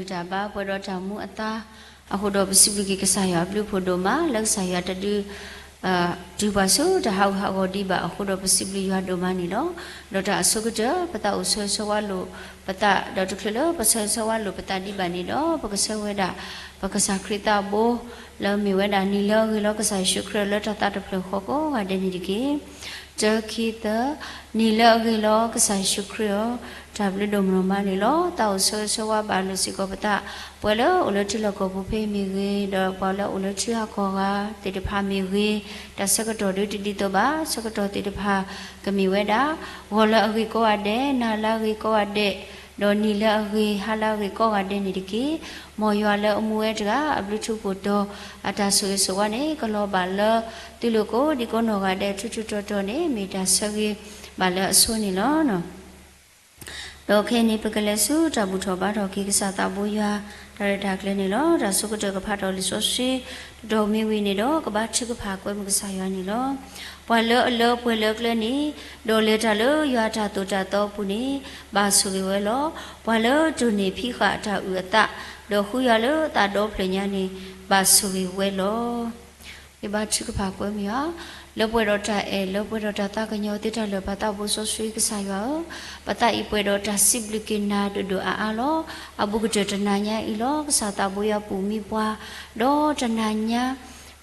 တၢ်ဂံၢ်တၢ်ဘါ ပှဲၤဒီးတၢ်မူအသါအဃိဒီး ပစံးဘျုးက့ၤကစၢ်ယွၤအဘျုးအဖှိၣ်ဒိၣ်မး လၢကစၢ်ယွၤတဒုး တုၤပှၤဆူတၢ်ဟးဂူာ်ဟးဂီၤဒံးဘၣ်အဃိဒီး ပစံးဘျုးယွၤဒိၣ်မးန့ၣ်လီၤ. ဒီးတၢ်အဆိကတၢၢ် ပသးအိၣ်ဆၢဂ့ၤဆၢဝါလိာ်ပသး ဒီးတချုးလၢပဆၢဂ့ၤဆၢဝါလိာ်ပသးဒံးဘၣ်န့ၣ်ဒီး ပကဆၢဝဲဒၣ် ပကစၢ်ခရံာ်သးဘိ လၢမ့ၢ်ဝဲဒၣ်နံၤလၢအဂ့ၤလီၤ ကစၢ်ယ့ၣ်ၡူးခရံာ် လၢတၢ်သးတဖျၢၣ်ဃီကိးဂၤဒဲးန့ၣ်တက့ၢ်. တၢ ခံ သၢ, နံၤလၢအဂ့ၤလီၤ ကစၢ်ယ့ၣ်ၡူးခရံာ်ဧၢ, တၢ်ဘျုးဒိၣ်မးန့ၣ်လီၤ. သးအိၣ်ဆၢဂ့ၤဆၢဝါဘၣ်လိာ်စ့ၢ်ကီးပသး ပှၤလၢအိၣ်လၢထံလီၢ်ကီၢ်ပူၤဖဲမ့ၢ်ဂ့ၤ, ဒီးပှၤလၢအိၣ်လၢထံဂၤကီၢ်ဂၤသ့ၣ်တဖၣ်မ့ၢ်ဂ့ၤ, တၢ်ဆၢကတီၢ်ဒုးတဒ်သိးဘၣ်. ဆၢကတီၢ်သ့ၣ်တဖၣ်ကမ့ၢ်ဝဲဒၣ် ဂီၤလၢအဂ့ၤကိးဂၤဒဲး, နၤလၢအဂ့ၤကိးဂၤဒဲး, ဒီးနံၤလၢအဂ့ၤ ဟါလၢအဂ့ၤကိးဂၤဒဲးန့ၣ်တက့ၢ်. မ်ယွၤလၢအမူဝဲတဂၤ အဘျုးထူးဖှိၣ်တီၤ အတၢ်ဆိၣ်ဂ့ၤဆိၣ်ဝါန့ၣ် ကလီၤဘၣ်လၢ သုလိၤကိးဒံကိးနီၢ်ဂၤဒဲး ထူးထူးတီၤတီၤန့ၣ် မ့ၢ်တၢ်ဆၢဂ့ၤဘၣ်လၢအဆိန့ၣ်လီၤ. ဒီးခဲအံၤန့ၣ် ပကလဲၤဆူတၢ်ဘူၣ်ထီၣ်ဘါထီၣ်က့ၤ ကစၢ်သးဘိယွၤ တၢ်ရဲၣ်တၢ်ကျဲၤန့ၣ်လီၤ. တၢ်အဆိကတၢၢ် ကဖးထီၣ်လံာ်စီဆှံ တတီၢ်မ့ၢ်ဝံၤန့ၣ်ဒီး ကဘါထုကဖၣ်ကွဲမုာ်ကစၢ်ယွၤန့ၣ်လီၤ. ပှၤလၢအလၢပှဲၤလၢကျဲန့ၣ် ဒီးလဲၤတၢ်လၢယွၤအတၢ်သိၣ်တၢ်သီအပူၤန့ၣ် ဘၣ်ဆိၣ်ဂ့ၤဝဲလီၤ. ပှၤလၢတိၢ်န့ၢ်ဖံးဃာ်အတၢ်အုၣ်အသး ဒီးဃုယွၤလၢသးဒီဖျၢၣ်ညါန့ၣ် ဘၣ်ဆိၣ်ဂ့ၤဝဲလီၤ. ယဘါထုကဖၣ်ကွဲမုာ်ယွၤ, လၢပှဲၤဒီးတၢ်အဲၣ် လၢပှဲၤဒီးတၢ်သးကညီၤသ့တၢ်လၢာ် ပၢ်သးဘိစီဆှံကစၢ်ယွၤဧၢ, ပသးအံၤပှဲၤဒီးတၢ်စံးဘျုးက့ၤနၤဒိၣ်ဒိၣ်အါအါလီၤ. အဘူးကတၢၢ်တနၤညါအံၤလီၤ. ကစၢ်သးဘိယွၤပူၤမံပှၤ, ဒီးတနၤညါ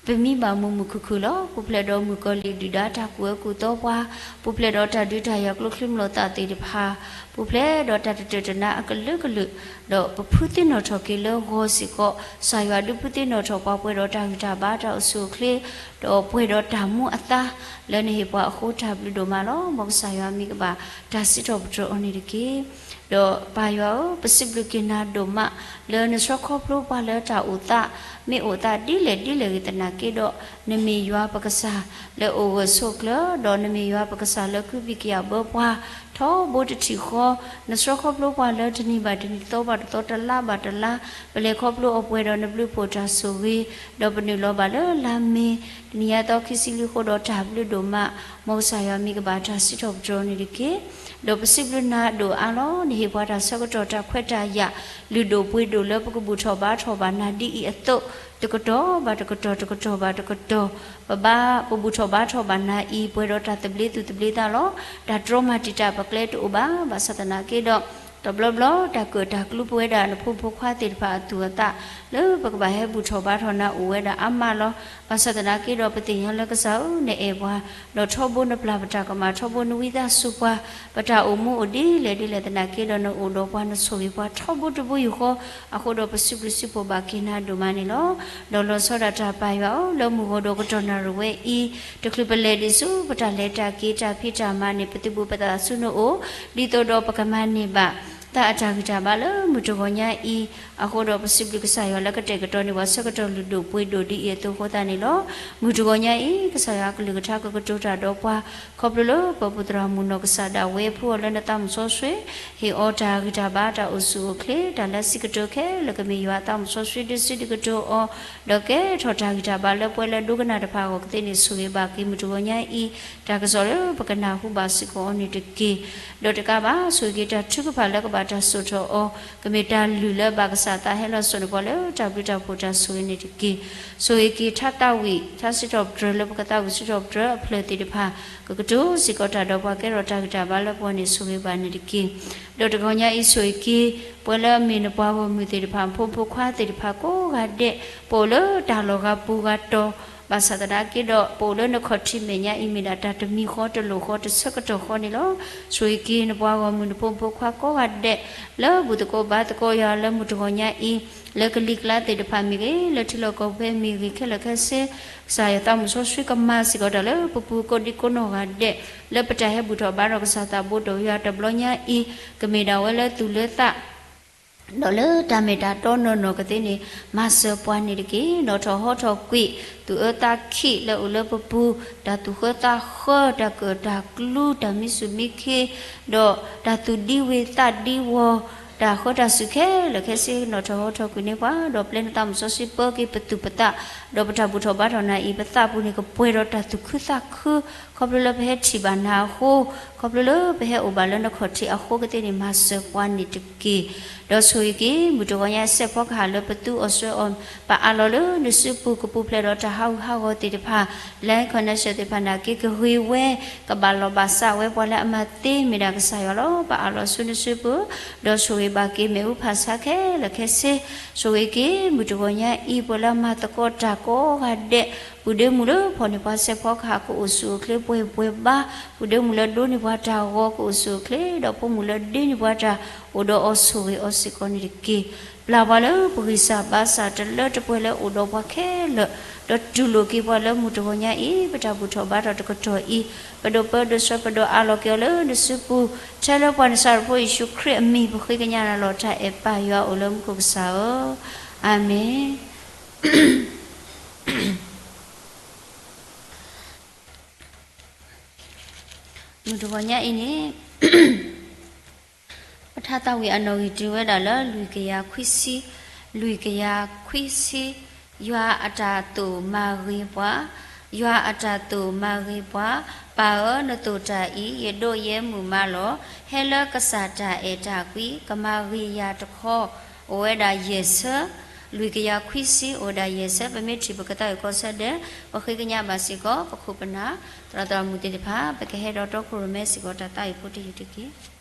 ပမံဘၣ်မုာ်မုာ်ခုၣ်ခုၣ်လီၤ. ပူၤဖျဲးဒီးမုၣ်ကီၤလံၢ်ဒုၣ်ဒါတၢ်ကူၣ်အၢကူၣ်သီပှၤ, ပူၤဖျဲးဒီးတၢ်ဒုးတၢ်ယၤကျိချံမျိာ်သၣ်သ့ၣ်တဖၣ်, ပူၤဖျဲးဒီးတၢ်တတၢၢ်တနါအကလုာ်ကလုာ်, ဒီးပဖုသ့ၣ်နီၣ်ထီၣ်က့ၤလၢဂီၤစ့ၢ်ကီး, ကစၢ်ယွၤဒုးဖုသ့ၣ်နီၣ်ထီၣ်ပှၤပှဲၤဒီးတၢ်ဂံၢ်တၢ်ဘါတၢ်အိၣ်ဆူၣ်အိၣ်ချ့, ဒီးပှဲၤဒီးတၢ်မူအသါ လၢနဟ့ၣ်ပှၤအဃိတၢ်ဘျုးဒိၣ်မးလီၤ. မ်ကစၢ်ယွၤမံၤကဘၣ်တၢ်စံးထီၣ်ပတြၢၤအီၤန့ၣ်တက့ၢ်. ဒီးပၢ်ယွၤဧၢ, ပစံးဘျုးက့ၤနၤဒိၣ်မး လၢနဆှၢခီဖျိပှၤလၢတၢ်အိၣ်သး မ့ၢ်အိၣ်သးဒ်လဲၣ်ဒ်လဲၣ်ဂ့ၤသနာ်က့ဒီး, နမ့ၢ်ယွၤပကစၢ်လၢအိၣ်ဂၢၢ်ဆိးကျၢၤ, ဒီးနမ့ၢ်ယွၤပကစၢ်လၢကဟုဘံၣ်ကယာ်ဘၢပှၤ ထီဘိတထံၣ်ဃီ, နဆှၢခီဖျိပှၤလၢတနံၤဘၣ်တနံၤ သီဘၣ်တသီ တလါဘၣ်တလါ, ပလဲၤခီဖျိအီၤပှဲၤဒီးနဘျုးဖှိၣ်တၢ်ဆိၣ်ဂ့ၤ, ဒီးပနုာ်လီၤဘၣ်လၢလါမ့ၤ တနံၤညါသီခံဆံလွံၢ်အဃိဒီးတၢ်ဘျုးဒိၣ်မး, မ်ကစၢ်ယွၤမံၤကဘၣ်တၢ်စံးထီၣ်ပတြၢၤအီၤန့ၣ်တက့ၢ်. ဒီးပစံးဘျုးနၤဒိၣ်အါလီၤ. နဟ့ၣ်ပှၤတၢ်ဆၢကတီၢ်တၢ်ခွဲးတၢ်ယာ် လုၢ်ဒိၣ်ပှ့ၤဒိၣ်လၢပကဘူၣ်ထီၣ်ဘါထီၣ်ဘၣ်နၤဒ်အံၤအသိး, တကတီၢ်ဘၣ်တကတီၢ် တကတီၢ်ဘၣ်တကတီၢ်, ပဘၣ်ပဘူၣ်ထီၣ်ဘါထီၣ်ဘၣ်နၤအံၤ ပှဲၤဒီးတၢ်သဘျ့သူၣ်သဘျ့သးလီၤ. တၢ်တြီမၤတံာ်တာ်ပကျဲတအိၣ်ဘၣ်. ဘၣ်ဆၣ်သနာ်က့ဒီး တဘျီဘျီ တၢ်ကၢၣ်တၢ်ကျူပဝဲဒၣ်နဖိမုၣ်ဖိခွါသ့ၣ်တဖၣ်အသူၣ်အသး လၢပကဘၣ်ဟဲဘူၣ်ထီၣ်ဘါထီၣ်နၤအိၣ်ဝဲဒၣ်အါမးလီၤ. ဘၣ်ဆၣ်သနာ်က့ဒီး ပသ့ၣ်ညါလၢကစၢ်ဧၢ နအဲၣ်ပှၤ, ဒီးထီဘိနပျၢ်ပတၢ်ကမၣ် ထီဘိနဝံသးစူၤပှၤ, ပတၢ်အိၣ်မူအိၣ်ဒ်လဲၣ်ဒ်လဲၣ်သနာ်က့ဒီး နအိၣ်ဒီးပှၤ နဆိၣ်ဂ့ၤပှၤထီဘိတဘိယူၢ်ဃီ, အဃိဒီးပစံးဘျုးစံးဖှိၣ်ဘၣ်က့ၤနၤဒိၣ်မးန့ၣ်လီၤ. ဒီးလီၤဆီဒၣ်တၢ်ပၢ်ယွၤဧၢ, လၢမုၢ်ဂီၤဒီးကတီၢ်နၣ်ရံၣ်ဝဲအံၤ, တချုးပလဲၤဒံးဆူ ပတၢ်လဲၤတၢ်က့ၤတၢ်ဖံးတၢ်မၤန့ၣ် ပသုးဘူးပသးဆူနအိၣ်, ဒ်သိးဒီးပကမၤန့ၢ်ဘၣ် သးအတၢ်ဂံၢ်တၢ်ဘါလၢမုၢ်တဂီၤညါအံၤ, အဃိဒီးပစံးဘျုးကစၢ်ယွၤလၢကတဲာ်ကတီၤန့ၢ်ပှၤဆၢကတီၢ်လုၢ်ဒိၣ်ပှ့ၤဒိၣ်ဒ်အံၤအသိးအဃိသတးန့ၣ်လီၤ. မုၢ်တဂီၤညါအံၤ ကစၢ်ယွၤအကလုၢ်ကထါကကတိၤတၢ်ဒီးပှၤ, ခီဖျိလၢပပူၤသရၣ်မုၣ်နီၢ်ကစၢ်ဒၣ်ဝဲအဖုအီၤလၢနသးမုၣ်စီဆှံ, ဟ့ၣ်အီၤတၢ်ဂံၢ်တၢ်ဘါတၢ်အိၣ်ဆူၣ်အိၣ်ချ့, တၢ်လၢစံးကတိၤခဲလၢာ်ကမ့ၢ်ယွၤအသးမုၣ်စီဆှံဒုးစံးဒုးကတိၤအီၤ, ဒီးကဲထီၣ်တၢ်ဂံၢ်တၢ်ဘါလၢပှၤလၢဒိကနၣ်တဖၣ်အဂီၢ်ကသ့န့ၣ် ဆိၣ်ဂ့ၤဘၣ်က့ၤမုၢ်တဂီၤညါအံၤ, တၢ်ကစီၣ်လၢပကနၢ်ဟူဘၣ်စ့ၢ်ကီးအီၤန့ၣ်တက့ၢ်. ဒီးတကးဘၣ် ဆိၣ်ဂ့ၤက့ၤတၢ်ထုကဖၣ်လၢကဘၣ်တၢ်စိာ်ထီၣ်အီၤ, ကမ့ၢ်တၢ်လုၢ်လၢဘၣ်ကစၢ်သးဟဲလီၤစိာ်န့ၢ်ပှၤလၢတၢ်ဘျုးတၢ်ဖှိၣ်တၢ်ဆိၣ်ဂ့ၤန့ၣ်တက့ၢ်. ဆိၣ်ဂ့ၤက့ၤထါသးဝံၣ် ထါစံးထီၣ်ပတြၢၤလၢပကသးဝံၣ်စံးထီၣ်ပတြၢၤအဖျၢၣ်သ့ၣ်တဖၣ်, ကကတိၤစ့ၢ်ကီးတၢ်ဒီးပှၤကဲထီၣ်တၢ်ဂံၢ်တၢ်ဘါလၢပဂီၢ်န့ၣ် ဆိၣ်ဂ့ၤဘၣ်န့ၣ်တက့ၢ်. ဒီးတဂီၤညါအံၤဆိၣ်ဂ့ၤက့ၤ ပှၤလၢအမ့ၢ်နပှၤဂီၢ်မုၢ်သ့ၣ်တဖၣ် ဖိမုၣ်ဖိခွါသ့ၣ်တဖၣ်ကိးဂၤဒဲး, ပအိၣ်လၢတၢ်လီၢ်ဂၤပူၤဂၤတီၤ, ဘၣ်ဆၣ်သနာ်က့ဒီး ပအိၣ်လၢနခီၣ်ထံးမဲာ်ညါအံၤ မ့ၢ်ဒၣ်တၢ်တမံၤဃီတလိၣ်ဃီတဆၢကတီၢ်ဃီန့ၣ်လီၤ. ဆိၣ်ဂ့ၤက့ၤနပှၤဂီၢ်မုၢ်နဖိမုၣ်ဖိခွါကိးဂၤဒဲး, လၢဘူၣ်သကိးဘါသကိးယွၤလၢမုၢ်တဂီၤညါအံၤ, လၢကလံၤကျါသ့ၣ်တဖၣ်မ့ၢ်ဂ့ၤ, လၢထံလီၢ်ကီၢ်ပူၤဖဲမ့ၢ်ဂ့ၤ, ခဲလၢာ်ခဲဆ့ ကစၢ်ယွၤသးမုၣ်စီဆှံကမၤစ့ၢ်ကီးတၢ်လၢပပူၤကိးဒံကိးနီၢ်ဂၤဒဲး, လၢပတၢ်ဟဲဘူၣ်ထီၣ်ဘါထီၣ်ကစၢ်သးဘိဒီးယွၤတဘျီညါအံၤ, ကမ့ၢ်ဒၣ်ဝဲလၢသူၣ်လၢသး ဒီးလၢတၢ်မ့ၢ်တၢ်တီနီၢ်နီၢ်ကသ့န့ၣ် မၤစၢၤပှၤန့ၣ်တက့ၢ်. ဒီးထီၣ်ဟီထီၣ်ကွံာ် သူၣ်အၢသးခံးလၢအိၣ်လၢပပူၤ, တၢ်သူၣ်ဃၢသးဃၢ, တၢ်ကၢၣ်တၢ်ကျူ, တၢ်မံဆူၣ်မံခ့, ဒီးတၢ်သူၣ်ဒံဝ့ၤသးဒံဝီၤ တၢ်ဃၢတၢ်စူၤခဲလၢာ်ခဲဆ့ နီၣ်ထီၣ်ဟီထီၣ်ကွံာ်န့ၢ်ပှၤ, ဒီးပျဲနသးမုၣ်စီဆှံပၢက့ၤပသူၣ်ပသး, ဒီးပတၢ်ဘူၣ်ထီၣ်ဘါထီၣ်နၤအံၤ ပသးပူၤန့ၣ်ကပှဲၤဒီးတၢ်သူၣ်ခုသးခု, ခီဖျိလၢပဟဲထံၣ်ဘၣ်နၤအဃိ, ခီဖျိလၢပဟဲအိၣ်ဘၣ်လၢနခီၣ်ထံးအဃိကသ့န့ၣ် မၤစၢၤပှၤန့ၣ်တက့ၢ်. ဒီးဆိၣ်ဂ့ၤက့ၤ မုၢ်တဂီၤညါအံၤ စဲးဖီကဟၣ်လၢပသူအီၤစွဲအီၤ, ပအးလီၤလၢနစုပူၤ ကပူၤဖျဲးဒီးတၢ်ဟးဂူာ်ဟးဂီၤသ့ၣ်တဖၣ်, line connection သ့ၣ်တဖၣ်နာ်က့ ကဂ့ၤဝဲ, ကဘၣ်လီၤဘၣ်စးဝဲပှၤလၢအမၤသ့မ့ၢ်ဒၣ်ကစၢ်ယွၤလီၤ. ပအးလီၤဆူနစုပူၤ, ဒီးဆိၣ်ဂ့ၤဘၣ်က့ၤမ့ၣ်အူဖးဆါခဲလၢာ်ခဲဆ့, ဆိၣ်ဂ့ၤက့ၤ မုၢ်တဂီၤညါအံၤ ပှၤလၢအမၤသကိးတၢ်ကိးဂၤဒဲး, ပုၢ်ဒ့မုၣ်လၢဖီၣ်န့ၢ်ပှၤစဲးဖီကဟၣ် ကအိၣ်ဆူၣ်အိၣ်ချ့ ပှဲၤပှဲၤဘါ, ပုၢ်ဒ့မုၣ်လၢဒိးန့ၢ်ပှၤတၢ်ဂီၤ ကအိၣ်ဆူၣ်အိၣ်ချ့, ဒီးဖိမုၣ်လၢဒ့န့ၢ်ပှၤတၢ် အိၣ်ဒီးအီၤဆိၣ်ဂ့ၤအီၤစ့ၢ်ကီးန့ၣ်တက့ၢ်. ပျၢ်ပှၤလၢပဂံၢ်စၢ်ဘါစၢ်တလၢတပှဲၤလၢအိၣ်ဒီးပှၤခဲလၢာ်, ဒီးတူၢ်လိာ်က့ၤပှၤလၢမုၢ်တဂီၤညါအံၤ ပတၢ်ဘူၣ်ထီၣ်ဘါထီၣ်တကတီၢ်အံၤ, ပဒိးပၢဒိးဆှၢပဒိးအးလီၤက့ၤအီၤလၢနစုပူၤ, ထဲလၢပှၤနစၢ်ရဖိယ့ၣ်ၡူးခရံာ်အမံၤ ပဃ့ကညးနၤလီၤ. တၢ်အဲၣ်ပၢ်ယွၤအိၣ်လၢမူခိၣ်ကစၢ်ဧၢ, အၤမ့ၣ်. မုၢ်တဂီၤညါအံၤန့ၣ် ပထါသးဝံၣ်အနီၣ်ဂံၢ်တုၤဝဲဒၣ်လၢ လွံၢ်ကယၤခွံဆံ, လွံၢ်ကယၤခွံဆံ, ယွၤအတၢ်သိၣ်မၤဂ့ၤပှၤ, ယွၤအတၢ်သိၣ်မၤဂ့ၤပှၤ, ပၢ်ဧၢ နသိၣ်တၢ်အံၤ ယဒိးယဲမုၢ်မးလီၤ. ဟဲလၢကစၢ်တၢ်အဲၣ်တၢ်ကွံ ကမၤဂ့ၤယၤတခီ, အိၣ်ဝဲဒၣ်ယဲၢ်ဆၢ, လွံၢ်ကယၤခွံဆံ အိၣ်ဝဲဒၣ်ယဲၢ်ဆၢ, ပမ့ၢ်ထံၣ်ပကသးဝံၣ်ကီၢ်ဆၢဒဲး ပဃ့ကညးဘၣ်စ့ၢ်ကီး ပခိၣ်ပနၢ် သရၣ်သရၣ်မုၣ်သ့ၣ်တဖၣ် ပကဟဲဒီးတီခိၣ်ရိၣ်မဲစ့ၢ်ကီး တၢ်သးဝံၣ်ဖိတယုၢ်တက့ၢ်.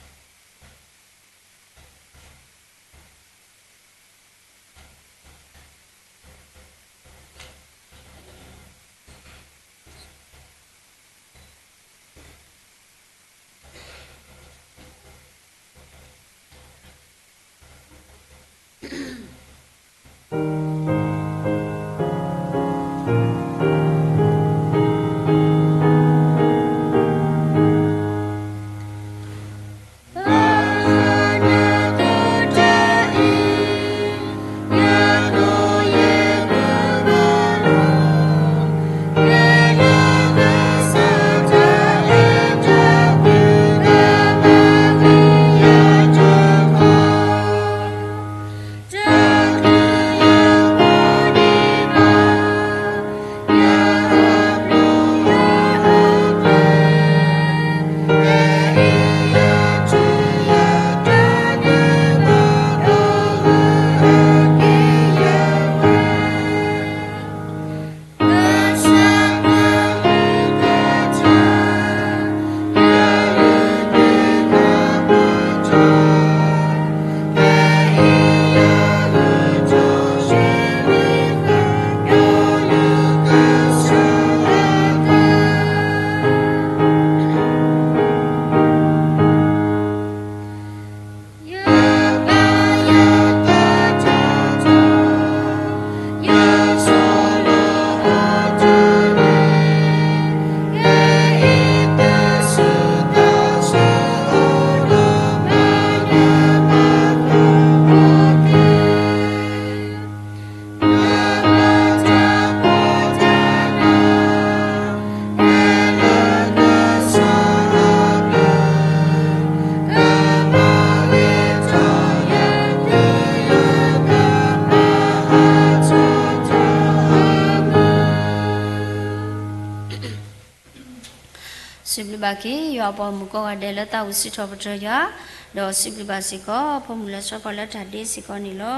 စံးဘျုးဘၣ်က့ၤ ယွၤအပှၤမုၣ်ကိးဂၤဒဲးလၢသးဝံၣ်စံးထီၣ်ပတြၢၤယွၤ, ဒီးစံးဘျုးဘၣ်စ့ၢ်ကီး ဖိမုၣ်လၢဆှီဖီလၢတၢ်ဒ့စ့ၢ်ကီးန့ၣ်လီၤ.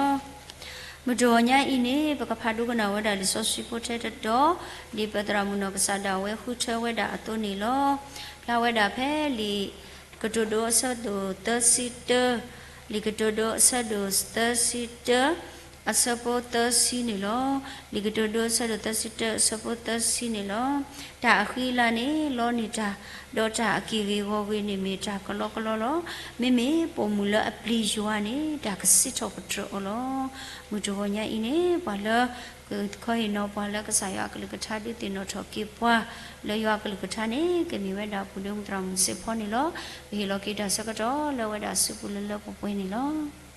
မုၢ်တဂီၤညါအံၤန့ၣ် ပကဖးဒိကနၣ်ဝဲဒၣ်လံာ်စီဆှံဖိထဲတတီၤ, ဒ်ပသရၣ်မုၣ်နီၢ်ကစၢ်ဒၣ်ဝဲဃုထၢဝဲဒၣ်အသိးန့ၣ်လီၤ. ဖျါဝဲဒၣ်ဖဲလံာ်ကတိၤဒိအဆၢဒိၣ်သၢဆံတၢ, လံာ်ကတိၤဒိအဆၢဒိၣ်သၢဆံတၢ အဆၢဖိသၢဆံန့ၣ်လီၤ. လံာ်ကတိၤဒိအဆၢဒိၣ်သၢဆံတၢ အဆၢဖိသၢဆံန့ၣ်လီၤ. တၢ်အဃံအလၤန့ၣ် လီန့ၢ်တၢ်, ဒီးတၢ်အက့ၢ်ဂ့ၢ်ဂီၤဂ့ၤန့ၣ်မ့ၢ်တၢ်ကလီကလီလီၤ. မ့မ့ၢ်ပိာ်မုၣ်လၢအပျံၤယွၤန့ၣ် တၢ်ကစံးထီၣ်ပတြၢၤအီၤလီၤ. မုၢ်တဂီၤညါအံၤန့ၣ် ပှၤလၢ ကခီဟ့ၣ်နီၤပှၤလၢကစၢ်ယွၤအကလုၢ်ကထါဒုးသ့ၣ်နီၣ်ထီၣ်က့ၤပှၤ လၢယွၤအကလုၢ်ကထါန့ၣ် ကမ့ၢ်ဝဲဒၣ်ပုၢ်ဒ့မုၣ်သရၣ်မုၣ်စ့ၢ်ဖီန့ၣ်လီၤ. ပဟ့ၣ်လီၤက့ၤတၢ်ဆၢကတီၢ်လၢဝဲဒၣ်အစုပူၤလၢလၢပှဲၤပှဲၤန့ၣ်လီၤ.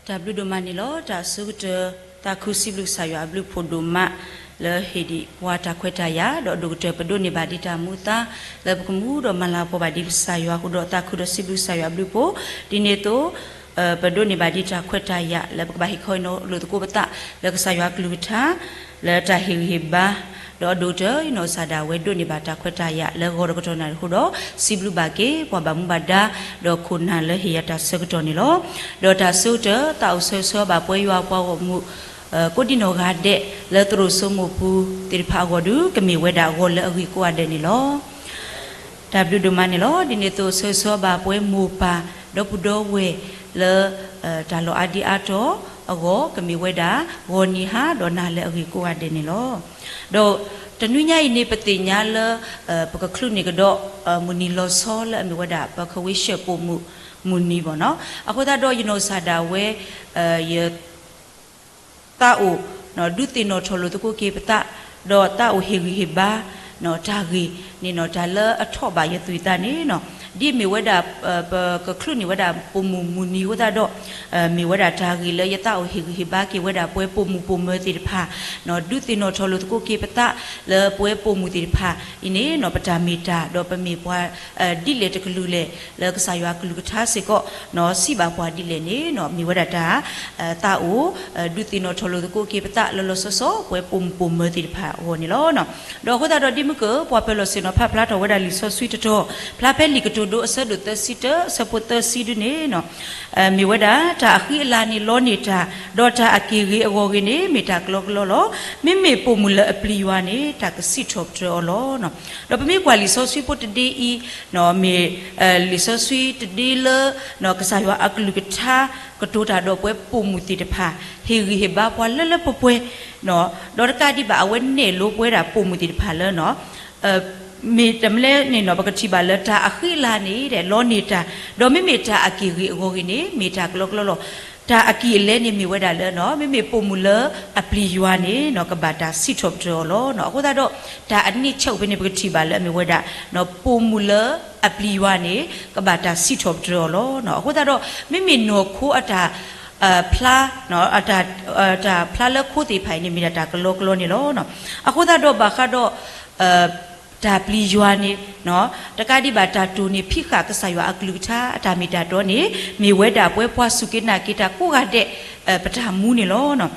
တၢ်ဘျုးဒိၣ်မးန့ၣ်လီၤ. တၢ်အဆိကတၢၢ် သးခုစံးဘျုးကစၢ်ယွၤအဘျုးအဖှိၣ်ဒိၣ်မး လၢဟ့ၣ်ဒံးပှၤတၢ်ခွဲးတၢ်ယာ် ဒီးအဒိၣ်ကတၢၢ်ပဒိးန့ၢ်ဘၣ်ဒံးတၢ်မူအသါ လၢပကမူဒီးမၤလၤကပီၤဘၣ်ဒံးကစၢ်ယွၤအဃိဒီး သးခုဒီးစံးဘျုးကစၢ်ယွၤအဘျုးအဖှိၣ် ဒ်န့ၣ်အသိး ပဒိးန့ၢ်ဘၣ်ဒံးတၢ်ခွဲးတၢ်ယာ် လၢပကဘၣ်ဟ့ၣ်ခီဟ့ၣ်နီၤလိာ်သကိးပသး လၢကစၢ်ယွၤအကလုၢ်ကထါ လၢတၢ်ဟ့ၣ်ဂံၢ်ဟ့ၣ်ဘါ ဒီးအဒိၣ်ကတၢၢ်ယနီၢ်ကစၢ်ဒၣ်ဝဲဒိးန့ၢ်ဘၣ်တၢ်ခွဲးတၢ်ယာ် လၢဂီၤတကတီၢ်နၣ်ရံၣ်အဃိဒီး စံးဘျုးဘၣ်က့ၤပှၤဘၣ်မူဘၣ်ဒါ ဒီးခိၣ်နၢ်လၢဟ့ၣ်ယၤတၢ်ဆၢကတီၢ်န့ၣ်လီၤ. ဒီးတၢ်ဆၢကတီၢ် သးအိၣ်ဆၢဂ့ၤဆၢဝါဘၣ်ပှၤယွၤပှၤဂီၢ်မုၢ် ကိးဒံနီၢ်ဂၤဒဲး လၢသရိာ်စိမိၢ်ပူၤသ့ၣ်တဖၣ်အဂီၢ်ဒီး ကမ့ၢ်ဝဲဒၣ်ဂီၤလၢအဂ့ၤကိးဂၤဒဲးန့ၣ်လီၤ. တၢ်ဘျုးဒိၣ်မးန့ၣ်လီၤ. ဒ်န့ၣ်အသိး ဆၢဂ့ၤဆၢဝါဘၣ်ပှၤမိၢ်ပၢ် ဒီပုၢ်ဒီဝဲၢ်လၢ တၢ်လီၢ်အါဒံအါတီၤအဂီၢ် ကမ့ၢ်ဝဲဒၣ် ဂီၤနံၤဟါဒီးနၤလၢအဂ့ၤကိးဂၤဒဲးန့ၣ်လီၤ. ဒီးတနွံညါအံၤန့ၣ် ပသ့ၣ်ညါလၢ ပကချုးန့ၢ်ကဒီး မုၢ်နံၤလီၤဆီလၢအမ့ၢ်ဝဲဒၣ် ပကဝ့ၤဆှၢပိာ်မုၣ်မုၢ်နံၤဘၣ်နီၤ. အဃိသတးဒီးယနီၢ်ကစၢ်ဒၣ်ဝဲ ယ သးအိၣ် ဒုးသ့ၣ်နီၣ်ထီၣ်လိာ်သကိးက့ၤပသး ဒီးသးအိၣ်ဟ့ၣ်ဂံၢ်ဟ့ၣ်ဘါ တၢ်ဂ့ၢ်န့ၣ်နီၤ တၢ်လၢအထီၣ်ဘၣ်ယသွံၣ်သးန့ၣ်နီၤ ဒ်အမ့ၢ်ဝဲဒၣ် ပကချုးန့ၢ်ဝဲဒၣ်ပိာ်မုၣ်မုၢ်နံၤအဃိသတးဒီး မ့ၢ်ဝဲဒၣ်တၢ်ဂ့ၢ်လၢယသးအိၣ်ဟ့ၣ်ဂံၢ်ဟ့ၣ်ဘါက့ၤဝဲဒၣ်ပှၤပိာ်မုၣ်ပိာ်မၢၤသ့ၣ်တဖၣ် ဒုးသ့ၣ်နီၣ်ထီၣ်လိာ်သကိးက့ၤပသးလၢပှၤပိာ်မုၣ်သ့ၣ်တဖၣ်အံၤန့ၣ်နီၤ ပတၢ်မ့ၢ်တၢ် ဒီးပမ့ၢ်ပှၤ ဒ်လဲၣ်တကလုာ်လဲၣ် လၢကစၢ်ယွၤအကလုၢ်ကထါစ့ၢ်ကီး စံးဘၣ်ပှၤဒ်လဲၣ်န့ၣ်နီၤ မ့ၢ်ဝဲဒၣ်တၢ် သးအိၣ် ဒုးသ့ၣ်နီၣ်ထီၣ်လိာ်သကိးက့ၤပသးလၢလီၤဆီဆီ ပှၤပိာ်မုၣ်ပိာ်မၢၤသ့ၣ်တဖၣ်အဂီၢ်န့ၣ်လီၤ. ဒီးအဃိသတးဒီးဒ်မုၢ်ကၢၢ် ပှၤပၢၤလီၢ်ဆ့ၣ်နီၤဖးဖျါထီၣ်ဝဲဒၣ်လံာ်စီဆှံတတီၤ ဖျါဖဲလံာ်ကတိၤဒိအဆၢဒိၣ်သၢဆံတၢ အဆၢဖိသၢဆံဒုန့ၣ်နီၤ မ့ၢ်ဝဲဒၣ် တၢ်အဃံအလၤန့ၣ်လီန့ၢ်တၢ် ဒီးတၢ်အက့ၢ်ဂ့ၤအဂီၢ်ဂ့ၤန့ၣ် မ့ၢ်တၢ်ကလီကလီလီၤ. မ့မ့ၢ်ပိာ်မုၣ်လၢအပျံၤယွၤန့ၣ် တၢ်ကစံးထီၣ်ပတြၢၤအီၤလီၤ. ဒီးပမ့ၢ်ကွၢ်လံာ်စီဆှံဖိတဒ့အံၤ မ့ၢ် လံာ်စီဆှံတဒ့လၢ ကစၢ်ယွၤအကလုၢ်ကထါ ကတိၤတၢ်ဒီးပှၤပိာ်မုၣ်သ့ၣ်တဖၣ် ဟ့ၣ်ဂံၢ်ဟ့ၣ်ဘါပှၤလၢလၢပှဲၤပှဲၤ ဒီးတကးဒံးဘၣ်အဝဲနဲၣ်လိပှၤဒၣ်ပိာ်မုၣ်သ့ၣ်တဖၣ်လၢ မ့ၢ်တမ့ၢ်လၢန့ၣ်နီၤ ပကထံၣ်ဘၣ်လၢတၢ်အဃံအလၤန့ၣ် လီန့ၢ်တၢ် ဒီးမ့မ့ၢ်တၢ်အက့ၢ်ဂ့ၤအဂီၢ်ဂ့ၤန့ၣ် မ့ၢ်တၢ်ကလီကလီလီၤ. တၢ်အက့ၢ်အလဲန့ၣ်မ့ၢ်ဝဲဒၣ်လၢ မ့မ့ၢ်ပိာ်မုၣ်လၢအပျံၤယွၤန့ၣ်နီၤ ကဘၣ်တၢ်စံးထီၣ်ပတြၢၤအီၤလီၤ. အဃိသတးဒီး တၢ်အန့ၣ်ဆၢၣ်ဖဲန့ၣ် ပကထံၣ်ဘၣ်လၢအမ့ၢ်ဝဲဒၣ် ပိာ်မုၣ်လၢအပျံၤယွၤန့ၣ် ကဘၣ်တၢ်စံးထီၣ်ပတြၢၤအီၤလီၤ. အဃိသတးဒီး မ့မ့ၢ်နီၢ်ခိအတၢ် ဖျါ တၢ်ဖျါလၢခိသ့ၣ်တဖၣ်အံၤန့ၣ် မ့ၢ်ဒၣ်တၢ်ကလီကလီန့ၣ်လီၤ. အဃိသတးဒီးဘၣ်ဃးဒီး တၢ်ပျံၤယွၤန့ၣ် တကးဒံးဘၣ်တၢ်တိၢ်န့ၢ်ဖံးဃာ်ကစၢ်ယွၤအကလုၢ်ကထါ အတၢ်မ့ၢ်တၢ်တီန့ၣ် မ့ၢ်ဝဲဒၣ်ပှၤပှၤစူၢ်က့ၤနာ်က့ၤတၢ်ကိးဂၤဒဲး ပတၢ်မူန့ၣ်လီၤ.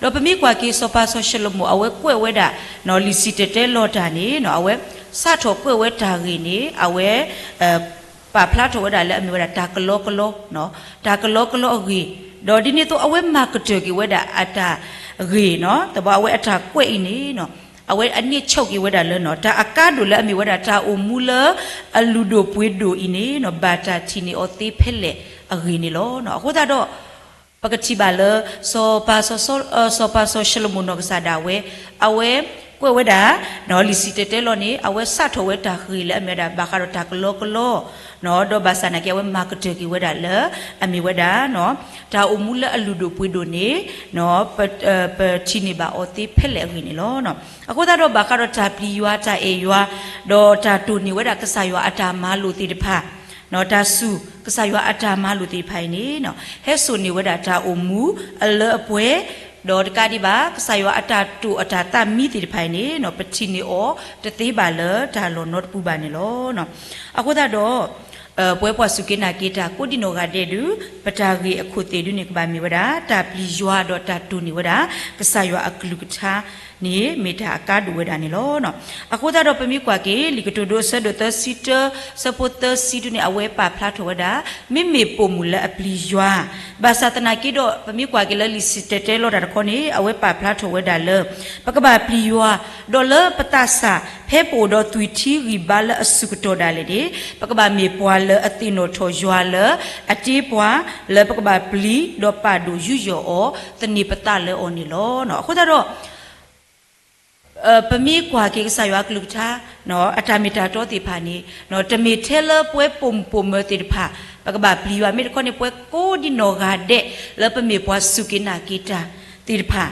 ဒီးပမ့ၢ်ကွၢ်က့ၤစီၤပၤစီၤၡလိၤမိၣ် အဝဲကွဲးဝဲဒၣ် လံာ်စံၣ်တဲၤတဲလီၤတၢ်န့ၣ် အဝဲစးထီၣ်ကွဲးဝဲတၢ်ဂ့ၢ်န့ၣ် အဝဲ ပာ်ဖျါထီၣ်ဝဲဒၣ်လၢအမ့ၢ်ဝဲဒၣ်တၢ်ကလီကလီ တၢ်ကလီကလီအဂ့ၢ်, ဒီးဒ်န့ၣ်အသိးအဝဲမၤကတၢၢ်က့ၤဝဲဒၣ်အတၢ်ဂ့ၢ်နီၤ, သဘီအဝဲအတၢ်ကွဲးအံၤန့ၣ်နီၤ, အဝဲအန့ၢ်ဆူၣ်က့ၤဝဲဒၣ်လၢနီၤ တၢ်အကါဒိၣ်လၢအမ့ၢ်ဝဲဒၣ်တၢ်အိၣ်မူလၢအလုၢ်ဒိၣ်ပှ့ၤဒိၣ်အံၤန့ၣ်နီၤ ဘၣ်တၢ်ထံၣ်န့ၢ်အီၤသ့ဖဲလဲၣ်အဂ့ၢ်န့ၣ်လီၤ. အဃိသတးဒီး ပကထံၣ်ဘၣ်လၢ စီၤပၤစီၤၡလိၤမိၣ်နီၢ်ကစၢ်ဒၣ်ဝဲ အဝဲကွဲးဝဲဒၣ် လံာ်စံၣ်တဲၤတဲလီၤန့ၣ် အဝဲစးထီၣ်ဝဲတၢ်ဂ့ၢ်လၢအမ့ၢ်ဝဲဒၣ် ဘၣ်ဃးဒီးတၢ်ကလီကလီ ဒီးဘၣ်ဆၣ်နာ်က့ အဝဲမၤကတၢၢ်က့ၤဝဲဒၣ်လၢ အမ့ၢ်ဝဲဒၣ် တၢ်အိၣ်မူလၢအလုၢ်ဒိၣ်ပှ့ၤဒိၣ်န့ၣ် ပထံၣ်န့ၢ်ဘၣ်အီၤသ့ဖဲလဲၣ်အဂ့ၢ်န့ၣ်လီၤ. အဃိသတးဒီးဘၣ်ဃးဒီးတၢ်ပျံၤယွၤ တၢ်အဲၣ်ယွၤ ဒီးတၢ်တိၢ်န့ၢ်ဝဲဒၣ်ကစၢ်ယွၤအတၢ်မၤလိာ်သ့ၣ်တဖၣ် တၢ်စူၢ်ကစၢ်ယွၤအတၢ်မၤလိာ်သ့ၣ်တဖၣ်အံၤန့ၣ် ဟဲစိာ်န့ၢ်ဝဲဒၣ်တၢ်အိၣ်မူအလၢအပှဲၤ, ဒီးတကးဒံးဘၣ် ကစၢ်ယွၤအတၢ်တိာ်အတၢ်သးမံသ့ၣ်တဖၣ်အံၤန့ၣ် ပထံၣ်န့ၢ်အီၤတသ့ဘၣ်လၢတၢ်လီၢ်နီတပူၤဘၣ်န့ၣ်လီၤ. အဃိသတးဒီး ပဝဲပှၤစူၢ်က့ၤနာ်က့ၤတၢ်ကိးဒံနီၢ်ဂၤဒဲးဒုး ပတၢ်ဂ့ၢ်အခိၣ်သ့ၣ်ဒုးန့ၣ် ကဘၣ်မ့ၢ်ဝဲဒၣ် တၢ်ပျံၤယွၤဒီးတၢ်တိၢ်န့ၢ်ဝဲဒၣ် ကစၢ်ယွၤအကလုၢ်ကထါန့ၣ် မ့ၢ်တၢ်အကါဒိၣ်ဝဲဒၣ်န့ၣ်လီၤ. အဃိသတးဒီးပမ့ၢ်ကွၢ်က့ၤ လံာ်ကတိၤဒိအဆၢဒိၣ်သၢဆံတၢ ဆၢဖိသၢဆံဒုးန့ၣ် အဝဲပာ်ဖျါထီၣ်ဝဲဒၣ် မ့မ့ၢ်ပိာ်မုၣ်လၢအပျံၤယွၤ ဘၣ်ဆၣ်သနာ်က့ဒီး ပမ့ၢ်ကွၢ်က့ၤလၢလံာ်စံၣ်တဲၤတဲလီၤတၢ်တခီန့ၣ် အဝဲပာ်ဖျါထီၣ်ဝဲဒၣ်လၢ ပကဘၣ်ပျံၤယွၤ ဒီးလၢပသးစၢ် ဖဲပအိၣ်ဒီးသွံၣ်ထံဂံၢ်ဘါလၢအဆူၣ်ကတီၢ်ဒၣ်လဲာ်န့ၣ် ပကဘၣ်မ့ၢ်ပှၤလၢအသ့ၣ်နီၣ်ထီၣ်ယွၤလၢအတ့ပှၤ လၢပကဘၣ်ပျံၤ ဒီးပာ်ဒိၣ်ယူးယီၣ်အီၤ သန့ၤပသးလၢအီၤန့ၣ်လီၤ. အဃိသတးဒီး ပမ့ၢ်ကွၢ်က့ၤကစၢ်ယွၤအကလုၢ်ကထါ အတၢ်မ့ၢ်တၢ်တီသ့ၣ်တဖၣ်န့ၣ် တမ့ၢ်ထဲလၢပဝဲပိာ်မုၣ်ပိာ်မၢၤသ့ၣ်တဖၣ် ပကဘၣ်ပျံၤယွၤ မ့ၢ်တခီန့ၣ် ပဝဲကိးဒံနီၢ်ဂၤဒဲး လၢပမ့ၢ်ပှၤစူၢ်က့ၤနာ်က့ၤတၢ်သ့ၣ်တဖၣ်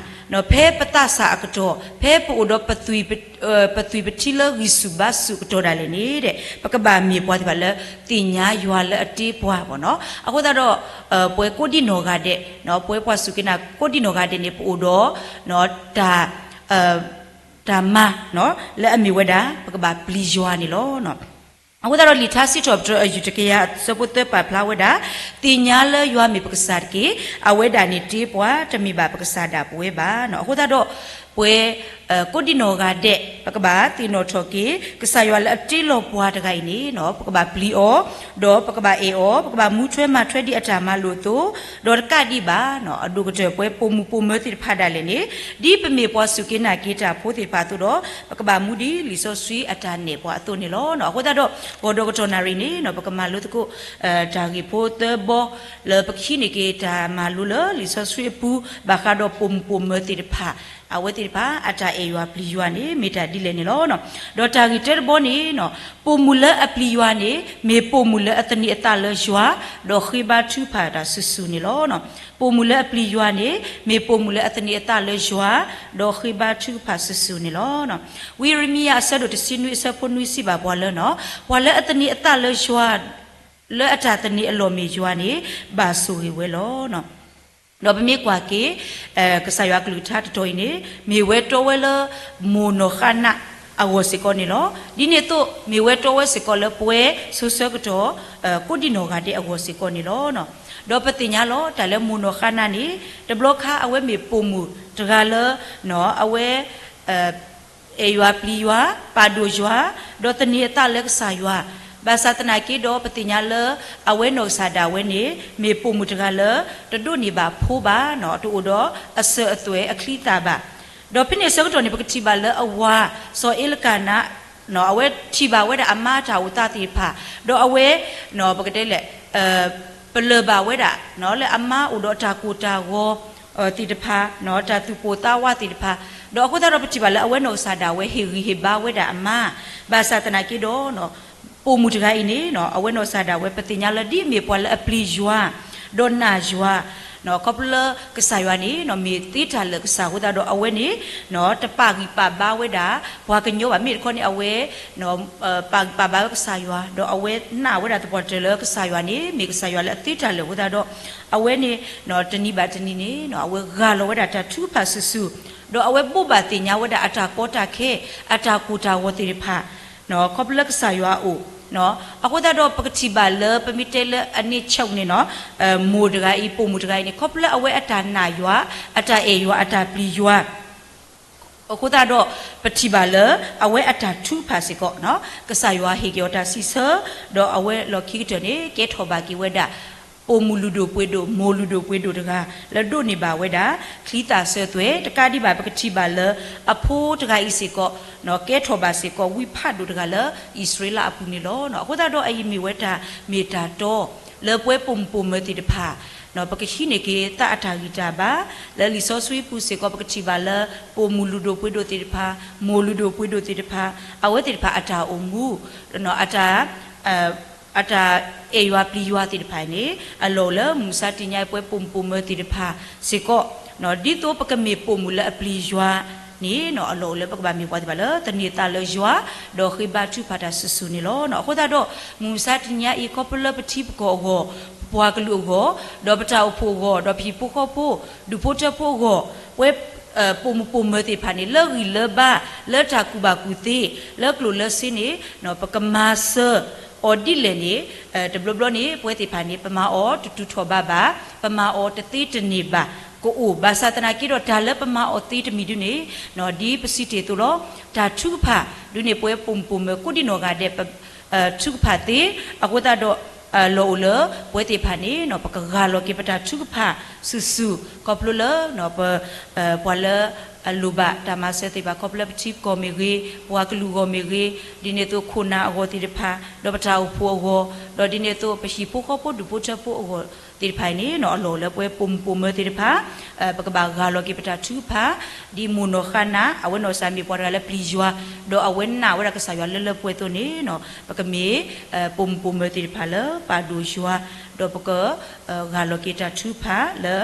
ဖဲပသးစၢ်အကတီၢ်, ဖဲပအိၣ်ဒီးပသွံၣ်ပထံလၢဂံၢ်ဆူၣ်ဘါဆူၣ်အကတီၢ်ဒၣ်လဲာ်န့ၣ်, ပကဘၣ်မ့ၢ်ပှၤသ့ၣ်တဖၣ်လၢသ့ၣ်ညါယွၤလၢအတ့ပှၤဘၣ်နီၤ. အဃိသတးဒီး ပဝဲကိးဒံၣ်နီၢ်ဂၤဒဲး, ပဝဲပှၤစူၢ်က့ၤနာ်ကိးဒံၣ်နီၢ်ဂၤဒဲးန့ၣ် ပအိၣ်ဒီး တၢ် တၢ်မၤ လၢအမ့ၢ်ဝဲဒၣ် ပကဘၣ်ပျံၤယွၤန့ၣ်လီၤ. အဃိသတးဒီးလံာ်ထါစံးထီၣ်ပတြၢၤအယုၢ်တကယၤအဆၢဖိသၢပာ်ဖျါဝဲဒၣ်, သ့ၣ်ညါလၢယွၤမ့ၢ်ပကစၢ်တက့ၢ်. အဝဲဒၣ်န့ၣ်တ့ပှၤ, တမ့ၢ်ဘၣ်ပကစၢ်ဒၣ်ပဝဲဘၣ်နီၤ. အဃိသတးဒီး ပဝဲ ကိးဒံၣ်နီၢ်ဂၤဒဲး ပကဘၣ်သ့ၣ်နီၣ်ထီၣ်က့ၤ ကစၢ်ယွၤလၢအတ့လီၤပှၤတဂၤအံၤန့ၣ် ပကဘၣ်ပျံၤအီၤ, ဒီးပကဘၣ်အဲၣ်အီၤ, ပကဘၣ်မူထွဲမၤထွဲဒ်အတၢ်မၤလိာ်အသိး, ဒီးတကးဒံးဘၣ် အဒိၣ်ကတၢၢ်ပဝဲပိာ်မုၣ်ပိာ်မၢၤသ့ၣ်တဖၣ်ဒၣ်လဲာ်န့ၣ်, ဒ်ပမ့ၢ်ပှၤစူၢ်က့ၤနာ်က့ၤတၢ်ဖိသ့ၣ်တဖၣ်အသိးဒီး ပကဘၣ်မူဒ်လံာ်စီဆှံအတၢ်နဲၣ်ပှၤအသိးန့ၣ်လီၤ. အဃိသတးဒီး ဂီၢ်ဒီးကတီၢ်နၣ်ရံၣ်န့ၣ် ပကမၤလိသကိး တၢ်ဂ့ၢ်ဖိသၢဘီ လၢပကဟံးန့ၢ်က့ၤတၢ်မၤလိလၢလံာ်စီဆှံအပူၤ ဘၣ်ဃးဒီးပိာ်မုၣ်ပိာ်မၢၤသ့ၣ်တဖၣ် အဝဲသ့ၣ်တဖၣ် အတၢ်အဲၣ်ယွၤပျံၤယွၤန့ၣ် မ့ၢ်တၢ်ဒ်လဲၣ်န့ၣ်လီၤ. ဒီးတၢ်ဂ့ၢ်တၢတဘီန့ၣ် ပိာ်မုၣ်လၢအပျံၤယွၤန့ၣ် မ့ၢ်ပိာ်မုၣ်လၢအသန့ၤအသးလၢယွၤ, ဒီးဃ့ဘါထုကဖၣ်တၢ်စုာ်စုာ်န့ၣ်လီၤ. ပိာ်မုၣ်လၢအပျံၤယွၤန့ၣ် မ့ၢ်ပိာ်မုၣ်လၢအသန့ၤအသးလၢယွၤ, ဒီးဃ့ဘါထုကဖၣ်စုာ်စုာ်န့ၣ်လီၤ. ဝံယံးရမံယၤအဆၢဒိၣ်တဆံနွံအဆၢဖိနွံစံးဘၣ်ပှၤလၢ ပှၤလၢအသန့ၤအသးလၢယွၤ လၢအတၢ်သန့ၤအလီၢ်မ့ၢ်ယွၤန့ၣ် ဘၣ်ဆိၣ်ဂ့ၤဝဲလီၤ. ဒီးပမ့ၢ်ကွၢ်က့ၤ ကစၢ်ယွၤအကလုၢ်ကထါတတီၤအံၤန့ၣ် မ့ၢ်ဝဲတီဝဲလၢ မိၢ်နီၢ်ဃါနးအဂီၢ်စ့ၢ်ကီးန့ၣ်လီၤ. ဒ်န့ၣ်အသိး မ့ၢ်ဝဲတီဝဲစ့ၢ်ကီးလၢပဝဲဆိဆၢကတီၢ် ကိးဒံၣ်နီၢ်ဂၤဒဲးအဂီၢ်စ့ၢ်ကီးန့ၣ်လီၤ. ဒီးပသ့ၣ်ညါလီၤ တၢ်လၢမိၢ်နီၢ်ဃါနးန့ၣ် တဘျီခါအဝဲမ့ၢ်ပိာ်မုၣ်တဂၤလၢ အဝဲ အဲၣ်ယွၤပျံၤယွၤ, ပာ်ဒိၣ်ယွၤ, ဒီးသန့ၤအသးလၢကစၢ်ယွၤ, ဘၣ်ဆၣ်သနာ်က့ဒီး ပသ့ၣ်ညါလၢ အဝဲနီၢ်ကစၢ်ဒၣ်ဝဲန့ၣ် မ့ၢ်ပိာ်မုၣ်တဂၤလၢ တဒိးန့ၢ်ဘၣ်ဖိဘၣ်, တအိၣ်ဒီးအစၢၤအသွဲၣ်အချံအသၣ်ဘၣ်. ဒီးဖဲန့ၣ်အဆၢကတီၢ်န့ၣ် ပကထံၣ်ဘၣ်လၢအဝၤ စီၤအ့လကၤနၤ အဝဲထံၣ်ဘၣ်ဝဲဒၣ်အမါအတၢ်အိၣ်သးသ့ၣ်တဖၣ်, ဒီးအဝဲ ပကတဲလဲၣ် ပလၢၢ်ဘၣ်ဝဲဒၣ် လၢအမါအိၣ်ဒီးတၢ်ကိၢ်တၢ်ဂီၤသ့ၣ်တဖၣ်, တၢ်သူၣ်ပိၢ်သးဝးသ့ၣ်တဖၣ်, ဒီးအဃိသတးဒီးပထံၣ်ဘၣ်လၢအဝဲနီၢ်ကစၢ်ဒၣ်ဝဲဟ့ၣ်ဂံၢ်ဟ့ၣ်ဘါဝဲဒၣ်အမါ, ဘၣ်ဆၣ်သနာ်က့ဒီး ပိာ်မုၣ်တဂၤအံၤန့ၣ် အဝဲနီၢ်ကစၢ်ဒၣ်ဝဲ ပသ့ၣ်ညါလၢဒ်အမ့ၢ်ပှၤလၢအပျံၤယွၤ ဒီးနာ်ယွၤ, ခီဖျိလၢကစၢ်ယွၤန့ၣ် မ့ၢ်သ့တၢ်လၢာ်ကစၢ်အဃိသတးဒီး အဝဲန့ၣ် တပာ်ဂံၢ်ပာ်ဘါဝဲဒၣ် ပှၤကညီဘၣ် မ့ၢ်တခီန့ၣ် အဝဲ ပာ်ဂံၢ်ပာ်ဘါဝဲကစၢ်ယွၤ ဒီးအဝဲနာ်ဝဲဒၣ်သပှၢ်တၢၢ်လၢကစၢ်ယွၤန့ၣ် မ့ၢ်ကစၢ်ယွၤလၢအသ့တၢ်လၢာ်အဃိသတးဒီး အဝဲန့ၣ် တနံၤဘၣ်တနံၤန့ၣ် အဝဲဂၢ်လီၤဝဲဒၣ်တၢ်ထုကဖၣ်စုာ်စုာ်, ဒီးအဝဲဘိးဘၣ်သ့ၣ်ညါဝဲဒၣ်အတၢ်ကီတၢ်ခဲ အတၢ်ကိၢ်တၢ်ဂီၤသ့ၣ်တဖၣ် ခီဖျိလၢကစၢ်ယွၤအအိၣ်, အဃိသတးဒီးပကထံၣ်ဘၣ်လၢပမ့ၢ်တဲလၢအန့ဆၢၣ်န့ၣ် မိၢ်တဂၤအံၤ ပိာ်မုၣ်တဂၤအံၤန့ၣ် ခီဖျိလၢအဝဲအတၢ်နာ်ယွၤ အတၢ်အဲၣ်ယွၤ အတၢ်ပျံၤယွၤ အဃိသတးဒီး ပထံၣ်ဘၣ်လၢ အဝဲအတၢ်ထုကဖၣ်စ့ၢ်ကီး ကစၢ်ယွၤဟ့ၣ်က့ၤအီၤတၢ်စံးဆၢ, ဒီးအဝဲလီၢ်ခံကတၢၢ်န့ၣ် ကဲထီၣ်ဘၣ်က့ၤဝဲဒၣ် ပိာ်မုၣ်လုၢ်ဒိၣ်ပှ့ၤဒိၣ် မိၢ်လုၢ်ဒိၣ်ပှ့ၤဒိၣ်တဂၤ လၢဒိးန့ၢ်ဘၣ်ဝဲဒၣ် ချံသၣ်စၢၤသွဲၣ်, တကးဒံးဘၣ်ပကထံၣ်ဘၣ်လၢ အဖိတဂၤအံၤစ့ၢ်ကီး ကဲထီၣ်ဘၣ်စ့ၢ်ကီး ဝံဖးဒိၣ်တဂၤလၢ အံၣ်စရ့လးအပူၤန့ၣ်လီၤ. အဃိသတးဒီးအအံၤမ့ၢ်ဝဲတၢ်မ့ၢ်တၢ်တီ လၢပဝဲပိာ်မုၣ်ပိာ်မၢၤသ့ၣ်တဖၣ် ပကဟံးန့ၢ်က့ၤသးအတၢ်ဂံၢ်တၢ်ဘါ, လၢလံာ်စီဆှံပူၤစ့ၢ်ကီး ပကထံၣ်ဘၣ်လၢ ပိာ်မုၣ်လုၢ်ဒိၣ်ပှ့ၤဒိၣ်သ့ၣ်တဖၣ်, မိၢ်လုၢ်ဒိၣ်ပှ့ၤဒိၣ်သ့ၣ်တဖၣ်, အဝဲသ့ၣ်တဖၣ်အတၢ်အိၣ်မူ, အတၢ် အတၢ်အဲၣ်ယွၤပျံၤယွၤသ့ၣ်တဖၣ်န့ၣ် အလီၢ်အိၣ်လၢမုၢ်မဆါတနံၤညါအံၤပဝဲပိာ်မုၣ်ပိာ်မၢၤသ့ၣ်တဖၣ်စ့ၢ်ကီး, ဒ်သိးပကမ့ၢ်ပိာ်မုၣ်လၢအပျံၤယွၤန့ၣ် အလီၢ်အိၣ်လၢပကဘၣ်မ့ၢ်ပှၤသ့ၣ်တဖၣ်လၢ သန့ၤသးလၢယွၤ, ဒီးဃ့ဘါထုကဖၣ်တၢ်စုာ်စုာ်န့ၣ်လီၤ. အဃိသတးဒီး မုၢ်မဆါတနံၤညါအံၤ ခီဖျိလၢပထံပကီၢ်အဂီၢ်, ပပှၤကလုာ်အဂီၢ်, ဒီးပတၢ်အိၣ်ဖှိၣ်အဂီၢ်, ဒီးပဟံၣ်ဖိဃီဖိ, ဒူၣ်ဖိထၢဖိအဂီၢ်, ပဝဲ ပိာ်မုၣ်ပိာ်မၢၤသ့ၣ်တဖၣ်န့ၣ် လၢဂံၢ်လၢဘါ, လၢတၢ်ကူၣ်ဘၣ်ကူၣ်သ့, လၢကျိၣ်လၢစ့န့ၣ် ပကမၤစၢၤအီၤဒ်လဲၣ်န့ၣ်, တဘျီဘျီန့ၣ် ပဝဲသ့ၣ်တဖၣ်န့ၣ် ပမၤအီၤတတူၢ်ထီၣ်ဘးဘၣ်, ပမၤအီၤတသ့တန့ၢ်ဘၣ် ကအိၣ်, ဘၣ်ဆၣ်သနာ်က့ဒီး တၢ်လၢပမၤအီၤသ့တမံၤဒုန့ၣ် ဒ်ပစံးတ့ၢ်အသိးလီၤ. တၢ်ထုကဖၣ် ဒုန့ၣ်ပဝဲပိာ်မုၣ်ပိာ်မၢၤကိးဒံၣ်နီၢ်ဂၤဒဲး ထုကဖၣ်သ့, အဃိသတးဒီး လီၢ်အိၣ်လၢ ပဝဲသ့ၣ်တဖၣ်န့ၣ် ပကဂၢ်လီၤက့ၤပတၢ်ထုကဖၣ်စုာ်စုာ် ခီဖျိလၢ ပှၤလၢအလိၣ်ဘၣ်တၢ်မၤစၢၤသ့ၣ်တဖၣ် ခီဖျိလၢပထံပကီၢ်မ့ၢ်ဂ့ၤ, ပှၤကလုာ်အဂီၢ်မ့ၢ်ဂ့ၤ, ဒ်န့ၣ်အသိးခိၣ်နၢ်အဂီၢ်သ့ၣ်တဖၣ်, ဒီးပတၢ်အိၣ်ဖှိၣ်အဂီၢ်, ဒီးဒ်န့ၣ်အသိးပဟံၣ်ဖိဃီဖိဒူၣ်ဖိထၢဖိအဂီၢ် သ့ၣ်တဖၣ်အံၤန့ၣ် အလီၢ်လၢပဝဲပိာ်မုၣ်ပိာ်မၢၤသ့ၣ်တဖၣ် ပကဘၣ်ဂၢ်လီၤက့ၤပတၢ်ထုကဖၣ် ဒ်မိၢ်နီၢ်ဃါနၤ အဝဲနီၢ်စၢ်မ့ၢ်ပှၤတဂၤလၢပျံၤယွၤ ဒီးအဝဲနာ်ဝဲဒၣ်ကစၢ်ယွၤလၢလၢပှဲၤပှဲၤအသိးန့ၣ် ပကမ့ၢ် ပိာ်မုၣ်ပိာ်မၢၤသ့ၣ်တဖၣ်လၢပာ်ဒိၣ်ယွၤ ဒီးပက ဂၢ်လီၤက့ၤတၢ်ထုကဖၣ်လၢ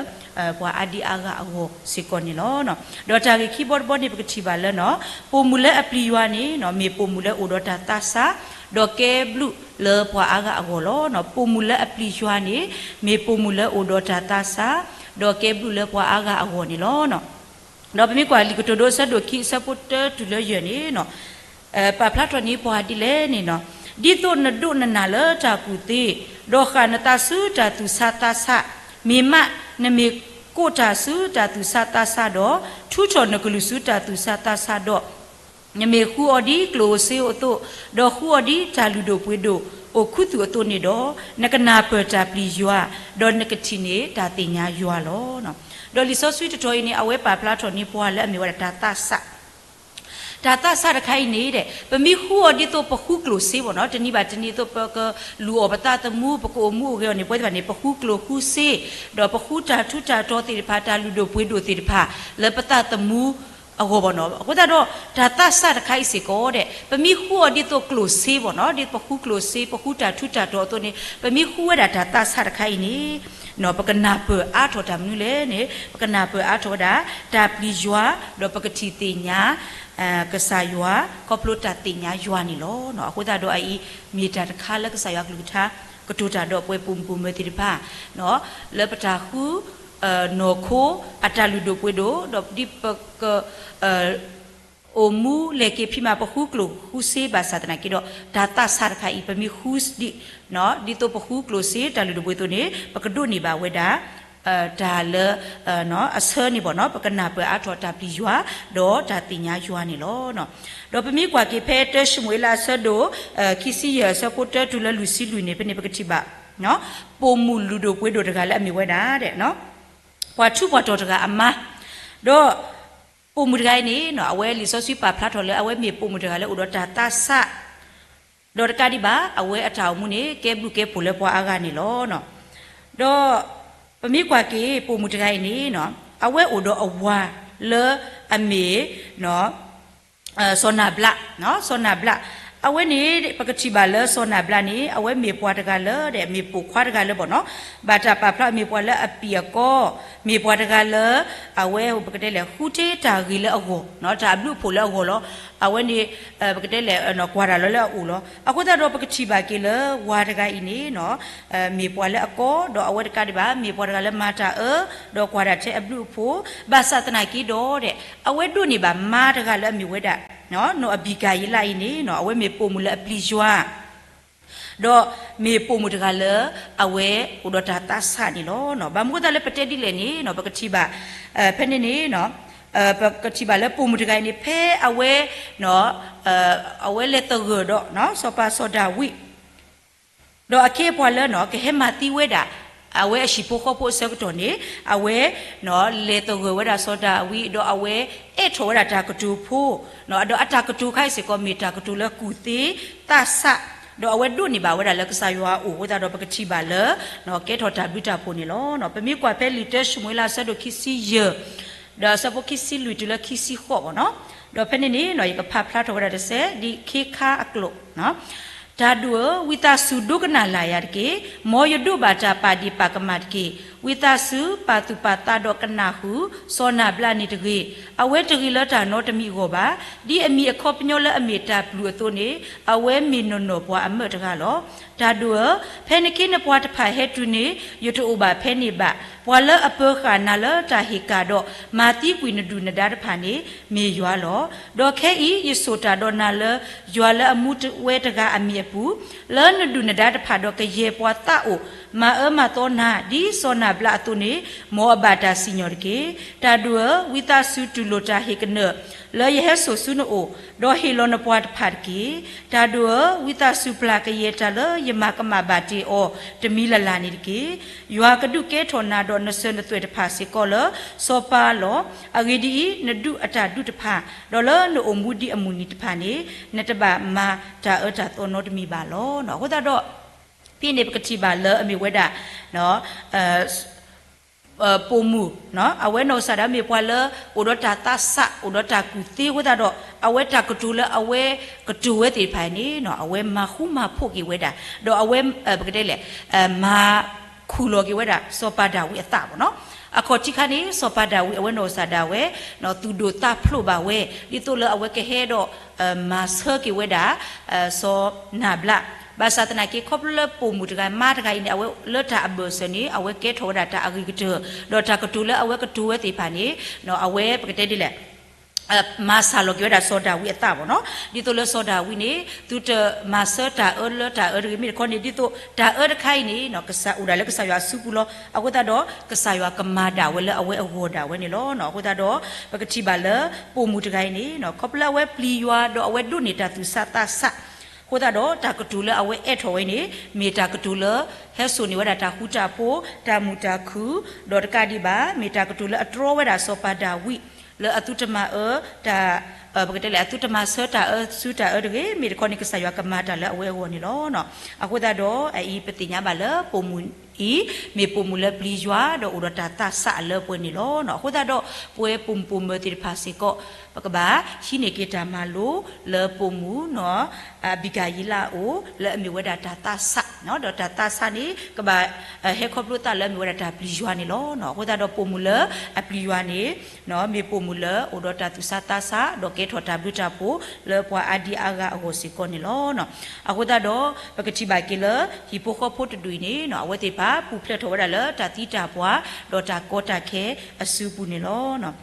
ပှၤအါဒံအါဂၤအဂီၢ်စ့ၢ်ကီးန့ၣ်လီၤ. ဒီးတၢ်ဂ့ၢ်ခံဘီတဘီန့ၣ် ပကထံၣ်ဘၣ်လၢ ပိာ်မုၣ်လၢအပျံၤယွၤန့ၣ် မ့ၢ်ပိာ်မုၣ်လၢအိၣ်ဒီးတၢ်သးစၢ် ဒီးကဲဘျုးလၢပှၤအါဂၤအဂီၢ်လီၤ. ပိာ်မုၣ်လၢအပျံၤယွၤန့ၣ် မ့ၢ်ပိာ်မုၣ်လၢအိၣ်ဒီးတၢ်သးစၢ် ဒီးကဲဘျုးလၢပှၤအါဂၤအဂီၢ်န့ၣ်လီၤ. ဒီးပမ့ၢ်ကွၢ်လံာ်ကတိၤဒိအဆၢဒိၣ်ခံအဆၢဖိတၢတုၤလၢယဲၢ်န့ၣ် ပာ်ဖျါထီၣ်န့ၢ်ပှၤဒ်လဲၣ်န့ၣ် ဒ်သိးနဒိးနနၢ်လၢတၢ်ကူၣ်သ့, ဒီးဃၣ်နသးဆူတၢ်သူၣ်ဆါသးဆး, မ့ၢ်မးနမ့ၢ်ကိးတၢ်ဆူတၢ်သူၣ်ဆါသးဆးဒီး, ထုးထီၣ်နကလုၢ်ဆူတၢ်သူၣ်ဆါသးဆးဒီး, နမ့ၢ်ဃုအီၤဒ်ကျိၣ်ဧိၤစ့ဧိၤအသိး, ဒီးဃုအီၤဒ်တၢ်လုၢ်ဒိၣ်ပှ့ၤဒိၣ်အိၣ်ခူသူၣ်အသိးန့ၣ်ဒီး, နကနၢ်ပၢၢ်တၢ်ပျံၤယွၤ, ဒီးနကထံၣ်န့ၢ်တၢ်သ့ၣ်ညါယွၤလီၤ. ဒီးလံာ်စီဆှံတတီၤအံၤန့ၣ် အဝဲပာ်ဖျါထီၣ်န့ၢ်ပှၤလၢအမ့ၢ်ဝဲဒၣ်တၢ်သးစၢ် တၢ်သးစၢ်တခါအံၤန့ၣ် ပမ့ၢ်ဃုအီၤဒ်သိးပဃုကျိၣ်စ့ဘၣ်နီၤ, တနံၤဘၣ်တနံၤအသိး ပကလူၤအီၣ်ပသးသမူ, ပကအိၣ်မူအိၣ်ဂဲၤအီၤန့ၣ် ပဝဲသ့ၣ်တဖၣ်န့ၣ် ပဃုကျိၣ်ဃုစ့, ဒီးပဃုတၢ်ထူးတၢ်တီၤသ့ၣ်တဖၣ်, တၢ်လုၢ်ဒိၣ်ပှ့ၤဒိၣ်သ့ၣ်တဖၣ် လၢပသးသမူအဂီၢ်ဘၣ်နီၤ. အဃိသတးဒီး တၢ်သးစၢ်တခါအံၤစ့ၢ်ကီးဒီး ပမ့ၢ်ဃုအီၤဒ်သိးကျိၣ်စ့ဘၣ်နီၤ, ဒ်ပဃုကျိၣ်စ့, ပဃုတၢ်ထူးတၢ်တီၤအသိးန့ၣ် ပမ့ၢ်ဃုဝဲဒၣ်တၢ်သးစၢ်တခါအံၤန့ၣ် ပကနၢ်ပၢၢ်အါထီၣ်တၢ်မနုၤလဲၣ်န့ၣ် ပကနၢ်ပၢၢ်အါထီၣ်ဝဲဒၣ် တၢ်ပျံၤယွၤ, ဒီးပကထံၣ်သ့ၣ်ညါ ကစၢ်ယွၤ ခီဖျိတၢ်သ့ၣ်ညါယွၤန့ၣ်လီၤ. အဃိသတးဒီးအအံၤ မ့ၢ်တၢ်တခါလၢကစၢ်ယွၤကလုၢ်ကထါ ကတိၤတၢ်ဒီးပဝဲပိာ်မုၣ်ပိာ်မၢၤသ့ၣ်တဖၣ် လၢပတၢ်ဃု နီၢ်ခိအတၢ်လုၢ်ဒိၣ်ပှ့ၤဒိၣ်, ဒီးဒ်ပက အိၣ်မူလဲၤက့ၤဖံးမၤ ပဃုကျိၣ်ဃုစ့ဘၣ်ဆၣ်သနာ်က့ဒီး တၢ်သးစၢ်တခါအံၤ ပမ့ၢ်ဃုဒ် ဒ်သိးပဃုကျိၣ်စ့တၢ်လုၢ်ဒိၣ်ပှ့ၤဒိၣ်အသိးန့ၣ် ပကဒိးန့ၢ်ဘၣ်ဝဲဒၣ် တၢ်လၢ အဆၢန့ၣ်ဘၣ်နီၤ, ပကနၢ်ပၢၢ်အါထီၣ်တၢ်ပျံၤယွၤ ဒီးတၢ်သ့ၣ်ညါယွၤန့ၣ်လီၤ. ဒီးပမ့ၢ်ကွၢ်က့ၤဖဲ တၢၡမူၤအ့လးအဆၢဒိၣ် ခံဆံယဲၢ်အဆၢဖိတၢတုၤလၢလွံၢ်ဆံလွံၢ်န့ၣ် ဖဲန့ၣ်ပကထံၣ်ဘၣ် ပိာ်မုၣ်လုၢ်ဒိၣ်ပှ့ၤဒိၣ်တဂၤလၢအမ့ၢ်ဝဲဒၣ် ပှၤထူးပှၤတီၤတဂၤအမါ, ဒီး ပိာ်မုၣ်တဂၤအံၤန့ၣ် အဝဲလံာ်စီဆှံပာ်ဖျါထီၣ်လၢအဝဲမ့ၢ်ပိာ်မုၣ်တဂၤလၢအိၣ်ဒီးတၢ်သးစၢ်, ဒီးတကးဒံးဘၣ် အဝဲအတၢ်အိၣ်မူန့ၣ် ကဲဘျုးကဲဖှိၣ်လၢပှၤအါဂၤန့ၣ်လီၤ. ဒီးပမ့ၢ်ကွၢ်က့ၤပိာ်မုၣ်တဂၤအံၤန့ၣ် အဝဲအိၣ်ဒီးအဝၤလၢအမ့ၢ် စီၤနၤဘျး, စီၤနၤဘျး, အဝဲန့ၣ် ပကထံၣ်ဘၣ်လၢစီၤနၤဘျးန့ၣ် အဝဲမ့ၢ်ပှၤတဂၤလၢ မ့ၢ်ပိာ်ခွါတဂၤလၢဘၣ်နီၤ, ဘၣ်တၢ်ပာ်ဖျါမ့ၢ်ပှၤလၢအပံာ်အကီ, မ့ၢ်ပှၤတဂၤလၢ အဝဲပကတဲလဲၣ် ဃုထံတၢ်ဂ့ၤလၢအဂီၢ်, တၢ်အဘျုးအဖှိၣ်လၢအဂီၢ်လီၤ. အဝဲန့ၣ် ပကတဲလဲၣ် ကွၢ်တၢ်လီၤလၢအအိၣ်လီၤ. အဃိသတးဒီးပကထံၣ်ဘၣ်က့ၤလၢဝၤတဂၤအံၤန့ၣ် မ့ၢ်ပှၤလၢအကီ, ဒီးအဝဲတကးဒံးဘၣ် မ့ၢ်ပှၤတဂၤလၢမၤတၢ်အၢ, ဒီးကွၢ်တၢ်ထဲအဘျုးအဖှိၣ်, ဘၣ်ဆၣ်သနာ်က့ဒီး အဝဲဒိးန့ၢ်ဘၣ်မါတဂၤလၢအမ့ၢ်ဝဲဒၣ် နီၢ်အဘံကၤယံလးအံၤန့ၣ် အဝဲမ့ၢ်ပိာ်မုၣ်လၢအပျံၤယွၤ ဒီးမ့ၢ်ပိာ်မုၣ်တဂၤလၢ အဝဲအိၣ်ဒီးတၢ်သးစၢ်န့ၣ်လီၤ. ဘၣ်မနုၤအဃိသတးလၢပတဲဒ်လဲၣ်န့ၣ် ပကထံၣ်ဘၣ် ဖဲန့ၣ်န့ၣ် ပကထံၣ်ဘၣ်လၢပိာ်မုၣ်တဂၤအံၤန့ၣ် ဖဲအဝဲ အဝဲလဲၤသဂၢၢ်ဒီး စီၤပၤစီၤဒၤဝံး ဒီးအခ့အပှၤလၢ ကဟဲမၤသံဝဲဒၣ် အဝဲအဟံၣ်ဖိဃီဖိအဆၢကတီၢ်န့ၣ် အဝဲ လဲၤသဂၢၢ်ဝဲဒၣ်စီၤဒၤဝံး ဒီးအဝဲအဲၣ်ထီၣ်ဝဲဒၣ်တၢ်ကတိၤဖိ ဒီးအတၢ်ကတိၤခါအံၤစ့ၢ်ကီး မ့ၢ်တၢ်ကတိၤလၢကူၣ်သ့သးစၢ်, ဒီးအဝဲဒိးန့ၢ်ဘၣ်ဝဲဒၣ်လၢကစၢ်ယွၤအအိၣ်အဃိသတးဒီး ပကထံၣ်ဘၣ်လၢ ကဲထီၣ်တၢ်ဘျုးတၢ်ဖှိၣ်န့ၣ်လီၤ. ပမ့ၢ်ကွၢ်ဖဲလံာ်တၢၡမူၤအ့လးအဆၢဒိၣ်ခံဆံယဲၢ် ဒီးအဆၢဖိခံဆံလွံၢ်တုၤလၢခံဆံဃိးဘၣ်နီၤ, ဒီးဖဲန့ၣ်န့ၣ် ယကဖးဖျါထီၣ်ဝဲဒၣ်တစဲး ဒ်ခ့ခါအကျိာ် တၢ်ဒိၣ်ဧၢ, ဝံသးစူၤဒိကနၣ်လၢ်ယၤတက့ၢ်. မ်ယဒိးဘၣ်တၢ်ပာ်ဒ့ၣ်ပာ်ကမၣ်တက့ၢ်. ဝံသးစူၤပာ်သူၣ်ပာ်သးဒီးကနၣ်ဃုာ် စီၤနၤဘျးန့ၣ်တဂ့ၤ. အဝဲတဂ့ၤလၢတၢ်နီတမံၤအဂီၢ်ဘၣ်. ဒ်အမံၤအခီပညီလၢအမ့ၢ်တၢ်ပျုၢ်အသိးန့ၣ် အဝဲမ့ၢ်နီၢ်နီၢ်ပှၤအမၢးတဂၤလီၤ. တၢ်ဒိၣ်ဧၢ, ဖဲနခ့နပှၤတဖၣ်ဟဲတုၤန့ၣ် ယတအိၣ်ဘၣ်ဖဲန့ၣ်ဘၣ်. ပှၤလၢအပၢၤဃာ်နၤလၢတၢ်ဟ့ၣ်ကၣ်ဒီး မၤသံကွံာ်နဒုၣ်နဒါတဖၣ်န့ၣ် မ့ၢ်ယွၤလီၤ. ဒီးခဲအံၤ ယဆိၣ်တၢ်ဒီးနၤလၢ ယွၤလၢအမူဝဲတဂၤအမံၤအပူၤ, လၢနဒုၣ်နဒါတဖၣ်ဒီးကယဲၢ်ပှၤသးအိၣ် မၤအၢမၤသီနၤ ဒ်စီၤနၤဘျးအသိးန့ၣ် မ်အဘၣ်တၢ်စံၣ်ညီၣ်တက့ၢ်. တၢ်ဒိၣ်ဧၢ, ဝံသးစူၤတူၢ်လိာ်တၢ်ဟ့ၣ်ကနၢၣ် လၢယဟဲစိာ်ဆူနအိၣ်, ဒီးဟ့ၣ်လီၤနပှၤတဖၣ်တက့ၢ်. တၢ်ဒိၣ်ဧၢ, ဝံသးစူၤပျၢ်ကယဲၢ်တၢ်လၢယမၤကမၣ်ဘၣ်တ့ၢ်အီၤတမံၤလၢ်လၢ်န့ၣ်တက့ၢ်. ယွၤကဒုးကဲထီၣ်နၤဒီးနစၢၤနသွဲၣ်တဖၣ်စ့ၢ်ကီးလၢစီၤပၤလီၤ. အဂ့ၢ်ဒ်အံၤ, နဒူးအတၢ်ဒူးတဖၣ်, ဒီးလၢနအိၣ်မူဒံးအမုၢ်နံၤတဖၣ်န့ၣ် နတဘၣ်မၤတၢ်အၢတၢ်သီနီတမံၤဘၣ်လီၤ. အဃိသတးဒီး ဖဲန့ၣ်ပကထံၣ်ဘၣ်လၢအမ့ၢ်ဝဲဒၣ် ပိာ်မုၣ်, အဝဲနီၢ်ကစၢ်ဒၣ်ဝဲမ့ၢ်ပှၤလၢ အိၣ်ဒီးတၢ်သးဆး အိၣ်ဒီးတၢ်ကူၣ်သ့အဃိသတးဒီး အဝဲတၢ်ကတိၤလၢအဝဲကတိၤဝဲသ့ၣ်တဖၣ်န့ၣ် အဝဲမၤဃူမၤဖိးက့ၤဝဲဒၣ် ဒီးအဝဲ ပကတဲလဲၣ် မၤခူၣ်လီၤက့ၤဝဲဒၣ် စီၤပၤဒၤဝံးအသးဘၣ်နီၤ. အခီၣ်ထံးခါန့ၣ် စီၤပၤဒၤဝံးအဝဲနီၢ်ကစၢ်ဒၣ်ဝဲ သူၣ်ဒိၣ်သးဖျိးဘၣ်ဝဲ ဒ်သိးလၢအဝဲကဟဲဒီး မၤဆၢက့ၤဝဲဒၣ် စီၤနၤဘျး. ဘၣ်ဆၣ်သနာ်က့ ခီဖျိလၢပိာ်မုၣ်တဂၤ မါတဂၤအံၤန့ၣ် အဝဲလၢတၢ်အဘၢၣ်စၢၤန့ၣ် အဝဲကဲထီၣ်ဝဲဒၣ်တၢ်အဂ့ၤကတၢၢ် ဒီးတၢ်ကတိၤလၢအဝဲကတိၤဝဲသ့ၣ်တဖၣ်န့ၣ် အဝဲပကတဲဒ်လဲၣ် မၤစှၤလီၤက့ၤဝဲဒၣ်စီၤဒၤဝံးအသးဘၣ်နီၤ. ဒ်သိးလၢစီၤဒၤဝံးန့ၣ် သုတမၤဆၢတၢ်အၢလၢတၢ်အၢတဂ့ၤ မ့ၢ်တခီန့ၣ် ဒ်သိးတၢ်အၢတခါအံၤန့ၣ် ကစၢ်အိၣ်ဒၣ်လၢကစၢ်ယွၤအစုပူၤလီၤ. အဃိသတးဒီး ကစၢ်ယွၤကမၤဒၣ်ဝဲလၢအဝဲအဂီၢ်ဒၣ်ဝဲန့ၣ်လီၤ. အဃိသတးဒီး ပကထံၣ်ဘၣ်လၢပိာ်မုၣ်တဂၤအံၤန့ၣ် ခီဖျိလၢအဝဲပျံၤယွၤဒီးအဝဲဒိးန့ၢ်တၢ်သူၣ်ဆးသးဆး အဃိသတးဒီး တၢ်ကတိၤလၢအဝဲအဲၣ်ထီၣ်ဝဲန့ၣ် မ့ၢ်တၢ်ကတိၤလၢ ဟဲစိာ်န့ၢ်ဝဲဒၣ်တၢ်ဃူတၢ်ဖိး တၢ်မုာ်တၢ်ခုၣ် ဒီးတကးဒံးဘၣ် မ့ၢ်တၢ်ကတိၤလၢအတြီဝဲဒၣ်စီၤပၤဒၤဝံး လၢအသုတမၤအၢ တၢ် ပကတဲလဲၣ် အသုတမၤဆၢတၢ်အၢစုတၢ်အၢတဂ့ၤ မ့ၢ်တခီန့ၣ် ကစၢ်ယွၤကမၤတၢ်လၢအဝဲအဂီၢ်န့ၣ်လီၤ. အဃိသတးဒီး အအံၤပသ့ၣ်ညါဘၣ်လၢပိာ်မုၣ်အံၤ မ့ၢ်ပိာ်မုၣ်လၢပျံၤယွၤဒီးအိၣ်ဒီးတၢ်သးဆးအလၢပှဲၤန့ၣ်လီၤ. အဃိသတးဒီး ပဝဲပိာ်မုၣ်ပိာ်မၢၤသ့ၣ်တဖၣ်စ့ၢ်ကီး ပကဘၣ်ဟံးန့ၢ်က့ၤတၢ်မၤလိလၢပိာ်မုၣ်နီၤ အဘံကၤယံလးအအိၣ် လၢအမ့ၢ်ဝဲဒၣ်တၢ်သးဆး ဒီးတၢ်သးဆးန့ၣ် ကဘၣ်ဟဲခီဖျိသးလၢအမ့ၢ်ဝဲဒၣ်တၢ်ပျံၤယွၤန့ၣ်လီၤ. အဃိသတးဒီးပိာ်မုၣ်လၢအပျံၤယွၤန့ၣ် မ့ၢ်ပိာ်မုၣ်လၢအိၣ်ဒီးတၢ်သူၣ်ဆးသးဆး ဒီးကဲထီၣ်တၢ်ဘျုးတၢ်ဖှိၣ်လၢပှၤအါဒံအါဂၤအဂီၢ်စ့ၢ်ကီးန့ၣ်လီၤ. အဃိသတးဒီး ပကထံၣ်ဘၣ်က့ၤလၢ ဟံၣ်ဖိဃီဖိတဒူၣ်အံၤန့ၣ် အဝဲသ့ၣ်တဖၣ်ပူၤဖျဲးထီၣ်ဝဲဒၣ်လၢတၢ်သံတၢ်ပှၢ် ဒီးတၢ်ကီတၢ်ခဲအစုပူၤန့ၣ်လီၤ.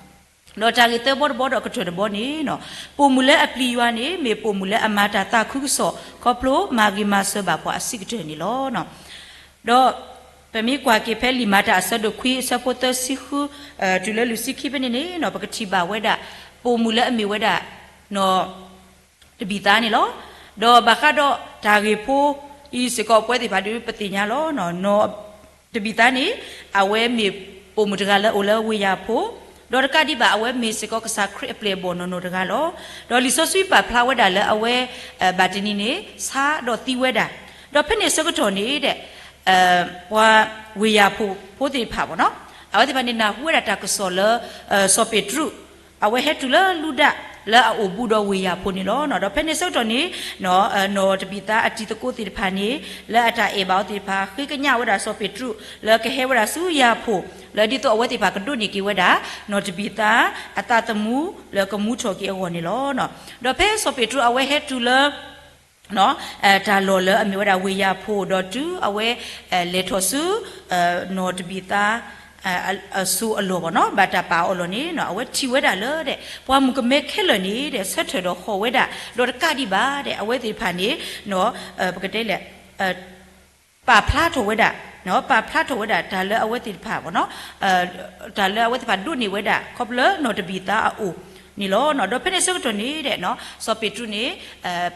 ဒီးတၢ်ဂ့ၢ်သၢဘီတဘီဒီးအကတၢၢ်တဘီန့ၣ် ပိာ်မုၣ်လၢအပျံၤယွၤန့ၣ် မ့ၢ်ပိာ်မုၣ်လၢအမၤတၢ်သးခုကစီၣ် ခီဖျိမၤဂ့ၤမၤစၢၤဘၣ်ပှၤအဆံးကတၢၢ်န့ၣ်လီၤ. ဒီးပမ့ၢ်ကွၢ်က့ၤဖဲလံာ်မၤတၢ်အဆၢဒိၣ်ခွံ အဆၢဖိသၢဆံဃု တုၤလၢလွံၢ်ဆံခံဖဲန့ၣ်န့ၣ် ပကထံၣ်ဘၣ်ဝဲဒၣ် ပိာ်မုၣ်လၢအမ့ၢ်ဝဲဒၣ် နီၢ်တဘံၣ်သါန့ၣ်လီၤ. ဒီးဘၣ်ဃးဒီးတၢ်ဂ့ၢ်ဖိအံၤစ့ၢ်ကီး ပဝဲသ့ၣ်တဖၣ်ဒုးပသ့ၣ်ညါလီၤ. နီၢ်တဘံၣ်သါန့ၣ် အဝဲမ့ၢ်ပိာ်မုၣ်တဂၤလၢအိၣ်လၢဝ့ၢ်ယၤဖိ, ဒီးတကးဒံးဘၣ် အဝဲမ့ၢ်စ့ၢ်ကီးကစၢ်ခရံာ်အပျဲၢ်အဘီၣ်နီၢ်နီၢ်တဂၤလီၤ. ဒီးလံာ်စီဆှံပာ်ဖျါဝဲဒၣ်လၢအဝဲ ဘၣ်တနံၤန့ၣ် ဆါဒီးသံဝဲဒၣ်, ဒီးဖဲန့ၣ်အဆၢကတီၢ်န့ၣ်ဒီး ပှၤဝ့ၢ်ယၤဖိဖိသ့ၣ်တဖၣ်ဘၣ်နီၤ, အဝဲသ့ၣ်တဖၣ်န့ၣ် နၢ်ဟူဝဲဒၣ်တၢ်ကစီၣ်လၢ စီၤပ့းတရူး အဝဲဟဲတုၤလၢလူဒၣ်လၢအအိၣ်ဘူးဒီးဝ့ၢ်ယၤဖိန့ၣ်လီၤ.ဒီးဖဲန့ၣ်အဆၢကတီၢ်န့ၣ် နီၢ်တဘံၣ်သါအတံၤသကိးသ့ၣ်တဖၣ်န့ၣ် လၢအတၢ်အဲၣ်ဘၣ်အီၤသ့ၣ်တဖၣ် ဃ့ကညးဝဲဒၣ်စီၤပ့းတရူး လၢကဟဲဝဲဒၣ်ဆူယၤဖိ လၢဒ်သိးအဝဲသ့ၣ်တဖၣ်ကဒိးန့ၢ်က့ၤဝဲဒၣ် နီၢ်တဘံၣ်သါအသးသမူလၢကမူထီၣ်က့ၤအဂီၢ်န့ၣ်လီၤ. ဒီးဖဲစီၤပ့းတရူးအဝဲဟဲတုၤလၢ တၢ်လီၢ်လၢအမ့ၢ်ဝဲဒၣ်ဝ့ၢ်ယၤဖိ ဒီးတုၤအဝဲ လဲၤထီၣ်ဆူ နီၢ်တဘံၣ်သါ အစိၤအလီၢ်ဘၣ်နီၤ, ဘၣ်တၢ်ပာ်အီၤအလီၢ်န့ၣ် အဝဲထံၣ်ဝဲဒၣ်လၢဒီး ပှၤမုၣ်ကမဲခဲလၢာ်န့ၣ်ဒီး ဆၢထၢၣ်ဒီးဃီၤဝဲဒၣ်, ဒီးတကးဒံးဘၣ်ဒီး အဝဲသ့ၣ်တဖၣ်န့ၣ် ပကတဲလဲၣ် ပာ်ဖျါထီၣ်ဝဲဒၣ်, ပာ်ဖျါထီၣ်ဝဲဒၣ် တၢ်လၢအဝဲသ့ၣ်တဖၣ်ဘၣ်နီၤ, တၢ်လၢအဝဲသ့ၣ်တဖၣ်ဒိးန့ၢ်ဝဲဒၣ် ခီဖျိလၢနီၢ်တဘံၣ်သါအအိၣ်န့ၣ်လီၤ. ဒီးဖဲန့ၣ်ဆၢကတီၢ်န့ၣ်ဒီး စီၤပ့းတရူးန့ၣ်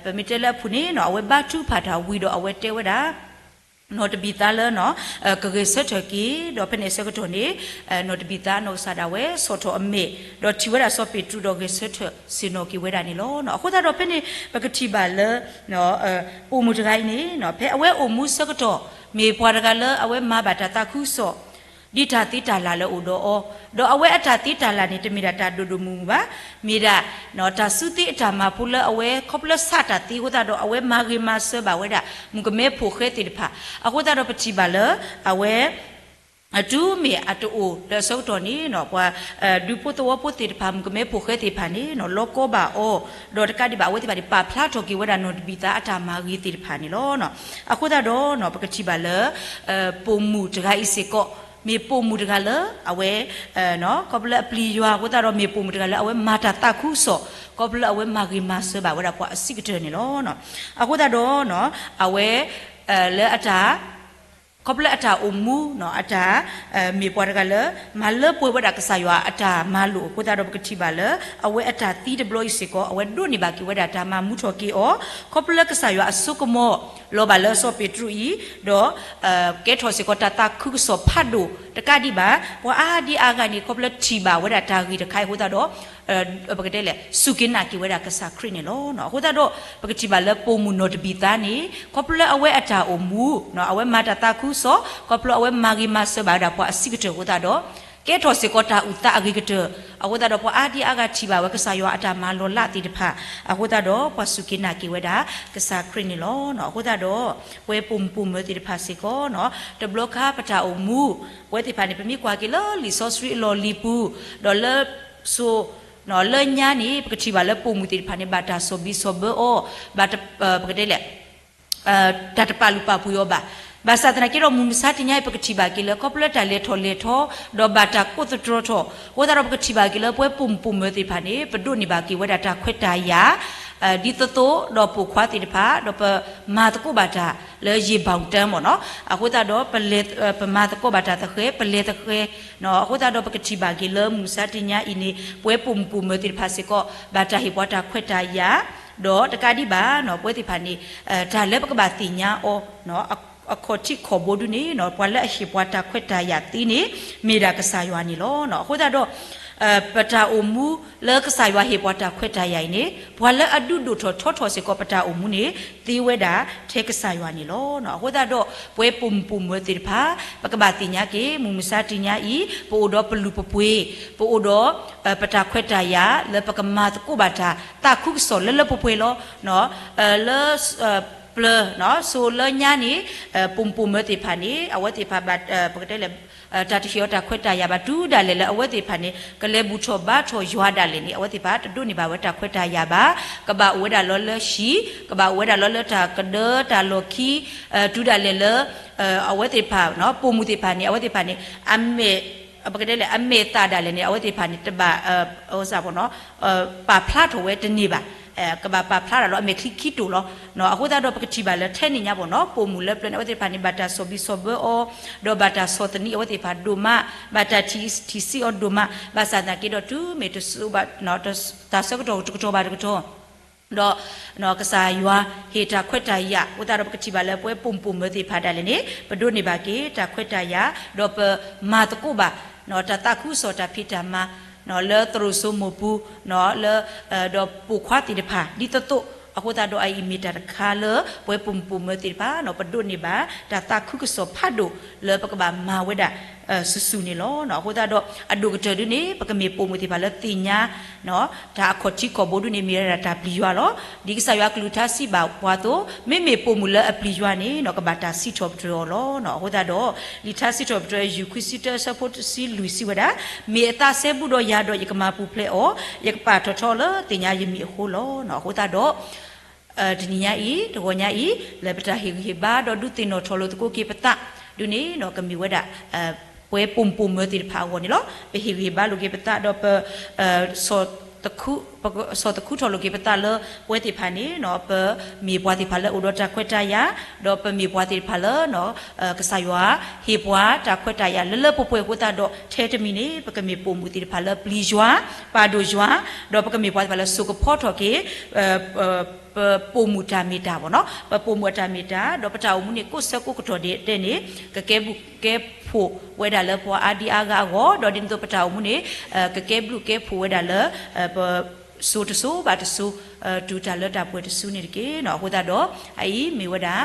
ပမ့ၢ်တဲလၢအပူၤန့ၣ် အဝဲဘါထုကဖၣ်တၢ်ဝံၤဒီးအဝဲတဲဝဲဒၣ် နီၢ်တဘံၣ်သါလၢ ကဂဲၤဆၢထၢၣ်က့ၤ, ဒီးဖဲန့ၣ်အဆၢကတီၢ်န့ၣ် နီၢ်တဘံၣ်သါနီၢ်ကစၢ်ဒၣ်ဝဲ ဆီၣ်ထီၣ်အမဲာ်, ဒီးထံၣ်ဝဲဒၣ်စီၤပ့းတရူးဒီးဂဲၤဆၢထၢၣ်ဆ့ၣ်နီၤက့ၤဝဲဒၣ်န့ၣ်လီၤ. အဃိသတးဒီးဖဲန့ၣ် ပကထံၣ်ဘၣ်လၢ ပိာ်မုၣ်တဂၤအံၤန့ၣ် ဖဲအဝဲအိၣ်မူဆၢကတီၢ် မ့ၢ်ပှၤတဂၤလၢအဝဲမၤဘၣ်တၢ်သးခုကစီၣ် ဒ်တၢ်သ့တၢ်လၢ်လၢအအိၣ်ဒီးအီၤ, ဒီးအဝဲအတၢ်သ့တၢ်လၢ်န့ၣ် တမ့ၢ်ဒၣ်တၢ်ဒိၣ်ဒိၣ်မုၢ်မုၢ်ဘၣ်, မ့ၢ်ဒၣ် တၢ်စုသ့အတၢ်မၤဖိလၢအဝဲခီဖျိလၢဆးတၢ်သ့အဃိသတးဒီး အဝဲမၤဂ့ၤမၤစၢၤဘၣ်ဝဲဒၣ် မုၣ်ကမဲဖိၣ်ဃဲသ့ၣ်တဖၣ်, အဃိသတးဒီးပထံၣ်ဘၣ်လၢ အဝဲ တုၤမ့ၢ်အတအိၣ်လၢအဆၢကတီၢ်န့ၣ် ပှၤ ဒူဖိသဝီဖိသ့ၣ်တဖၣ် မုၣ်ကမဲဖိၣ်ဃဲသ့ၣ်တဖၣ်န့ၣ် လီၤကီဘၣ်အီၤ, ဒီးတကးဒံးဘၣ်အဝဲသ့ၣ်တဖၣ်န့ၣ် ပာ်ဖျါထီၣ်က့ၤဝဲဒၣ်နီၢ်တဘံၣ်သါအတၢ်မၤဂ့ၤသ့ၣ်တဖၣ်န့ၣ်လီၤ. အဃိသတးဒီး ပကထံၣ်ဘၣ်လၢ ပိာ်မုၣ်တဂၤအံၤစ့ၢ်ကီး မ့ၢ်ပိာ်မုၣ်တဂၤလၢ အဝဲ ခီဖျိလၢအပျံၤယွၤအဃိသတးဒီး မ့ၢ်ပိာ်မုၣ်တဂၤလၢအဝဲမၤတၢ်သးခုကစီၣ် ခီဖျိလၢအဝဲမၤဂ့ၤမၤစၢၤဘၣ်ဝဲဒၣ်ပှၤအဆံးကတၢၢ်န့ၣ်လီၤ. အဃိသတးဒီး အဝဲ လၢအတၢ် ခီဖျိလၢအတၢ်အိၣ်မူ အတၢ် မ့ၢ်ပှၤတဂၤလၢ မၤလၢပှဲၤဝဲဒၣ်ကစၢ်ယွၤအတၢ်မၤလိာ်အဃိသတးဒီး ပကထံၣ်ဘၣ်လၢ အဝဲအတၢ်သံတဘျီအံၤစ့ၢ်ကီး အဝဲဒိးန့ၢ်ဘၣ်က့ၤဝဲဒၣ်တၢ်မၤမူထီၣ်က့ၤအီၤ ခီဖျိလၢကစၢ်ယွၤအစိကမီၤ လီၤဘၣ်လၢစီၤပ့းတရူးအံၤ ဒီး ကဲထီၣ်စ့ၢ်ကီးတၢ်သးခုကစီၣ်ဖးဒိၣ် တကးဒံးဘၣ် ပှၤအါဒံအါဂၤန့ၣ် ခီဖျိလၢထံၣ်ဘၣ်ဝဲဒၣ်တၢ်ဂ့ၢ်တခါအံၤအဃိသတးဒီး ပကတဲလဲၣ် စူၢ်က့ၤနာ်က့ၤဝဲဒၣ်ကစၢ်ခရံာ်န့ၣ်လီၤ. အဃိသတးဒီး ပကထံၣ်ဘၣ်လၢပိာ်မုၣ်နီၢ်တဘံၣ်သါန့ၣ် ခီဖျိလၢအဝဲအတၢ်အိၣ်မူ အဝဲမၤတၢ်သးခုကစီၣ် ခီဖျိအဝဲမၤဂ့ၤမၤစၢၤဘၣ်ဝဲဒၣ်ပှၤအဆံးကတၢၢ်အဃိသတးဒီး ကဲထီၣ်စ့ၢ်ကီးတၢ်အုၣ်သးအဂ့ၤကတၢၢ် အဃိသတးဒီးပှၤအါဒံအါဂၤထံၣ်ဘၣ်ဝဲကစၢ်ယွၤအတၢ်မၤလီၤလးသ့ၣ်တဖၣ် အဃိသတးဒီး ပှၤစူၢ်က့ၤနာ်က့ၤဝဲဒၣ် ကစၢ်ခရံာ်န့ၣ်လီၤ. အဃိသတးဒီး ပဝဲပိာ်မုၣ်ပိာ်မၢၤသ့ၣ်တဖၣ်စ့ၢ်ကီး တဘျီခါပတၢ်အိၣ်မူ ပဝဲသ့ၣ်တဖၣ်န့ၣ် ပမ့ၢ်ကွၢ်က့ၤလၢလံာ်စီဆှံအလီၢ်လံၤပူၤ ဒီးလၢစိၤ လၢညါန့ၣ် ပကထံၣ်ဘၣ်လၢပိာ်မုၣ်သ့ၣ်တဖၣ်န့ၣ် ဘၣ်တၢ်စီၢ်ဘံၣ်စီၢ်ဘၢအီၤ ဘၣ်တ ပကတဲလဲၣ် တၢ်တပာ်လုၢ်ပာ်ပှ့ၤအီၤဘၣ်. ဘၣ်ဆၣ်သနာ်က့ဒီး မုၢ်မဆါတနံၤအံၤ ပကထံၣ်ဘၣ်က့ၤလၢ ခီဖျိလၢတၢ်လဲၤထီၣ်လဲၤထီ ဒီးဘၣ်တၢ်ကိးသတြီထီၣ် အဃိသတးဒီး ပကထံၣ်ဘၣ်က့ၤလၢ ပဝဲပိာ်မုၣ်ပိာ်မၢၤသ့ၣ်တဖၣ်န့ၣ် ပဒိးန့ၢ်ဘၣ်က့ၤဝဲဒၣ်တၢ်ခွဲးတၢ်ယာ် ဒ်သိးသိးဒီးပိာ်ခွါသ့ၣ်တဖၣ် ဒီးပမၤသကိးဘၣ်တၢ်လၢယံာ်ဘၣ်တၢ်မ့ၢ်နီၤ. အဃိသတးဒီး ပလဲၤ ပမၤသကိးဘၣ်တၢ်သဃဲၤ ပလဲၤသဃဲၤ အဃိသတးဒီး ပကထံၣ်ဘၣ်က့ၤလၢမုၢ်မဆါတနံၤအံၤန့ၣ် ပဝဲပိာ်မုၣ်ပိာ်မၢၤသ့ၣ်တဖၣ်စ့ၢ်ကီး ဘၣ်တၢ်ဟ့ၣ်ပှၤတၢ်ခွဲးတၢ်ယာ် ဒီးတကးဒံးဘၣ်နီၤ ပဝဲသ့ၣ်တဖၣ်န့ၣ် တၢ်လၢပကဘၣ်သ့ၣ်ညါအီၤ အခီၣ်ထံးခီၣ်ဘိဒုန့ၣ် ပှၤလၢအဟ့ၣ်ပှၤတၢ်ခွဲးတၢ်ယာ်သ့န့ၣ် မ့ၢ်ဒၣ်ကစၢ်ယွၤန့ၣ်လီၤ. အဃိသတးဒီး ပတၢ်အိၣ်မူလၢကစၢ်ယွၤဟ့ၣ်ပှၤတၢ်ခွဲးတၢ်ယာ်အံၤန့ၣ် ပှၤလၢအဒုးဒိၣ်ထီၣ်ထီထီၣ်စ့ၢ်ကီးပတၢ်အိၣ်မူန့ၣ် သ့ဝဲဒၣ်ထဲကစၢ်ယွၤန့ၣ်လီၤ. အဃိသတးဒီး ပဝဲပိာ်မုၣ်ပိာ်မၢၤသ့ၣ်တဖၣ် ပကဘၣ်သ့ၣ်ညါက့ၤ မုၢ်မဆါတနံၤအံၤ ပအိၣ်ဒီးပလုၢ်ပပှ့ၤ ပအိၣ်ဒီး ပတၢ်ခွဲးတၢ်ယာ် လၢပကမၤသကိးဘၣ်တၢ်သးခုကစီၣ်လၢလၢပှဲၤပှဲၤလီၤ. လၢ ပျၢၤ စိၤလၢညါန့ၣ် ပိာ်မုၣ်ပိာ်မၢၤသ့ၣ်တဖၣ်န့ၣ် အဝဲသ့ၣ်တဖၣ်ဘၣ် ပကတဲလဲၣ် တၢ်တဟ့ၣ်အီၤတၢ်ခွဲးတၢ်ယာ်ဘၣ် တုၤဒၣ်လဲာ်လၢအဝဲသ့ၣ်တဖၣ်န့ၣ် ကလဲၤဘူၣ်ထီၣ်ဘါထီၣ်ယွၤဒၣ်လဲာ်န့ၣ် အဝဲသ့ၣ်တဖၣ်တဒိးန့ၢ်ဘၣ်ဝဲတၢ်ခွဲးတၢ်ယာ်ဘၣ်. ကဘၣ်အိၣ်ဝဲဒၣ်လီၤလၢဟံၣ် ကဘၣ်အိၣ်ဝဲဒၣ်လီၤလၢတၢ်ကဒၢတၢ်လီၢ်ခံ တုၤဒၣ်လဲာ်လၢ အဝဲသ့ၣ်တဖၣ် ပိာ်မုၣ်သ့ၣ်တဖၣ်န့ၣ် အဝဲသ့ၣ်တဖၣ်န့ၣ် အမဲာ် ပကတဲလဲၣ် အမဲာ်သၣ်ဒၣ်လဲာ်န့ၣ် အဝဲသ့ၣ်တဖၣ်န့ၣ် တဘၣ် ပာ်ဖျါထီၣ်ဝဲတန့ၢ်ဘၣ်. ကဘၣ်ပာ်ဖျါတၢ်လၢအမဲာ်ချံခံတိာ်လီၤ. အဃိသတးဒီး ပကထံၣ်ဘၣ်လၢထဲန့ၣ်ညါဘၣ်နီၤ ပိာ်မုၣ်လၢပျၢၤန့ၣ် အဝဲသ့ၣ်တဖၣ်န့ၣ် ဘၣ်တၢ်စီၢ်ဘံၣ်စီၢ်ဘၢအီၤ ဒီးဘၣ်တၢ်ဆီၣ်သနံးအဝဲသ့ၣ်တဖၣ်ဒိၣ်မး ဘၣ်တၢ်ထံၣ်ဆံးအီၤဒိၣ်မး ဘၣ်ဆၣ်သနာ်က့ဒီး တုၤမ့ၢ်တစိၤဘၣ် တၢ်ဆၢကတီၢ်တကတီၢ်ဘၣ်တကတီၢ် ဒီး ကစၢ်ယွၤဟ့ၣ်တၢ်ခွဲးတၢ်ယာ် အဃိသတးဒီး ပကထံၣ်ဘၣ်လၢပဝဲပိာ်မုၣ်ပိာ်မၢၤသ့ၣ်တဖၣ်ဒၣ်လဲာ်န့ၣ် ပဒိးန့ၢ်ဘၣ်က့ၤတၢ်ခွဲးတၢ်ယာ် ဒီးပမၤသကိးဘၣ် တၢ်သးခုကစီၣ်တၢ်ဖံးတၢ်မၤ လၢသရိာ်စိမိၢ်ပူၤ လၢ ဒီးပိာ်ခွါသ့ၣ်တဖၣ် ဒ်သိးသိး အဃိသတးဒီး အအံၤမ့ၢ်တၢ်တခါလၢ ပဝဲပိာ်မုၣ်ပိာ်မၢၤသ့ၣ်တဖၣ် ပဒိးန့ၢ်ဘၣ် တၢ်သးခုကစီၣ်ဖးဒိၣ် လၢပကဘၣ်မၤဝဲဒၣ် စုာ်စုာ်န့ၣ်လီၤ. အဃိသတးဒီး အဒိၣ်ကတၢၢ်ဒုန့ၣ် ပကမ့ၢ်ပိာ်မုၣ်သ့ၣ်တဖၣ်လၢသ့ၣ်ညါ တၢ်အခီၣ်ထံးခီၣ်ဘိဒုန့ၣ် မ့ၢ်ဝဲဒၣ်တၢ်ပျံၤယွၤလီၤ. ဒ်ကစၢ်ယွၤအကလုၢ်ကထါစံးဘၣ်ပှၤအသိး မ့မ့ၢ်ပိာ်မုၣ်လၢအပျံၤယွၤန့ၣ် ကဘၣ်တၢ်စံးထီၣ်ပတြၢၤအီၤလီၤ. အဃိသတးဒီး လံာ်ထါစံးထီၣ်ပတြၢၤ ယူၢ်ခွံဆံတၢ အဆၢဖိတဆံလွံၢ်စံးဝဲဒၣ်, မ့ၢ်အသးစဲဘူးဒီးယၤဒီး ယကမၤပူၤဖျဲးအီၤ, ယကပာ်ထီၣ်ထီလၢသ့ၣ်ညါယမံၤအဃိလီၤ. အဃိသတးဒီး တနံၤညါအံၤ တဂီၤညါအံၤ လၢပတၢ်ဟ့ၣ်ဂံၢ်ဟ့ၣ်ဘါ ဒီးဒုးသ့ၣ်နီၣ်ထီၣ်လိာ်သကိးက့ၤပသးဒုန့ၣ် ကမ့ၢ်ဝဲဒၣ် ပဝဲပိာ်မုၣ်ပိာ်မၢၤသ့ၣ်တဖၣ်အဂီၢ်န့ၣ်လီၤ. ပဟ့ၣ်ဂံၢ်ဟ့ၣ်ဘါလိာ်က့ၤပသး ဒီးပ စီၣ်သခူထီၣ်လိာ်က့ၤပသးလၢပဝဲသ့ၣ်တဖၣ်န့ၣ် ပမ့ၢ်ပှၤသ့ၣ်တဖၣ်လၢအိၣ်ဒီးတၢ်ခွဲးတၢ်ယာ်, ဒီးပမ့ၢ်ပှၤသ့ၣ်တဖၣ်လၢ ကစၢ်ယွၤဟ့ၣ်ပှၤတၢ်ခွဲးတၢ်ယာ်လၢလၢပှဲၤပှဲၤအဃိသတးဒီး ထဲတမံၤန့ၣ် ပကမ့ၢ်ပိာ်မုၣ်သ့ၣ်တဖၣ်လၢပျံၤယွၤ, ပာ်ဒိၣ်ယွၤ, ဒီးပကမ့ၢ်ပှၤသ့ၣ်တဖၣ်လၢစိာ်ကဖီထီၣ်က့ၤ ပပိာ်မုၣ်တၢ်မ့ၢ်တၢ်ဘၣ်နီၤ, ပပိာ်မုၣ်အတၢ်မ့ၢ်တၢ်, ဒီးပတၢ်အိၣ်မူန့ၣ် ကိးဆၢကိးကတီၢ်ဒဲးဒဲးန့ၣ် ကကဲဘျုးကဲဖှိၣ်ဝဲဒၣ်လၢပှၤအါဒံအါဂၤအဂီၢ်, ဒီးဒ်န့ၣ်အသိးပတၢ်အိၣ်မူန့ၣ် ကကဲဘျုးကဲဖှိၣ်ဝဲဒၣ်လၢ ပစိၤတစိၤဘၣ်တစိၤ တုၤတၢ်လၢတၢ်ပှဲၤတစုန့ၣ်တက့ၢ်. အဃိသတးဒီး အအံၤမ့ၢ်ဝဲဒၣ်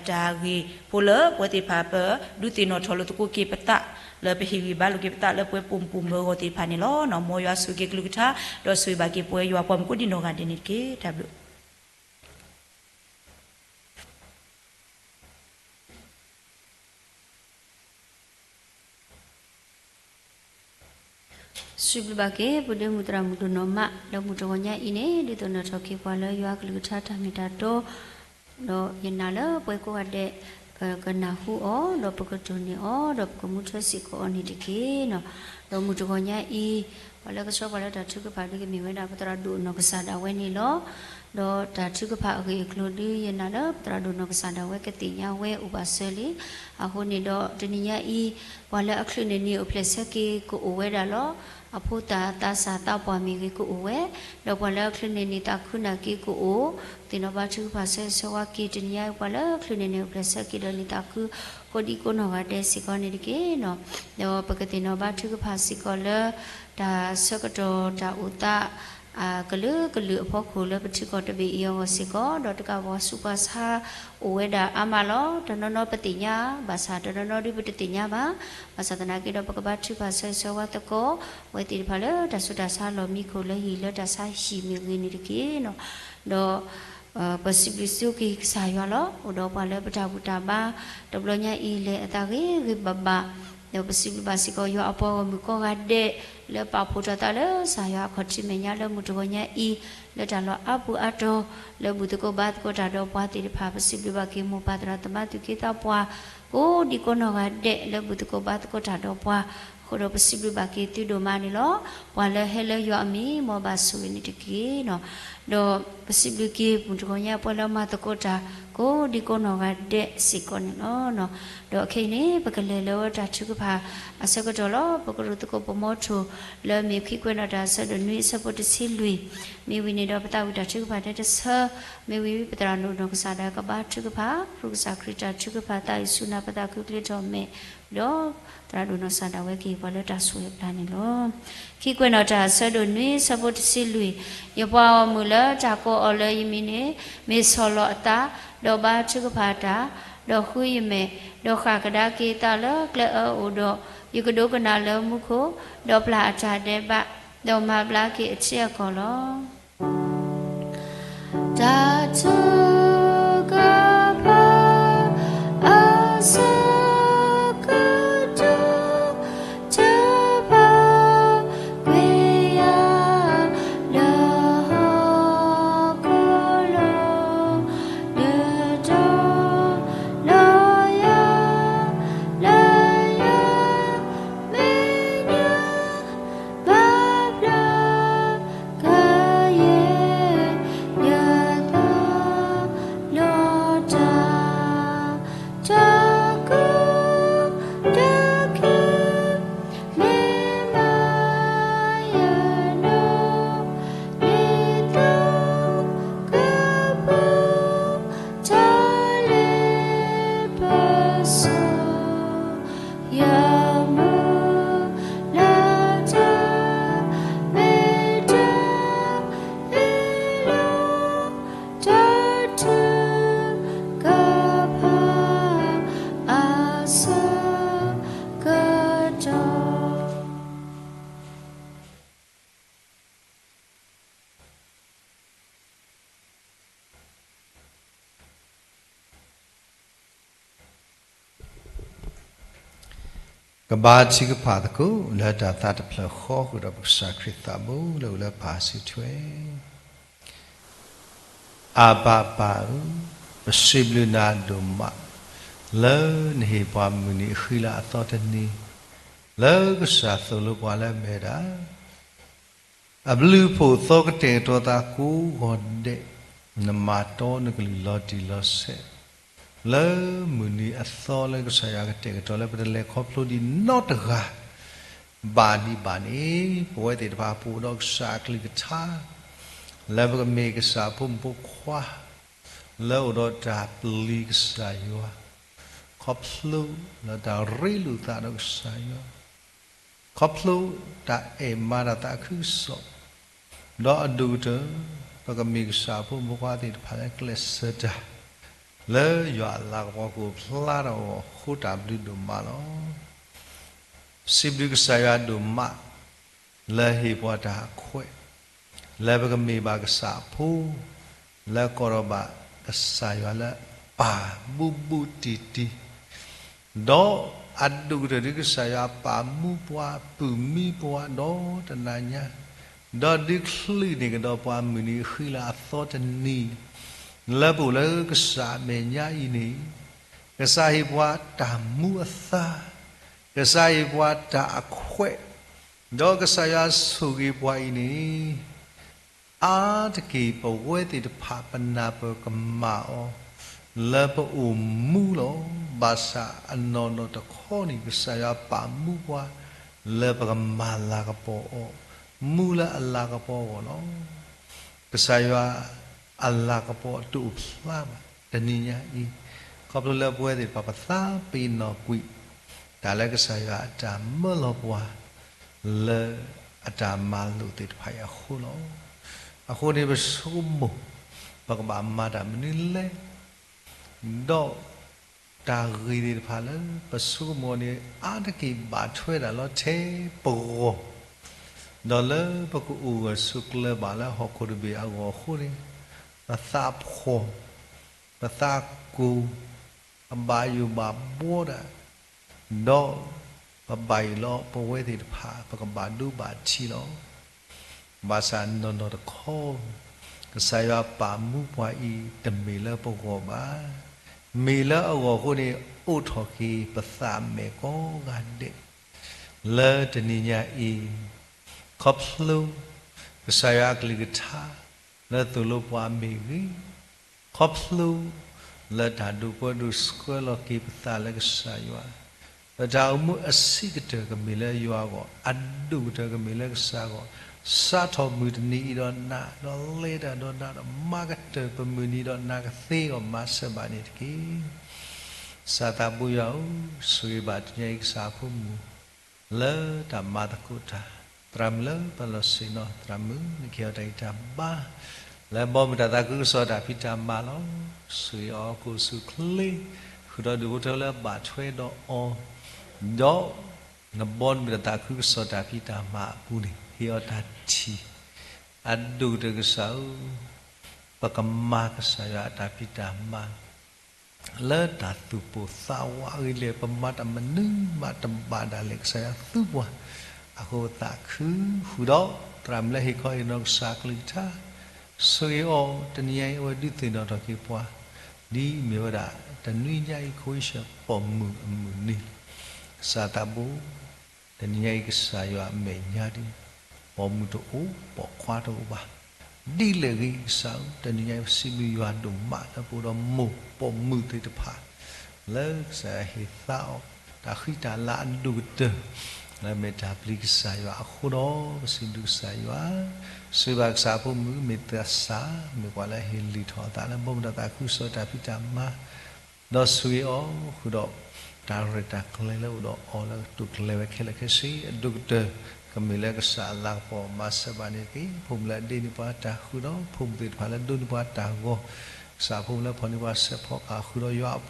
တၢ်ဂ့ၢ်ဖိလၢပဝဲသ့ၣ်တဖၣ်ပဒုးသ့ၣ်နီၣ်ထီၣ်လိာ်သကိးက့ၤပသး လၢပဟ့ၣ်ဂံၢ်ဘါလိာ်က့ၤပသးလၢပဝဲပိာ်မုၣ်ပိာ်မၢၤအဂီၢ်သ့ၣ်တဖၣ်န့ၣ်လီၤ. မ်ယွၤဆိၣ်ဂ့ၤက့ၤကလုၢ်ကထါ ဒီးဆိၣ်ဂ့ၤဘၣ်က့ၤပဝဲယွၤပှၤမုၣ်ကိးဒံနီၢ်ဂၤဒဲးန့ၣ်တက့ၢ်. တၢ်ဘျုး စံးဘျုးဘၣ်က့ၤ ပုၢ်ဒ့မုၣ်သရၣ်မုၣ်ဒိၣ်နီၢ်မး လၢမုၢ်တဂီၤညါအံၤန့ၣ် ဒုးသ့ၣ်နီၣ်ထီၣ်က့ၤပှၤလၢယွၤကလုၢ်ကထါတၢ်မ့ၢ်တၢ်တီ ဒီးယနာ်လၢပဝဲကိးဂၤဒဲး ပကနၢ်ဟူအီၤ ဒီးပကတိၢ်န့ၢ်အီၤ ဒီးပကမူထၢစ့ၢ်ကီးအီၤန့ၣ်တက့ၢ်. ဒီးမုၢ်တဂီၤညါအံၤ ပှၤလၢကဆှၢပှၤလၢတၢ်ထုကဖၣ်ဒုကမ့ၢ်ဝဲဒၣ် ပသရၣ်ဒိၣ်နီၢ်ကစၢ်ဒၣ်ဝဲန့ၣ်လီၤ. ဒီးတၢ်ထုကဖၣ်အဂ့ၢ်အကျိၤဒု ယနာ်လၢပသရၣ်ဒိၣ်နီၢ်ကစၢ်ဒၣ်ဝဲကသ့ၣ်ညါဝဲအိၣ်ဘၣ်စၢၤလံ. အဃိန့ၣ်ဒီးတနံၤညါအံၤ ပှၤလၢအချုးန့ၢ်နံၤအိၣ်ဖျဲၣ်ဆၢက့ၤကအိၣ်ဝဲဒၣ်လီၤ. အဖိသၣ်သးစၢ်သးပှၢ်မ့ၢ်ဂ့ၤကအိၣ်ဝဲ, ဒီးပှၤလၢအချုးန့ၢ်နံၣ်သးခုနာ်က့ကအိၣ်, သ့ၣ်နီၣ်ဘါထုကဖၣ်ဆၢဂ့ၤဆၢဝါက့ၤတနံၤညါအံၤ ပှၤလၢအချုးန့ၢ်န့ၣ်အိၣ်ဖျဲၣ်ဆၢက့ၤဒီးနံၣ်သးခု ကိးဒံကိးနီၢ်ဂၤဒဲးစ့ၢ်ကီးန့ၣ်တက့ၢ်နီၤ. ဒီးပကသ့ၣ်နီၣ်ဘါထုကဖၣ်စ့ၢ်ကီးလၢ တၢ်ဆၢကတီၢ်တၢ်အိၣ်သး ကလုာ်ကလုာ်အဖီခိၣ်လၢပထံကီၢ်တဘ့ၣ်အံၤအဂီၢ်စ့ၢ်ကီး, ဒီးတကးပှၤဆူးပှၤဆါအိၣ်ဝဲဒၣ်အါမးလီၤ. တနီၤနီၤပသ့ၣ်ညါ, ဘၣ်ဆၣ်တနီၤနီၤဒ်ပတသ့ၣ်ညါဘၣ်. ဘၣ်ဆၣ်သနာ်က့ဒီးပကဘါထုကဖၣ်ဆၢဂ့ၤဆၢဝါသကိး အဝဲသ့ၣ်တဖၣ်လၢတၢ်ဆူးတၢ်ဆါလီၢ်မံခိၣ်လၢဟံၣ်လၢတၢ်ဆါဟံၣ်မ့ၢ်ဂ့ၤန့ၣ်တက့ၢ်နီၤ. ဒီး ပစံးဘျုးစံးက့ၤကစၢ်ယွၤလီၤ. အိၣ်ဒီးပှၤလၢပတၢ်ဘူၣ်တၢ်ဘါ တဘျီညါအံၤလဲၤအသးဂ့ၤဂ့ၤဘၣ်ဘၣ်, ဒီးပစံးဘျုးဘၣ်စ့ၢ်ကီးယွၤအပှၤဂီၢ်မုၢ်ကိးဂၤဒဲး လၢပာ်ဖှိၣ်ထီၣ်သးလၢကစၢ်ယွၤအခီၣ်ထံးမဲာ်ညါလၢမုၢ်တဂီၤညါအံၤ လၢတၢ်လီၢ်အါပူၤအါတီၤ လၢဘူၣ်သကိးဘါသကိးတၢ်ဒီးပှၤသ့ၣ်တဖၣ် ပစံးဘျုးဘၣ်က့ၤမိၢ်ပၢ်သရၣ်သမါသူၣ်က့သးပှၢ် ကိးဒံကိးနီၢ်ဂၤဒဲး လၢဘူၣ်သကိးဘါသကိးတၢ်ဒီးပှၤ အဃိဒီးပစံးဘျုးဘၣ်က့ၤသုဒိၣ်မးန့ၣ်လီၤ. ပှၤလၢဟဲလၢယွၤအမံၤ မ်အဘၣ်ဆိၣ်ဂ့ၤန့ၣ်တက့ၢ်နီၤ. ဒီးပစံးဘျုးက့ၤမုၢ်တဂီၤညါပှၤလၢမၤသကိးတၢ် ကိးဒံကိးနီၢ်ဂၤဒဲးစ့ၢ်ကီးန့ၣ်လီၤ. ဒီးခဲအံၤန့ၣ် ပကလဲၤလၢဝဲတၢ်ထုကဖၣ်အဆၢကတီၢ်လီၤ. ပကရူၢ်သကိးပမီထိၣ် လၢမ့ၢ်ခံကွဲးနီၣ်တၢ်အဆၢဒိၣ်နွံအဆၢဖိတဆံလွံၢ်, မ့ၢ်ဝံၤန့ၣ်ဒီးပသးဝံၣ်တၢ်ထုကဖၣ်တဲတဆၢ, မ့ၢ်ဝံၤပသရၣ်ဒိၣ်နီၢ်ကစၢ်ဒၣ်ကဘါထုကဖၣ် ရူၢ်ကစၢ်ခရံာ်တၢ်ထုကဖၣ် သးအုးဆူနၤ ပသးခုကလ့ထီၣ်မဲာ်, ဒီးသရၣ်ဒိၣ်နီၢ်ကစၢ်ဒၣ်ဝဲကဟ့ၣ်ပှၤလၢတၢ်ဆိၣ်ဂ့ၤအပျၢ်န့ၣ်လီၤ. ခံကွဲးနီၣ်တၢ်အဆၢဒိၣ်နွံအဆၢဖိတဆံလွံၢ်, ယပှၤဂီၢ်မုၢ်လၢတၢ်ကိးအီၤလၢယမံၤန့ၣ် မ့ၢ်ဆီၣ်လီၤအသး, ဒီးဘါထုကဖၣ်တၢ်, ဒီးဃုယမဲာ်, ဒီးဃၣ်ကဒါက့ၤသးလၢကျဲအၢအိၣ်ဒီး, ယကဒိကနၣ်လၢမူခိၣ်, ဒီးပျၢ်အတၢ်ဒဲးဘး, ဒီးမၤဘျါက့ၤအထံအကီၢ်လီၤ. တၢ်ထုကဖၣ်အဆၢကတီၢ် တဘၣ်ကွံာ်ယၤ လၢဟီၣ်ခိၣ်လိၤ ဒုးတီၤလီၤယၤ လၢယမဲာ်ညါ ဘၣ်ဘျါကယဲၢ် ယသးလီၤတၢ် တၢ်ကူၣ်တၢ်က့ မ့ၢ်မၤယၤနီၢ် လံာ်သကပူၤ တၢ်လ့ပစီ ယမူလၢတၢ်မ့ၢ်တၢ်အ့လီၤ တၢ်ထုကဖၣ်အဆၢကတီၢ် ကဘါထုကဖၣ်သကိး လၢတၢ်သးတဖျၢၣ်ဃီဃုာ်ဒီးပကစၢ်ခရံာ်သးဘိလၢအိၣ်လၢပၢ်စုထွဲ အဘၣ်ပၢ်ဧၢ, ပစံးဘျုးနၤဒိၣ်မး လၢနဟ့ၣ်ပှၤမုၢ်နံၤအဃံလၤအသီတနံၤ, လၢကစၢ်သိၣ်လိပှၤလၢအမ့ၢ်ဝဲဒၣ် အဘျုးအဖှိၣ်သီကတဲာ်ကတီၤသးကိးဂီၤဒဲး, နမၤတီနကလုၢ်လီၤတံၢ်လီၤဆဲး, လၢမုၢ်နံၤအသီလၢကစၢ်ယွၤကတဲာ်ကတီၤလၢပတလဲၤခီဖျိဒံးနီတဂၤ ဘၣ်ဒံးဘၣ်န့ၣ်, ပဝဲသ့ၣ်တဖၣ်ပအိၣ်ဒီးကစၢ်အကလုၢ်ကထါ လၢပကမ့ၢ်ကစၢ်အဖိမုၣ်ဖိခွါ လၢအိၣ်ဒီးတၢ်ပျံၤကစၢ်ယွၤ, ခီဖျိလၢတၢ်ရ့လိာ်သးဒီးကစၢ်ယွၤ, ခီဖျိတၢ်အဲၣ်မၤတၢ်သးခုကစီၣ်, ဒီးအဒိၣ်ကတၢၢ် ပကမ့ၢ်ကစၢ်အဖိမုၣ်ဖိခွါသ့ၣ်တဖၣ်လၢကျဲးစၢးတၢ် လၢယွၤအလၤကပီၤကအိၣ်ဖျါထီၣ်အဂီၢ်အဃိ တၢ်ဘျုးဒိၣ်မးလီၤ. စံးဘျုးကစၢ်ယွၤဒိၣ်မး လၢဟ့ၣ်ပှၤတၢ်အခွဲး, လၢပကမ့ၢ်ဘၣ်ကစၢ်အဖိ, လၢကိးထီၣ်ဘၣ်ကစၢ်ယွၤလၢပၢ်ဘူးဘူးတံၢ်တံၢ်, ဒီးအဒိၣ်ကတၢၢ်ဒ်ကစၢ်ယွၤပာ်မူပှၤ ပုၢ်မံပှၤ ဒီးတနၤညါ, ဒီးဒုးချုးန့ၢ်ကဒီးပှၤမုၢ်နံၤအဃံလၤအသီတနံၤ, လၢပအိၣ်လၢကစၢ်အမဲာ်ညါအံၤန့ၣ်, ကစၢ်ဟ့ၣ်ပှၤတၢ်မူအသါ, ကစၢ်ဟ့ၣ်ပှၤတၢ်အခွဲး, ဒီးကစၢ်ယွၤဆိၣ်ဂ့ၤပှၤအံၤန့ၣ် အါတက့ၢ်ပဝဲသ့ၣ်တဖၣ်ပနၢ်ပၢၢ်ကမၣ်အီၤ လၢပအိၣ်မူလီၤ. ဘၣ်ဆၣ်အနီၢ်နီၢ်တခီန့ၣ် ကစၢ်ယွၤပာ်မူပှၤ လၢပကမၤလၤကပီၤအီၤ, မူလၢအလၤကပီၤအဂီၢ်လီၤ. ကစၢ်ယွၤအလၤကပီၤတအိၣ်ဖျါဘၣ်တနံၤညါအံၤ, ခီဖျိလၢပဝဲသ့ၣ်တဖၣ်ပသးပ့ၤနီၣ်ကွံာ် တၢ်လၢကစၢ်ယွၤအတၢ်မၢလီၤပှၤ လၢအတၢ်မၤလိာ်သ့ၣ်တဖၣ်အံၤအဃိလီၤ. အဃိန့ၣ်ပဆိကမိၣ် ပကဘၣ်မၤတၢ်မနုၤလဲၣ်, ဒီး တၢ်ဂ့ၢ်သ့ၣ်တဖၣ်လၢပဆိကမိၣ်န့ၣ် အါတက့ၢ်ဘၣ်ထွဲဒၣ်လီၤထဲပဂီၢ်, ဒီးလၢပကအိၣ်ဂၢၢ်ဆိးကျၢၤဘၣ်လၢဟီၣ်ခိၣ်တဘ့ၣ်အဂီၢ်အဃိန့ၣ်, ပသးဖှီၣ်, ပသးကိၢ်, အဘၣ်ယိၣ်ဘၣ်ဘှီဒၣ်, ဒီးပဘၣ်ယိၣ်လီၤပဝဲသ့ၣ်တဖၣ် ပကဘၣ်ဒိဘၣ်ထံးလီၤ. ဘၣ်ဆၣ်နီၢ်နီၢ်တခီ, ကစၢ်ယွၤပာ်မူပှၤအံၤ တမ့ၢ်လၢပဂီၢ်ဘၣ်. မ့ၢ်လၢအဂီၢ်အဃိန့ၣ် အိးထီၣ်က့ၤပသးမဲာ်ကိးဂၤဒဲး လၢတနံၤညါအံၤ, ခီဖျိ ကစၢ်ယွၤအကလုၢ်ကထါ လၢသိၣ်လိပှၤမ့ၢ်ဂ့ၤ, ခီဖျိ လၢတၢ်ဒိၣ်ပှဲၤဒိၣ်ဆှၢလီၤက့ၤပသးလၢကစၢ်ယွၤ, လၢတၢ်အိၣ်မူအဆံးကတၢၢ်ကမ့ၢ်လၢယွၤအဂီၢ်, အဒိၣ်ကတၢၢ်ကမ့ၢ်လၢကစၢ်အဂီၢ်, စးထီၣ်မုၢ်တနံၤအံၤဒီးနၤ, ဒီးလဲၤတၢ်ဒီးနၤ, ဒီးမၤကတၢၢ်ပမုၢ်နံၤဒီးနၤကသ့အဂီၢ် မၤစၢၤဘၣ်န့ၣ်တက့ၢ်. ကစၢ်သးဘိယွၤဧၢ, ဆိၣ်ဂ့ၤဘၣ်တနံၤညါအံၤကစၢ်အဖိမုၣ် လၢတၢ်မၤသကိးတၢ်, သရၣ်မုၣ်လၢပလီၢ်ဆ့ၣ်နီၤ, သရၣ်မုၣ်နကဟ့ၣ်အီၤတၢ်ဂံၢ်တၢ်ဘါ, လၢဘီမုၢ်တၢ်သးခုကစီၣ်တၢ်ဖံးတၢ်မၤလီၤ. ဆိၣ်ဂ့ၤအီၤကိၣ်ဆူၣ်ချ့, ဃုာ်ဒီးဒူၣ်ဖိထၢဖိလၢအဘၣ်ထွဲဒီးအီၤ, ဒီး နဘီမုၢ်တၢ်သးခုကစီၣ်တၢ်ဖံးတၢ်မၤအပူၤန့ၣ် ဟ့ၣ်အီၤတၢ်ထံၣ်, အဒိၣ်ကတၢၢ်ကစၢ်ဧၢ, ပကမၤကစၢ်ယွၤအတၢ်ဖံးတၢ်မၤ လၢတၢ်သူၣ်ပိၢ်သးဝးအဂ့ၢ်လဲၣ်, ပမၤတၢ်မနုၤမးတဘၣ်ဒၣ်လဲာ် ကစၢ်ယွၤသူပှၤ, အဃိပသးခုဃုာ်ဒီး သရၣ်မုၣ်လၢဟ့ၣ်ခီဟ့ၣ်နီၤကစၢ်အကလုၢ်ကထါ, ဆိၣ်ဂ့ၤအီၤတနံၤညါအံၤ အဝဲဒုးသ့ၣ်နီၣ်ထီၣ်က့ၤပှၤ, ဒ်မ့ၢ်ဝဲဒၣ်တနွံညါအံၤ ခွံဆၢပိာ်မုၣ်အမုၢ်နံၤ, ကစၢ်သးဘိ တနံၤညါအံၤကစၢ်ယွၤအမဲာ်ညါဒ် ပိာ်မုၣ်တအိၣ် ပိာ်ခွါတအိၣ်ဘၣ်, ဒ်လဲၣ်ဂ့ၤကစၢ်ဧၢ, တနံၤညါအံၤပစံးဘျုးယွၤဒိၣ်မးလၢပအိၣ်ဒီးမိၢ်ပိာ်မုၣ်သ့ၣ်တဖၣ် လၢကစၢ်ယွၤဟ့ၣ်သါအီၤ တၢ်ဃံတၢ်လၤအဒိၣ်ကတၢၢ် လၢအမ့ၢ်တၢ်ပျံၤကစၢ်ယွၤအဃိဒီး ပစံးဘျုးကစၢ်ယွၤ, ဆိၣ်ဂ့ၤဘၣ်ကစၢ်အဖိမုၣ် မ့ၢ်သးစၢ် မ့ၢ်ပှၤလၢဟ့ၣ်လုၢ်ထီၣ်အသးလၢဘီမုၢ်တၢ်သးခုကစီၣ်တၢ်ဖံးတၢ်မၤ ဒီးဆိၣ်ဂ့ၤအီၤဃုာ်ဒီး တၢ်ရဲၣ်တၢ်ကျဲၤလၢအိၣ်ဒီးအီၤလၢကတိၤကျဲၤဝဲခဲလၢာ်ခဲဆ့ အဒိၣ်ကတၢၢ် ကမ့ၢ်လၢကစၢ်အလၤကပီၤမၤစၢၤဘၣ်န့ၣ်တက့ၢ်. ဖိမုၣ်လၢအဒ့န့ၢ်ပှၤတၢ်ဃုာ်ဒီး ဖိမုၣ်သ့ၣ်တဖၣ်လၢဒိးန့ၢ်ပှၤတၢ်ဂီၤ, ကစၢ်ဖိမုၣ်လၢဖီၣ်န့ၢ်ပှၤစဲးဖီကဟၣ်ဃုာ်ဒီး ယွၤအ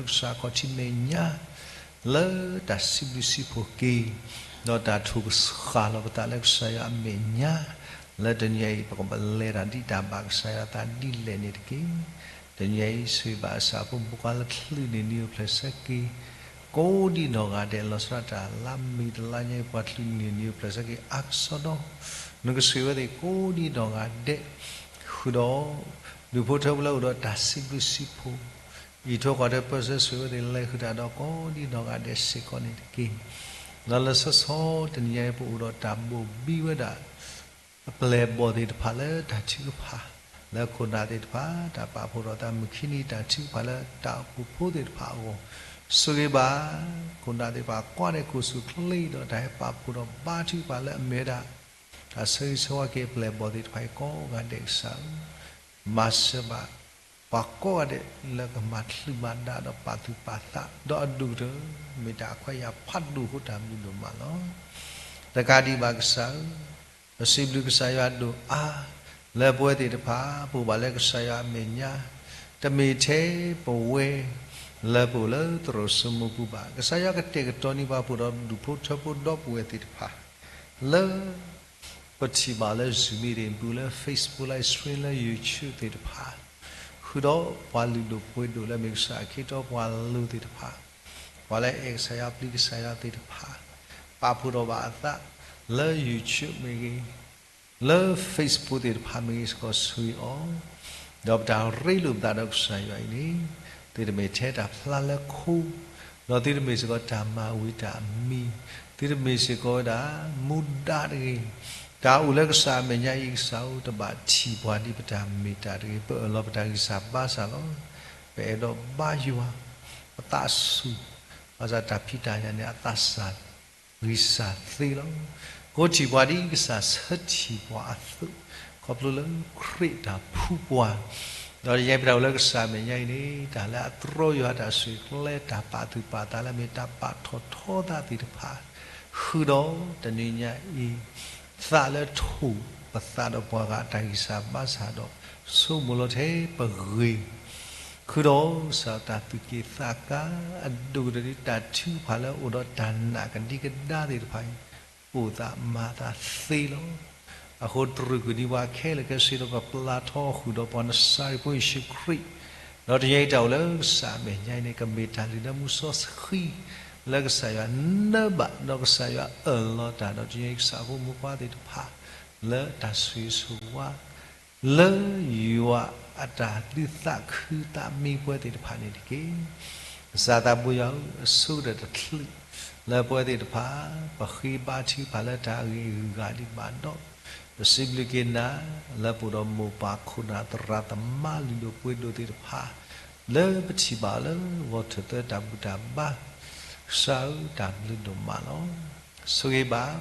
ပှၤမုၣ်လၢတနံၤအံၤပအိၣ်လၢကစၢ်ခီၣ်ထံးမဲာ်ညါ လၢတၢ်စံးဘျုးစံးဖှိၣ်က့ၤ ဒီးတၢ်ထိၣ်ကဃၢ်လီၤပသးလၢကစၢ်ယွၤအမဲာ်ညါ, လၢတနံၤအံၤ ပကဘၣ်လဲၤတၢ်ဒ်တၢ်ဘၣ်ကစၢ်ယွၤအသးဒ်လဲၣ်န့ၣ်တက့ၢ်. တနံၤအံၤ ဆိၣ်ဂ့ၤဘၣ်ကစၢ်ဖိမုၣ်ဖိခွါလၢချုးန့ၢ်နံၤအိၣ်ဖျဲၣ်ဆၢက့ၤ ကိးဒံနီၢ်ဂၤဒဲး လီၤဆီဒၣ်တၢ်လါမ့ၤတလါညါအံၤ ပှၤချုးန့ၢ်နံၤအိၣ်ဖျဲၣ်ဆၢက့ၤအါကစီဒီ, နကဆိၣ်ဂ့ၤဝဲသ့ၣ်ကိးဒံနီၢ်ဂၤဒဲး ဃုာ်ဒီး ဒူၣ်ဖိထၢဖိလၢအိၣ်ဒီးတၢ်စံးဘျုးစံးဖှိၣ် အံးထွဲကွၢ်ထွဲပၢဆှၢဆိၣ်ဂ့ၤဝဲသ့ၣ် လဲၤဃုာ်တၢ်ဒီးကိးဒံနီၢ်ဂၤဒဲးစ့ၢ်ကီးန့ၣ်တက့ၢ်. ဒီးလၢဆီဆီတနံၤညါအံၤ ပအိၣ်ဒီးတၢ်ဘိၣ်ဘံဝဲဒၣ် အပျဲၢ်အဘီၣ်သ့ၣ်တဖၣ်လၢတၢ်ထုကဖၣ် လၢခိၣ်နၢ်သ့ၣ်တဖၣ် တၢ်ပာ်ဖှိၣ်ထီၣ်သးမုၢ်ခံနံၤ တၢ်ထုကဖၣ်လၢတၢ်အိၣ်ဖှိၣ်ဖိသ့ၣ်တဖၣ်အဂီၢ်, ဆိၣ်ဂ့ၤဘၣ် ခိၣ်နၢ်သ့ၣ်တဖၣ် ကွၢ်န့ၢ်ကိၣ်ဆူၣ်ချ့ဒီး တၢ်ဟဲပာ်ဖှိၣ်ထီၣ်ဘါထုကဖၣ်လၢအမ့ၢ်ဝဲဒၣ် တၢ်ဆၢဂ့ၤဆၢဝါက့ၤအပျဲၢ်အဘီၣ်သ့ၣ်တဖၣ်အံၤ ကိးဂၤဒဲးကစၢ်ဧၢ, မၤစၢၤဘၣ် ပှၤကိးဂၤဒဲးလၢကမၤချုးမၤဒါဒီးပာ်သူၣ်ပာ်သး ဒီးအဒိၣ်ကတၢၢ် မ့ၢ်တၢ်ခွဲးယာ်ဖးဒိၣ်အဃိတၢ်ဘျုးဒိၣ်မးလီၤ. တကးဒံးဘၣ်ကစၢ်ဧၢ, ပစံးဘျုးကစၢ်ယွၤဒိၣ်အါ လၢပဝဲသ့ၣ်တဖၣ် ပအိၣ်ဘၣ်လၢကစၢ်ယွၤအမဲာ်ညါ, တမ့ၢ်ထဲပဝဲ လၢပအိၣ်လၢသရိာ်စိမိပူၤဘၣ်. ကစၢ်ယွၤကတဲာ်ကတီၤန့ၢ်ပှၤ ပအိၣ်ဒီးဒူၣ်ဖိထၢဖိဒီပုၢ်ဝဲၢ်သ့ၣ်တဖၣ် လၢ ပထံၣ်ဘၣ်လၢ Zoom meeting ပူၤ လၢ Facebook live stream လၢ YouTube သ့ၣ်တဖၣ်, ဃုာ်ဒီးပှၤလုၢ်ဒိၣ်ပှ့ၤဒိၣ်လၢမ့ၢ်ကစၢ်အခ့အတီပှၤလိၤသ့ၣ်တဖၣ်, ပှၤလၢအဲၣ်ကစၢ်ယွၤပျံၤကစၢ်ယွၤသ့ၣ်တဖၣ်, ပာ်ဖှိၣ်ထီၣ်ဘၣ်အသး လၢ YouTube မ့ၢ်ဂ့ၤ, လၢ Facebook သ့ၣ်တဖၣ်မ့ၢ်ဂ့ၤစ့ၢ်ကီး ဆိၣ်ဂ့ၤအီၤ, ဒီးပတၢ်ရ့လိာ်ပသးဒီးကစၢ်ယွၤအံၤန့ၣ် သုတမ့ၢ်ထဲတၢ်ဖျါလၢခိ, ဒီးသုတမ့ၢ်စ့ၢ်ကီးတၢ်မၤဝံၤတၢ်မံၤ, သုတမ့ၢ်စ့ၢ်ကီးဝဲဒၣ် မူဒါတဂ့ၤ, တၢ်အိၣ်လၢကစၢ်အမဲာ်ညါအံၤ ကစၢ်ဧၢ တဘၣ်ထံၣ်ပှၤဒ်ပတၢ်မ့ၢ်တၢ်တဂ့ၤ, ပအၢၣ်လီၤပတၢ်ဂံၢ်စၢ်ဘါစၢ်လီၤ. ပအဲၣ်ဒိးဘါယွၤ ပသးဆူၣ်, ဘၣ်ဆၣ်တၢ်ဖံးတၢ်ညၣ်န့ၣ် အသးစၢ်လီၤ. ဂံၢ်စၢ်သ့လီၤ. ကိးထံၣ်ပှၤဒ်ကစၢ်ဆၢထံၣ်ပှၤအသိး, ခီဖျိလၢခရံာ်တၢ်ဖှူပှၤ, ဒီးတယဲပတၢ်အိၣ်လၢကစၢ်အမဲာ်ညါအံၤန့ၣ် တၢ်လၢအတြီယွၤတၢ်ဆိၣ်ဂ့ၤကျဲ တၢ်ပာ်သူၣ်ပာ်သးလၢအမ့ၢ်တၢ်ပာ်ထီၣ်ထီသးသ့ၣ်တဖၣ်, ဃုာ်ဒီးတနံၤညါအံၤ သးလၢထိၣ်ပသးဒီးပှၤဂၤအတၢ်ဂံၢ်စၢ်ဘါစၢ်ဒီး ဆိကမိၣ်လီၤထဲပဂ့ၤ ဃုာ်ဒီးကစၢ်တၢ်သူၣ်က့ၣ်သးကါ အဒိၣ်ကတၢၢ်ဒ်တၢ်ထုကဖၣ်လၢအိၣ်ဒီးတၢ်နာ်ကဒံကဒါသ့ၣ်တဖၣ်အံၤ ပိာ်သးမၤသးသ့လီၤ. အဃိတြူာ်ကွံာ်န့ၢ်ပှၤခဲလၢာ်ခဲဆ့ဒီးပပျၢ်ထီအီၤဃုာ်ဒီးပှၤနစၤရ့းဖိယ့ၣ်ၡူးခရံာ်, ဒီးတနံၤအံၤတၢ်အိၣ်လၢကစၢ်အမဲာ်ညါအံၤန့ၣ် ကမ့ၢ်တၢ်လုၢ်လၢမူစီဆှံ လၢကစၢ်ယွၤနၢဘၣ် ဒီးကစၢ်ယွၤအၢၣ်လီၤတၢ် ဒီးတနံၤအံၤကစၢ်အဖိမုၣ်ဖိခွါသ့ၣ်တဖၣ် လၢတၢ်ဆိၣ်ဂ့ၤဆိၣ်ဝါ လၢယွၤအတၢ်ဒုးသးခုသးမံပှဲၤသ့ၣ်တဖၣ်န့ၣ်တက့ၢ်. ကစၢ်သးဘိယွၤဧၢ, အဆိကတၢၢ်တချုး လၢပဝဲသ့ၣ်တဖၣ် ပဃ့ဘါထုကဖၣ်လၢတၢ်ဂ့ၢ်အဂုၤအဂၤဒံးဘၣ်ဒီး ပစံးဘျုးက့ၤနၤ လၢပအိၣ်ဒီးမိၢ်ပၢ်ခိၣ်နၢ်သရၣ်သမါလုၢ်ဒိၣ်ပှ့ၤဒိၣ်သ့ၣ်တဖၣ် လၢပထံၣ်ဘၣ်လၢဂီၤထၢၣ်သၢတၢ်ဘူၣ်တၢ်ဘါ, ကစၢ်ဧၢ, တၢ်ဘျုးဒိၣ်မးလီၤ. ဆိၣ်ဂ့ၤဘၣ်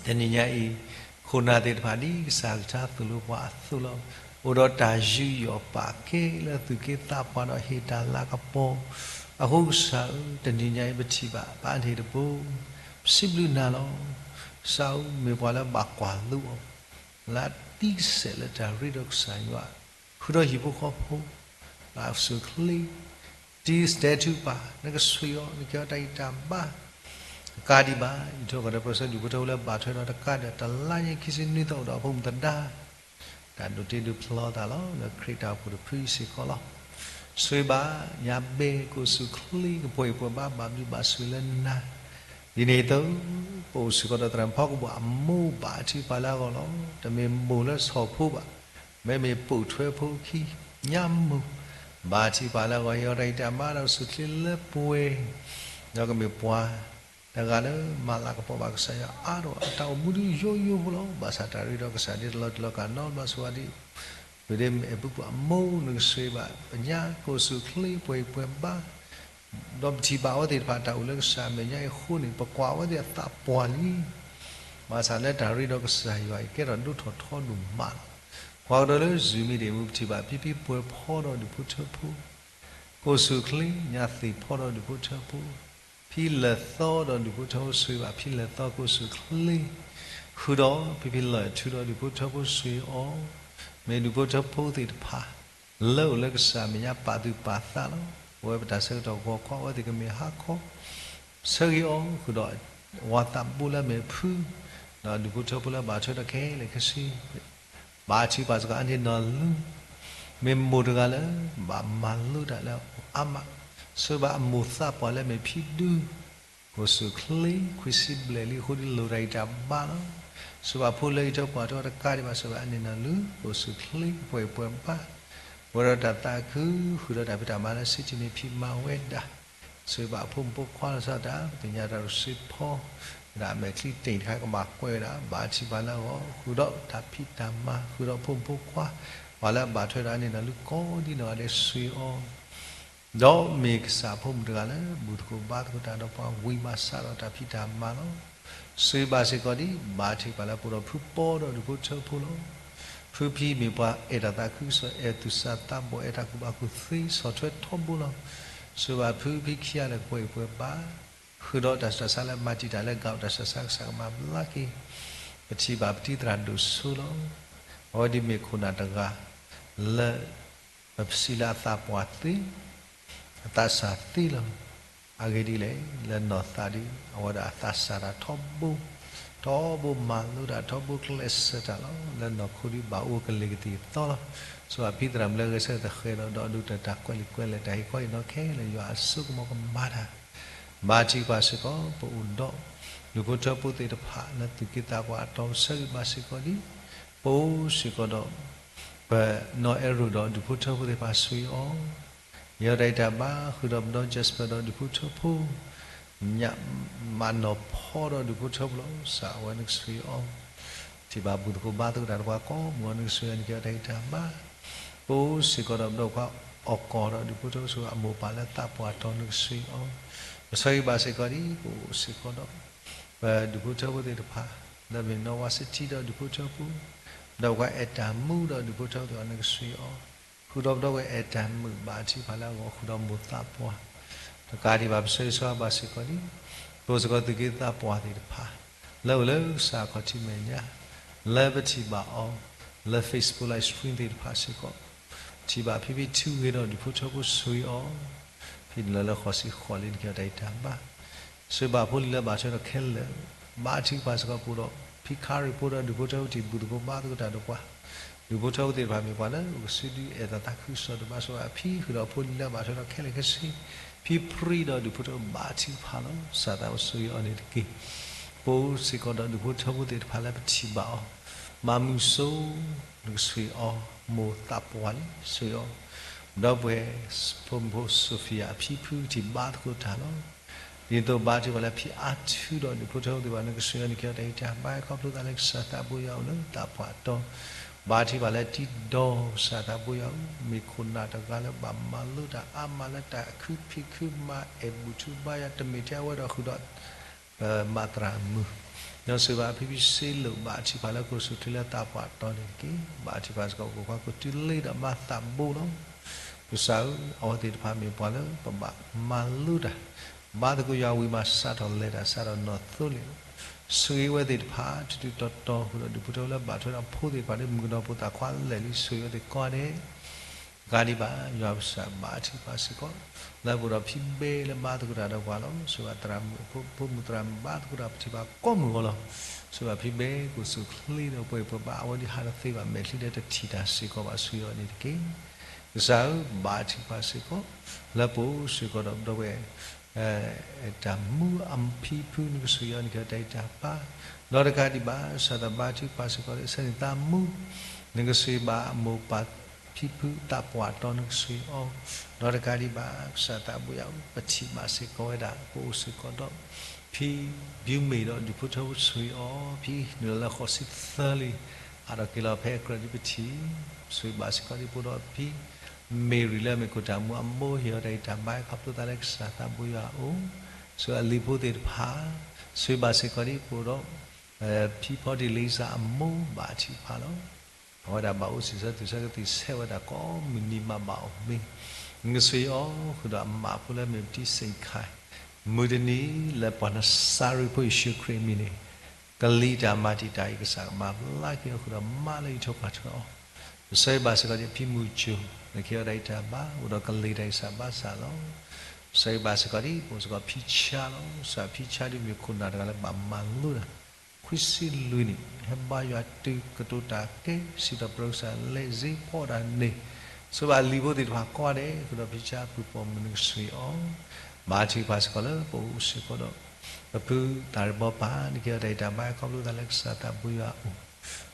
တနံၤညါအံၤ ခိၣ်နၢ်သ့ၣ်တဖၣ်ဒ်ကစၢ်အကလုၢ်ကထါသိၣ်လိပှၤအသိးလီၤ. အိၣ်ဒီးတၢ်ယူးယီၣ်ပာ်ကဲလၢသူၣ်က့သးပှၢ်ဒီးဟ့ၣ်တၢ်လၤကပီၤ, အဃိကစၢ်ဧၢ, တနံၤညါအံၤပထံၣ်ဘၣ်ပှၤန့ၣ်တဘိ, ပစံးဘျုးနၤလီၤ. ကစၢ်ဧၢ, မ့ၢ်ပှၤလၢဘၣ်ကွၢ်လိအီၤ လၢအသံကစဲးလၢတၢ်ရ့ဒီးကစၢ်ယွၤ, ဃုာ်ဒီးဟံၣ်ဖိဃီဖိ ဘၣ်ဆိၣ်ချ့ တံၤတဲာ်ထုကဖၣ် နကဆိၣ်ဂ့ၤအီၤ နကဲအီၤတၢ်ဂံၢ်တၢ်ဘါ တကးဒံးဘၣ် ယထံၣ်ကီၢ်ဒီးပၢဆှၢဒူၣ်ဖိထၢဖိလၢဘၣ်ထွဲဒီးတကးဒံး တလါညါခံဆံနွံသီအိၣ်ဒီးအဖိမုၣ်သဒါ တၢ်ဒိးတ့ဒိးဖျီသးလီၤ လၢခရံာ်တၢ်အိၣ်ဖှိၣ်တဖုစ့ၢ်ကီးလီၤ. ဆိၣ်ဂ့ၤဘၣ် ညါဘဲ ကိးဆူၣ်ချ့ ကပှဲၤအံၤပှဲၤဘါ ဘၣ်ဘျုးဘၣ်ဆိၣ်ဂ့ၤလၢနၤ ဒ်န့ၣ်အသိး ပအိၣ်စ့ၢ်ကီးဒီးသရၣ်ဖီကဘီၣ်အမိၢ် ဘၣ်ထုကဖၣ်လၢအဂီၢ်လီၤ. တမ့ၢ်မိၢ်လၢဆီၣ်ဖိဘၣ် မ့မ့ၢ်ပိာ်ထွဲဖိခံ ညါမိၢ် ဘၣ်ထုကဖၣ်လၢအဂီၢ် ဟ့ၣ်အီၤတၢ်ဂံၢ်တၢ်ဘါဒီးကဆိၣ်ချ့လၢပှဲၤ ဒီးကမ့ၢ်ပှၤတဂၤလၢမၤလၤကပီၤဘၣ်ကစၢ်ယွၤအါထီၣ် အတၢ်အိၣ်မူဒုးယိယိဖိလီၤ. ဘၣ်ဆၣ်တၢ်ရ့ဒီးကစၢ်ဒ်တလီၤတလီၤကးနီတဘျီ ဆိၣ်ဂ့ၤဒံး ပဒ့မ့ၢ်အဲၣ်ပူၤပှၤမိၢ် နကဆိၣ်ဂ့ၤဘၣ်ပညါ ကိးဆူၣ်ချ့ ပှဲၤအံၤပှဲၤဘါ ဒီးပထံၣ်ဘၣ်အဝဲသ့ၣ်တဖၣ်တၢ်အိၣ်လၢကစၢ်အမဲာ်ညါအံၤအဃိန့ၣ် ပကွၢ်အဝဲသ့ၣ်အသးပှၢ်လံ. ဘၣ်ဆၣ်လၢတၢ်ရ့ဒီးကစၢ်ယွၤအံၤ ကဲထီၣ်ဒိၣ်ထီၣ်ထီဒိၣ်မးလီၤ. ကွၢ်ကဒီးလၢ Zoom မံၤဒ့ၣ်မူ ပထံၣ်ဘၣ်ဖံဖံပှဲၤဖီဒီးဒူၣ်ဖိထၢဖိ, ကိးဆူၣ်ချ့ ညါသ့ၣ်ဖီဒီးဒူၣ်ဖိထၢဖိ, ဖံလၢာ်သီဒီးဒူၣ်ဖိထၢဖိ ဆိၣ်ဂ့ၤဘၣ်ဖံလၢာ်သီ ကိးဆူၣ်ချ့ ဃုာ်ဒီးဖံဖံလၢာ်ထူဒီးဒူၣ်ဖိထၢဖိ ဆိၣ်ဂ့ၤအီၤ, မ့ၢ်ဒူၣ်ဖိထၢဖိသ့ၣ်တဖၣ် လၢအိၣ်လၢကစၢ်အမဲာ်ညါပာ်သူၣ်ပာ်သးလီၤ. ပဝဲပတၢ်ဆၢကတီၢ်ဂီၤခီ အဝဲသ့ၣ်ကမ့ၢ်ဟါခီ ဆၢဂ့ၤအီၤ ဃုာ်ဒီး ဝၤသးဘိလၢအမ့ၢ်ဖု, ဒီးဒူၣ်ဖိထၢဖိလၢဘၣ်ထွဲဒီးခဲလၢာ်ခဲဆ့ ဘၣ်ထုကဖၣ်စ့ၢ်ကီးအါန့ၢ်နီၢ်လူၤ, မ့ၢ်မိၢ်တဂၤလၢ ဘၣ်မၤလိတၢ်လၢအါမး, ဆိၣ်ဂ့ၤဘၣ်အမိၢ်သးပှၢ်လၢအမ့ၢ်ဖံဒူ, ကိးဆူၣ်ချ့ ခွံဆံဘျဲၣ်လံအဃိ ဒ်လိၣ်တၢ်ဂံၢ်တၢ်ဘါလီၤ. ဆိၣ်ဂ့ၤဘၣ်ဖိလၢဟံးထီၣ်ကွၢ်ထီၣ်တကးဒံးဘၣ် ဆိၣ်ဂ့ၤဘၣ်အါန့ၢ်နီၢ်လူၤ ကိးဆူၣ်ချ့ ပှဲၤအံၤပှဲၤဘါ ပှဲၤဒီးတၢ်သးခု ဃုာ်ဒီးတၢ်ဖံးတၢ်မၤလၢစံးထံၣ်န့ၢ်ဖံးမၤဝဲဒၣ်, ဆိၣ်ဂ့ၤဘၣ်အဖိမုၣ်ဖိခွါလီၤဆီဒၣ်တၢ် သ့ၣ်ညါတၢ်ရူးစ့ဖီ, ဝဲဒၣ်အမဲာ်ချံတ့ၢ်တခါကဘၣ်ကွဲးဝဲဒၣ် ဘၣ်ထံၣ်ဘၣ်လၢအဂီၢ် ဃုာ်ဒီးတၢ်ဖံးတၢ်မၤ ဃုာ်ဒီးဖိမုၣ်ဖိခွါ ပှၤလၢအဘၣ်ထွဲဒီးအါန့ၢ်နီၢ်လူၤကိးဒ်နီၢ်ဂၤဒဲး ဆိၣ်ဂ့ၤအီၤ ဒီးမ့ၢ်ကစၢ်ဖိမုၣ်တဂၤလၢ ဘူၣ်သကိးဘါသကိးတၢ်ဒီးပှၤဝံၤဘၣ်ဆၣ်ဒီးတၢ်ဖံးတၢ်မၤလီၤ. ဆိၣ်ဂ့ၤဘၣ်စ့ၢ်ကီးဒ် ဘၣ်ထံၣ်ဘၣ်လၢပအိၣ်ဒီးဖုပီဒီးဒူၣ်ဖိထၢဖိလီၤ. ဖုဖံမ့ၢ်ပှၤအဲၣ်တၢ်သးခုကစီၣ် အဲၣ်သူၣ်စၢ်သးဘီၣ် အဲၣ်တၢ်ကူၣ်ဘၣ်ကူၣ်သ့ ဆီၣ်ထွဲထီဘိလီၤ. ဆိၣ်ဂ့ၤဘၣ်ဖုဖံခံဂၤလၢာ်ကပှဲၤအံၤပှဲၤဘါ ဃုာ်ဒီးတၢ်ဆူးတၢ်ဆါလၢမၤတံာ်တာ်လၢကအိၣ် တၢ်ဆူးတၢ်ဆါကစၢ်ကမၤဘျါက့ၤ ပထံၣ်ဘၣ်ပတံၤသရၣ်ဒိၣ်စိလီၤ. အဝဲဒၣ်မ့ၢ်ခိၣ်နၢ်တဂၤလၢ ပစံးလၢအသးပှၢ်သ့ အသးစၢ်သ့လီၤ. အဂ့ၢ်ဒ်လဲၣ်, လၢနီၢ်သးဒ် အဝဲဒၣ်အသးစၢ်တၢ်ထီဘိ, ထီဘိမၤလိတၢ် ထီဘိကျဲးစၢးတၢ်လီၤ. လၢနီၢ်ခိဒ်ဘၣ်အိၣ်ကလ့ၤကသံၣ်ကသီလီၤ. ဆိၣ်ဂ့ၤဘၣ်ဖံသရၣ်မုၣ်လၢဂဲၤဆၢထၢၣ်သဃဲးဒီး ဒီးဒုးတၢ်တၢ်ကွဲးလံာ်ကွဲးလဲၢ် တၢ်ဟ့ၣ်ခီဟ့ၣ်နီၤခဲလၢာ် ယွၤအစိကမီၤကမၤတၢ် ဘၣ်ထံၣ်ပှၤစ့ၢ်ကီး ပအိၣ်ဒီး ဒူၣ်ဖိထၢဖိသ့ၣ်တဖၣ် လၢသူၣ်က့သးပှၢ်အတီၤ ဆၢဂ့ၤဘၣ်စ့ၢ်ကီးဒ် ပအိၣ်စ့ၢ်ကီးဒီး ပနီၢ်အဲၣ်ရိၣ်ဒီးဒူၣ်ဖိထၢဖိသ့ၣ်တဖၣ် ဆိၣ်ဂ့ၤအီၤ, ယဲတၢ်ဂံၢ်တၢ်ဘါ ဃုာ်ဒီးပဒီ Jasper ဒီးဒူၣ်ဖိထၢဖိ, ညၣ်မးနီၢ်ဖီဒီးဒူၣ်ဖိထၢဖိလီၤ. ကစၢ်အဝဲန့ၣ်ကဆိၣ်ဂ့ၤအီၤ, ထံၣ်ဘၣ်ဘူၣ်သကိးဘါသကိးတၢ်တပှၤကိးမုၢ်အီၤ နကဆိၣ်ဂ့ၤအီၤ နကဲအီၤတၢ်ဂံၢ်တၢ်ဘါ, ပအိၣ်စ့ၢ်ကီးဒီးပဒီပခွါအီၣ်ကီၢ်ဒီးဒူၣ်ဖိထၢဖိ ဆိၣ်ဂ့ၤအမိၢ်ပၢ်လၢသးပှၢ်တီၤ နကဆိၣ်ဂ့ၤအီၤ, ပဆၢဂ့ၤဘၣ်စ့ၢ်ကီးဒ် ပအိၣ်စ့ၢ်ကီးဒီး ပဒူၣ်ဖိထၢဖိသ့ၣ်တဖၣ်, လၢမ့ၢ်နီၢ်ဝါစထံဒီးဒူၣ်ဖိထၢဖိ, ဒီးပှၤအဲၣ်တၢ်မူဒီးဒူၣ်ဖိထၢဖိသ့ၣ်တဖၣ် နကဆှၢအီၤ, ဃုာ်ဒီးပဒီပုၢ်ဝဲၢ်အဲၣ်တၢ်မုာ်ဘၣ်ထံဖးလၢအဂီၢ် ဃုာ်ဒီးမိၢ်သးပှၢ်, တကးဒံးဘၣ် ပဆၢဂ့ၤဆၢဝါဘၣ်စ့ၢ်ကီးန့ၣ် ပအိၣ်စ့ၢ်ကီးသုးက့သးပှၢ်သ့ၣ်တဖၣ် လၢအိၣ်လၢကစၢ်အခီၣ်ထံးမဲာ်ညါ, လၢပထံၣ်ဘၣ်အီၤ လၢ Facebook live stream သ့ၣ်တဖၣ်စ့ၢ်ကီး, ထံၣ်ဘၣ်ဖံဖံထုးဂ့ၤဒီးဒူၣ်ဖိထၢဖိဆှၢအီၤ, ဖဲနုာ်လီၤလၢဃိးဆံဃိးလံ နကဟ့ၣ်အီၤတၢ်အံၤတၢ်ဘါ ဆှၢဘၣ်ဖိလံၤလၢဘၣ်ထွဲဒီးခဲလၢာ်, ဘါထုကဖၣ်စ့ၢ်ကီးပအိၣ်ဒီး ဖံခါရံၣ်ဖိဒီးဒူၣ်ဖိထၢဖိ တံၤဘူၣ်သကိးဘါသကိးတၢ်ဒီးပှၤ, ဒူၣ်ဖိထၢဖိသ့ၣ်တဖၣ်မ့ၢ်ပှၤလၢအိၣ်ကစုဒုအဲၣ်တၢ်သးခုကစီၣ်ဒိၣ်မး ဆှၢဘၣ်ဖံဃုာ်ဒီးဖိလံၤလၢဘၣ်ထွဲဒီးခဲလၢာ်ခဲဆ့, ဖံဖြံဒီးဒူၣ်ဖိထၢဖိဘါထုကဖၣ်လီၤ. ကစၢ်သးအိၣ်ဆှၢအီၤန့ၣ်တက့ၢ်. ပအိၣ်စ့ၢ်ကီးဒီးဒူၣ်ဖိထၢဖိသ့ၣ်တဖၣ်လၢပထံၣ်ဘၣ်အီၤ, မၤမုာ်စိ နကဆှၢအီၤ, မိၢ်သးပှၢ်လံ ဆှၢအီၤ, ဒီပုၢ်ဝဲၢ်ဖိမုၣ်ဖိ Sophia အဖံဖုထံၣ်ဘါသကိးတၢ်လီၤ. ဒ်သိးဘါထုကဖၣ်လၢဖံအါထုဒီးဒူၣ်ဖိထၢဖိသ့ၣ်တဖၣ် နကဆှၢအီၤ နကဟ့ၣ်အီၤတၢ်အံၤတၢ်ဘါ ခီဖျိသးလၢကစၢ်သးဘိယွၤအိၣ်လၢသးပှၢ်တီၤ, ဘါထုကဖၣ်လၢတံၤဒီး ကစၢ်သးဘိယွၤဧၢ, မ့ၢ်ခိၣ်နၢ်တဂၤလၢဘၣ်မၤလိတၢ်အါမးလၢတၢ်အခုဖံးခုမၤ အဲၣ်ဘူၣ်ထူဘါယွၤ တမ့ၢ်ထဲအဝဲဒီးဃုာ်ဒီး ပမၤသရၣ်မုၣ်, ဒီးဆှၢဘၣ်ဖံဖံစ့လိာ် ဘါထုကဖၣ်လၢကိးဆူၣ်ချ့လၢသးပှၢ်တီၤန့ၣ်တက့ၢ်. ဘါထုကဖၣ်စ့ၢ်ကီး ပကကွၢ်ကိးတုၤလ့ဒီးမၤသးဘိလီၤ. ကစၢ်ဧၢ, အဝဲသ့ၣ်တဖၣ်မ့ၢ်ပှၤလၢပဘၣ်မၤလိတၢ်, ဘါသကိးယွၤဝံၤမး စးထီၣ်လဲၤတၢ်စးထီၣ်နီၢ်သိလံ, ဆှၢဝဲသ့ၣ်တဖၣ် ထူးထူးတီၤတီၤဃုာ်ဒီးဒူၣ်ဖိထၢဖိလၢဘၣ်ထွဲဒီးဖိသ့ၣ်တဖၣ်လၢမုၣ်ကနီၤဖိသၣ်ခွါလၢာ်လံ ဆှၢဝဲသ့ၣ်ကိးဂၤဒဲး တကးဒံးဘၣ် ယွၤပကစၢ်ဘါထုကဖၣ်စ့ၢ်ကီး, လၢပအိၣ်ဒီးဖံဘဲလၢဘါသကိးတၢ်ဒီးပှၤလီၤ. ဆှၢဘၣ်သရၣ်မုၣ်ဖိမုၣ်သရၣ်မုၣ်ဘါသကိးတၢ် ပထံၣ်ဘၣ်ကိးမုၢ်ဂီၤလီၤ. ဆှၢဘၣ်ဖံဘဲကိးဆူၣ်ချ့ဒီးပှဲၤပှဲၤဘၣ်အဝဲဒၣ်ဟးတသ့ဘၣ် မဲာ်ချံဒီးတထံၣ်တၢ်စ့ၢ်ကီးဘၣ် ဆှၢအီၤန့ၣ်တက့ၢ်. ကစၢ်ဧၢ, ဘါထုကဖၣ်စ့ၢ်ကီး, လၢပအိၣ်စ့ၢ်ကီးဒီးပဒီပုၢ်ဝဲၢ် တၢ်မူအဖံဖု နကဆှၢအီၤ နကဟ့ၣ်အီၤတၢ်အံၤတၢ်ဘါ, ဒီးတကးဒံးဘၣ် ကစၢ်သးဘါထုကဖၣ်စ့ၢ်ကီး လၢဆၢန့ၣ်သးမူ, နကဆှၢဘၣ်မိၢ်ပၢ်ဖံဖုသးပှၢ်တီၤ နကဆှၢအီၤ, ဒီးတကးဒံးဘၣ် ကစၢ်သးဘိယွၤဧၢ ပထံၣ်ဘၣ်စ့ၢ်ကီးဝဲဒၣ် ပအိၣ်စ့ၢ်ကီးဒီး ဖံဘျုးမ့ၢ်ဒီးဒူၣ်ဖိထၢဖိဆှၢအီၤ ဖံနုာ်လီၤလၢဃိးဆံသၢလံ, အါထီၣ်က့ၤလီၤဖဲအကြၢးဒ်ပထံၣ်, ဆှၢဘၣ်စ့ၢ်ကီးဒ်ပအိၣ်ဒီးဖံ မ့ၢ်ရံၤလၢအမ့ၢ်ခိၣ်တၢ်မူအမိၢ် ဟ့ၣ်အီၤတၢ်ဂံၢ်တၢ်ဘါ ခီဖျိသးလၢကစၢ်သးဘိယွၤအအိၣ်, ဆှၢအလံၤဖိသ့ၣ်တဖၣ်, ဆှၢဘၣ်စ့ၢ်ကီးဒ်ပအိၣ်ဒီး ဖံဖီဒံလ့စၢ်အမိၢ် ဘါထုကဖၣ်လီၤ. အဝဲဒၣ်ဘၣ်အိၣ်စံးဆၢတုၤဆၢကသံၣ်ဆဲးဝဲဒၣ်ကိးမုၢ်နံၤမးဘၣ်အီၤမ့ၢ်, နကဆှၢအီၤဃုာ်ဒီးအမါဖိလၢအမ့ၢ်ပတံစ့ၣ်ခါ, မုၢ်တနံၤလၢပှၤနစၤရ့းဖိယ့ၣ်ၡူးခရံာ်အမံၤန့ၣ် ကလံၤတၢ်မၤတံာ်တာ်အံၤ ကစၢ်ကမၤဘျါက့ၤအီၤဃုာ်ဒီးမါလၢယံၤထီၣ်ပှၢ်ထီၣ်အီၤ, ပဆၢဂ့ၤဘၣ်စ့ၢ်ကီးဒ်ဖံမုၢ်ကၠိၤ နကဟ့ၣ်အီၤတၢ်ဂံၢ်တၢ်ဘါ အိၣ်ဒီးကလံၤတၢ်ဂံၢ်စၢ်ဘါစၢ်လီၤ. ပဆၢဂ့ၤဘၣ်စ့ၢ်ကီးဒ်ပအိၣ်စ့ၢ်ကီးဖံဆါလီၤ. ကစၢ်ဖံဆါဒ်မ့ၢ်ခိၣ်နၢ်တဂၤလၢဘၣ်မၤလိတၢ် ခွံဆံလွံၢ်နံၣ် ဟဲဘါယွၤတုၤကတိၤတၢ်ကဲ စံးထီၣ်ပတြၢၤကစၢ်လံာ်စ့ဖီတၢ်န့ၣ်, ဆှၢဘၣ်လံာ်ဖိသ့ၣ်တဖၣ်ကိးဂၤဒဲး ဃုာ်ဒီးဖံဆါအဖုၣ်ပိာ်မုၣ် နကဆှၢအီၤ, ဘါထုကဖၣ်စ့ၢ်ကီးလၢပအိၣ်စ့ၢ်ကီးဒီး ပဖုသးရ့ၣ်ဘီပၢ် နကဟ့ၣ်အီၤတၢ်ဂံၢ်တၢ်ဘါ ခီဖျိသးလၢကစၢ်သးဘိယွၤအအိၣ်,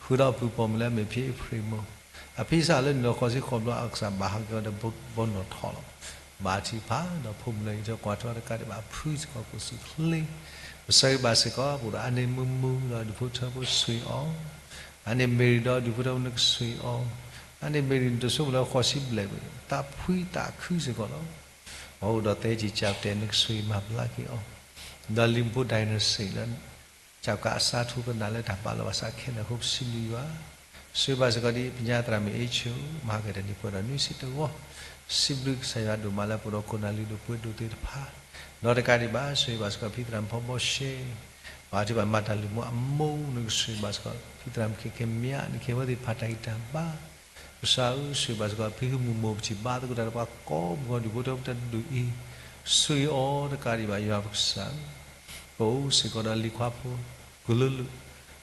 ဃုာ်ဒီးအဖုၣ်ပိာ်မုၣ်လၢအမ့ၢ်ဖံအ့ဖြ့ၣ်မိၢ်, အဖံဆါလၢနုာ်လီၤဃိးဆံဃိးဘျီ အကစၢ်ဘၣ်ဟးက့ၤအီၤဒီးဘီနီၣ်ထီၣ်လီၤ. ဘါထုကဖၣ်ဒီးဖိမုၣ်လၢယံၤထီၣ်ပှၢ်ထီၣ်တကးဒံးဘၣ် ဖုစ့ၢ်ကီးကိးဆူၣ်ချ့, ပဆၢဂ့ၤဘၣ်စ့ၢ်ကီး ပအိၣ်ဒီးအါန့ၢ်မုာ်မုာ်ဒီးဒူၣ်ဖိထၢဖိဆှၢအီၤ, အါန့ၢ်မ့ၢ်ရံၤဒီးဒူၣ်ဖိထၢဖိနကဆှၢအီၤ, အါန့ၢ်မ့ၢ်ရံၤနတဆိကမိၣ်လၢဃိးဆံဘျဲၣ်ဘၣ် သးဖှံသးခုစ့ၢ်ကီးလီၤ. ပှၤအိၣ်ဒီးသဲကံၢ်ကၢ်ပတဲာ် နကဆှၢမၤဘျါက့ၤအီၤ, ဒီးလံာ်ဖိဒိၣ်န့ၣ်စ့ၢ်လၢ ကၢ်ကးအစးထူကနၣ်လၢတၢ်ဘၣ်လီၤဘၣ်စးခဲလၢာ်အဃိ ပစံးဘျုးယွၤ, ဆှၢဘၣ်စ့ၢ်ကီးဒ်ပညါသရၣ်မုၣ်အ့ၡိ မၤဟါကတၢၢ်နံၣ်ပှဲၤဒီးနွံဆံတဝီ, စံးဘျုးကစၢ်ယွၤဒိၣ်မးလၢပအိၣ်ဒီးခိၣ်နၢ်လုၢ်ဒိၣ်ပှ့ၤဒိၣ်သ့ၣ်တဖၣ်, ဒီးတကးဒံးဘၣ် ဆှၢဘၣ်စ့ၢ်ကီးဖံသရၣ်မုၣ်ဖီဘီရှဲ, ဘါထုကဖၣ်မၤတၢ်လုၢ်မိၢ်အမိၢ် နကဆှၢဘၣ်စ့ၢ်ကီး ဖံသရၣ်မုၣ်ခဲခဲမး နကဟ့ၣ်ဝဲသ့ၣ်တဖၣ်တၢ်ဂံၢ်တၢ်ဘါ ကစၢ်ဧၢ ဆှၢဘၣ်စ့ၢ်ကီး ဖံဟုမုၢ်မိၢ် ပထံၣ်ဘါသကိးတၢ်ဒီးပှၤကိးမုၢ်ဂီၤဒူၣ်ဖိထၢဖိတဒူၣ်အံၤ, ဆှၢအီၤတကးဒံးဘၣ် ယွၤပကစၢ်ဧၢ, ပအိၣ်စ့ၢ်ကီးဒီးလံၤခွါဖိ ကလုာ်လုာ်,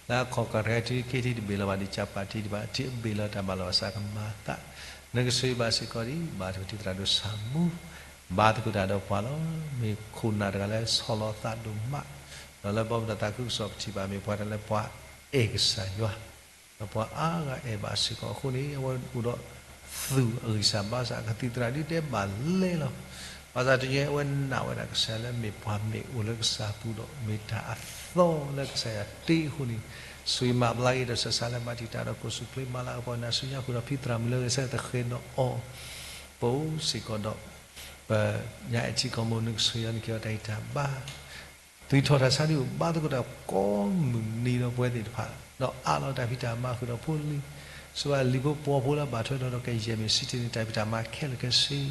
လၢအခီၣ်ကရၢထံ က့ထံတဘ့ၣ်လၢၤဘၣ် ဒ်ကၢ်ပာ်ထံတဘ့ၣ် ထံအဘ့ၣ်လၢတၢ်ဘၣ်လီၤဘၣ်စးကမၤသး, နကဆှၢဘၣ်စ့ၢ်ကီးဒ် ဘါထုကဖၣ်ထံသရၣ်ဒိၣ်ဆၣ်မူ ဘါသကိးတၢ်ဒီးပှၤလီၤ. မ့ၢ်ခိၣ်နၢ်တဂၤလၢဆီၣ်လီၤသးဒိၣ်မး, ဒီးလၢဘီမုၢ်ဒီးသးခုကစီၣ်ပထံၣ်ဘၣ် မ့ၢ်ပှၤတဂၤလၢပှၤအဲၣ်ကစၢ်ယွၤ ဒီးပှၤအါဂၤအဲၣ်ဘၣ်စ့ၢ်ကီးအဃိန့ၣ် အဝဲအိၣ်ဒီးသုးအဂံၢ်စၢ်ဘါစၢ် ကသံၣ်သရၣ်ဒ်တဲဘၣ်လဲၣ်လီၤ. ဘၣ်ဆၣ်တနံၤအဝဲနာ်ဝဲဒၣ်ကစၢ်ယွၤလၢမ့ၢ်ပှၤမ့ၢ်အိၣ်လၢကစၢ်အပူၤဒီး မ့ၢ်တၢ်အသီလၢကစၢ်ယွၤတ့အဃိန့ၣ်, ဆှၢမၤဘျါက့ၤဒီးစၢးစၢ်လၢဘၣ်တံာ်တာ်ဒီးကိၢ်ဆူၣ်ချ့မၤလၤကပီၤနၢ်ဆူညါဃုာ်ဒီးဖံသရၣ်မုၣ်လၢဂဲၤဆၢထၢၣ်တဃဲးဒီးအီၤ, ပအိၣ်စ့ၢ်ကီးဒီး ပညါအဲၣ်ထံကီၢ်မိၢ် နကဆှၢအီၤ နကဟ့ၣ်အီၤတၢ်ဂံၢ်တၢ်ဘါ သုးထီၣ်တၢ်ဆါဒုးအိၣ်ဘၣ်သကိးတၢ်ကိးမုၢ်နံၤဒီးပဝဲသ့ၣ်တဖၣ်, ဒီးအးလီၤတၢ်ဖံးတၢ်မၤဃုာ်ဒီးဖိလံၤ, ဆိဘၣ်လံာ်ဖိပှီၤဖိလၢအဘၣ်ထွဲဒီးကယဲၢ်မ့ၢ်စံးတ့ၢ်န့ၣ် တၢ်ဖံးတၢ်မၤခဲလၢာ်ခဲဆ့,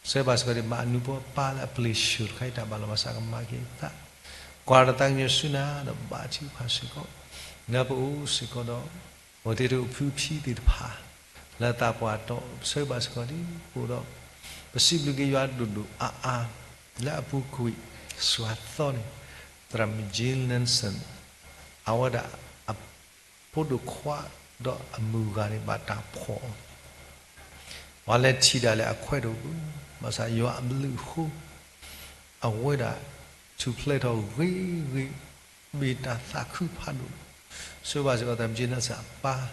ဆိဘၣ်စ့ၢ်ကီးဒံးမၤအနူဖိအပၢ်လၢအပျ့ၤဆှုၣ်တခါအံၤတၢ်ဘၣ်လီၤဘၣ်စးကမၤက့ၤအသး, ကွၢ်တၢ်သးကညီၤဆူနၤဒီးဘၣ်ထံဖးစ့ၢ်ကီး, လၢပအိၣ်စ့ၢ်ကီးဒီး ပဝဲသ့ၣ်တဖၣ်အိၣ်ဖုဖံသ့ၣ်တဖၣ် လၢသးပှၢ်တီ ဆိဘၣ်စ့ၢ်ကီးဒံးပအိၣ်ဒီး ပစံးဘျုးက့ၤယွၤဒိၣ်ဒိၣ်အါအါ လၢအပူၤကွံာ်စွၤသီန့ၣ် သရၣ်မုၣ် Jill Nelson အဝဲဒၣ်အဖိဒိၣ်ခွါဒီးအမုၢ်ဂၤန့ၣ်ဘၣ်တၢ်ဖှီၣ်အီၤ ပှၤလဲၤထံၣ်ဒၣ်လဲာ်အခွဲးတအိၣ်ဘၣ်, ဘၣ်ဆၣ်ယွၤအဘျုးအဃိ အဝဲဒၣ်ထူၣ်ဖျဲးထီၣ်ဂ့ၤဂ့ၤ မ့ၢ်တၢ်သးခုဖးဒိၣ်, ဆိဘၣ်စ့ၢ်ကီးသရၣ်မုၣ် Jill Nelson အပၢ်,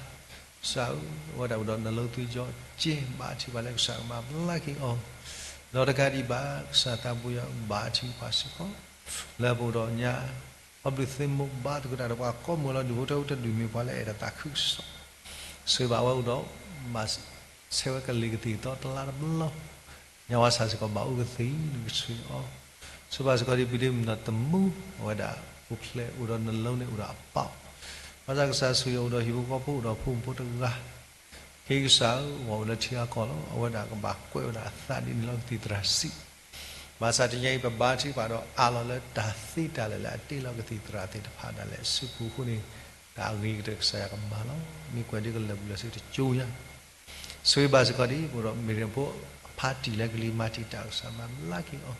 ကစၢ်ဧၢ, အဝဲဒၣ်အိၣ်ဒီးနလိသုကၠီကဲ ဘၣ်ထံၣ်ဖးလၢကစၢ်ကမၤဘျါက့ၤအီၤ, ဒီးတကးဒံးဘၣ် ကစၢ်သးဘိယွၤဘၣ်ထံဖးစ့ၢ်ကီး, လၢပအိၣ်ဒီးညါ ခီဖျိသ့မိၢ်ဘါသကိးတၢ်ဒီးပှၤကိးမုၢ်လီၤ ဒူၣ်ဖိထၢဖိတဒူၣ်မ့ၢ်ပှၤလၢအအဲၣ်ဒိးသးခုကစီၣ်, ဆိဘၣ်အဝဲအိၣ်ဒီး မၤဆဲးဝဲကလံၤကသံၣ်ကသီတလါတဘျီ, ညါဝဲဆၣ်စ့ၢ်ကီးဘၣ်အိၣ်ကသံၣ်နကဆှံအီၤ, ဆိဘၣ်စ့ၢ်ကီးဒံးပဒ့မုၣ်နီၢ်သမူ အဝဲဒၣ်အိၣ်ဖျဲၣ်အိၣ်ဒီးနလိန့ၣ်အိၣ်ဒီးအပၢ်, ဘၣ်ဆၣ်ကစၢ်ဆိၣ်ဂ့ၤအိၣ်ဒီးဟံၣ်ဖိဃီဖိအိၣ်ဒီးဖိမုၣ်ဖိတဂၤ က့ၤကစၢ်ဧၢ ပှၤအိၣ်လၢထံဂၤကီၢ်လီၤ အဝဲဒၣ်ကဘၣ်ကွဲးဝဲဒၣ်အသးဒ်န့ၣ်လီၤ ကသံၣ်သရၣ်စံး, ဘၣ်ဆၣ်တနံၤအံၤ ပဘါထုကဖၣ်ဒီးအးလီၤလၢတၢ်သ့တၢ်လၢာ်လၢအတ့လီၤကသံၣ်သရၣ်သ့ၣ်တဖၣ်ဒၣ်လဲာ်အစုပူၤအဃိန့ၣ်, တၢ်အဂ့ၤကတၢၢ်ကစၢ်ယွၤကမၤလီၤ. မ့ၢ်ကွဲးဒ်ကလၢာ်ပူၤလၢာ်စ့ၢ်တကၠိညါ, ဆိဘၣ်စ့ၢ်ကီးဒံး ပအိၣ်ဒီးမ့ၢ်ရ့ၣ်ဖိအဖါတံၢ်လၢကလံၤမၤတံာ်တာ် ကစၢ်မၤဘျါက့ၤအီၤ,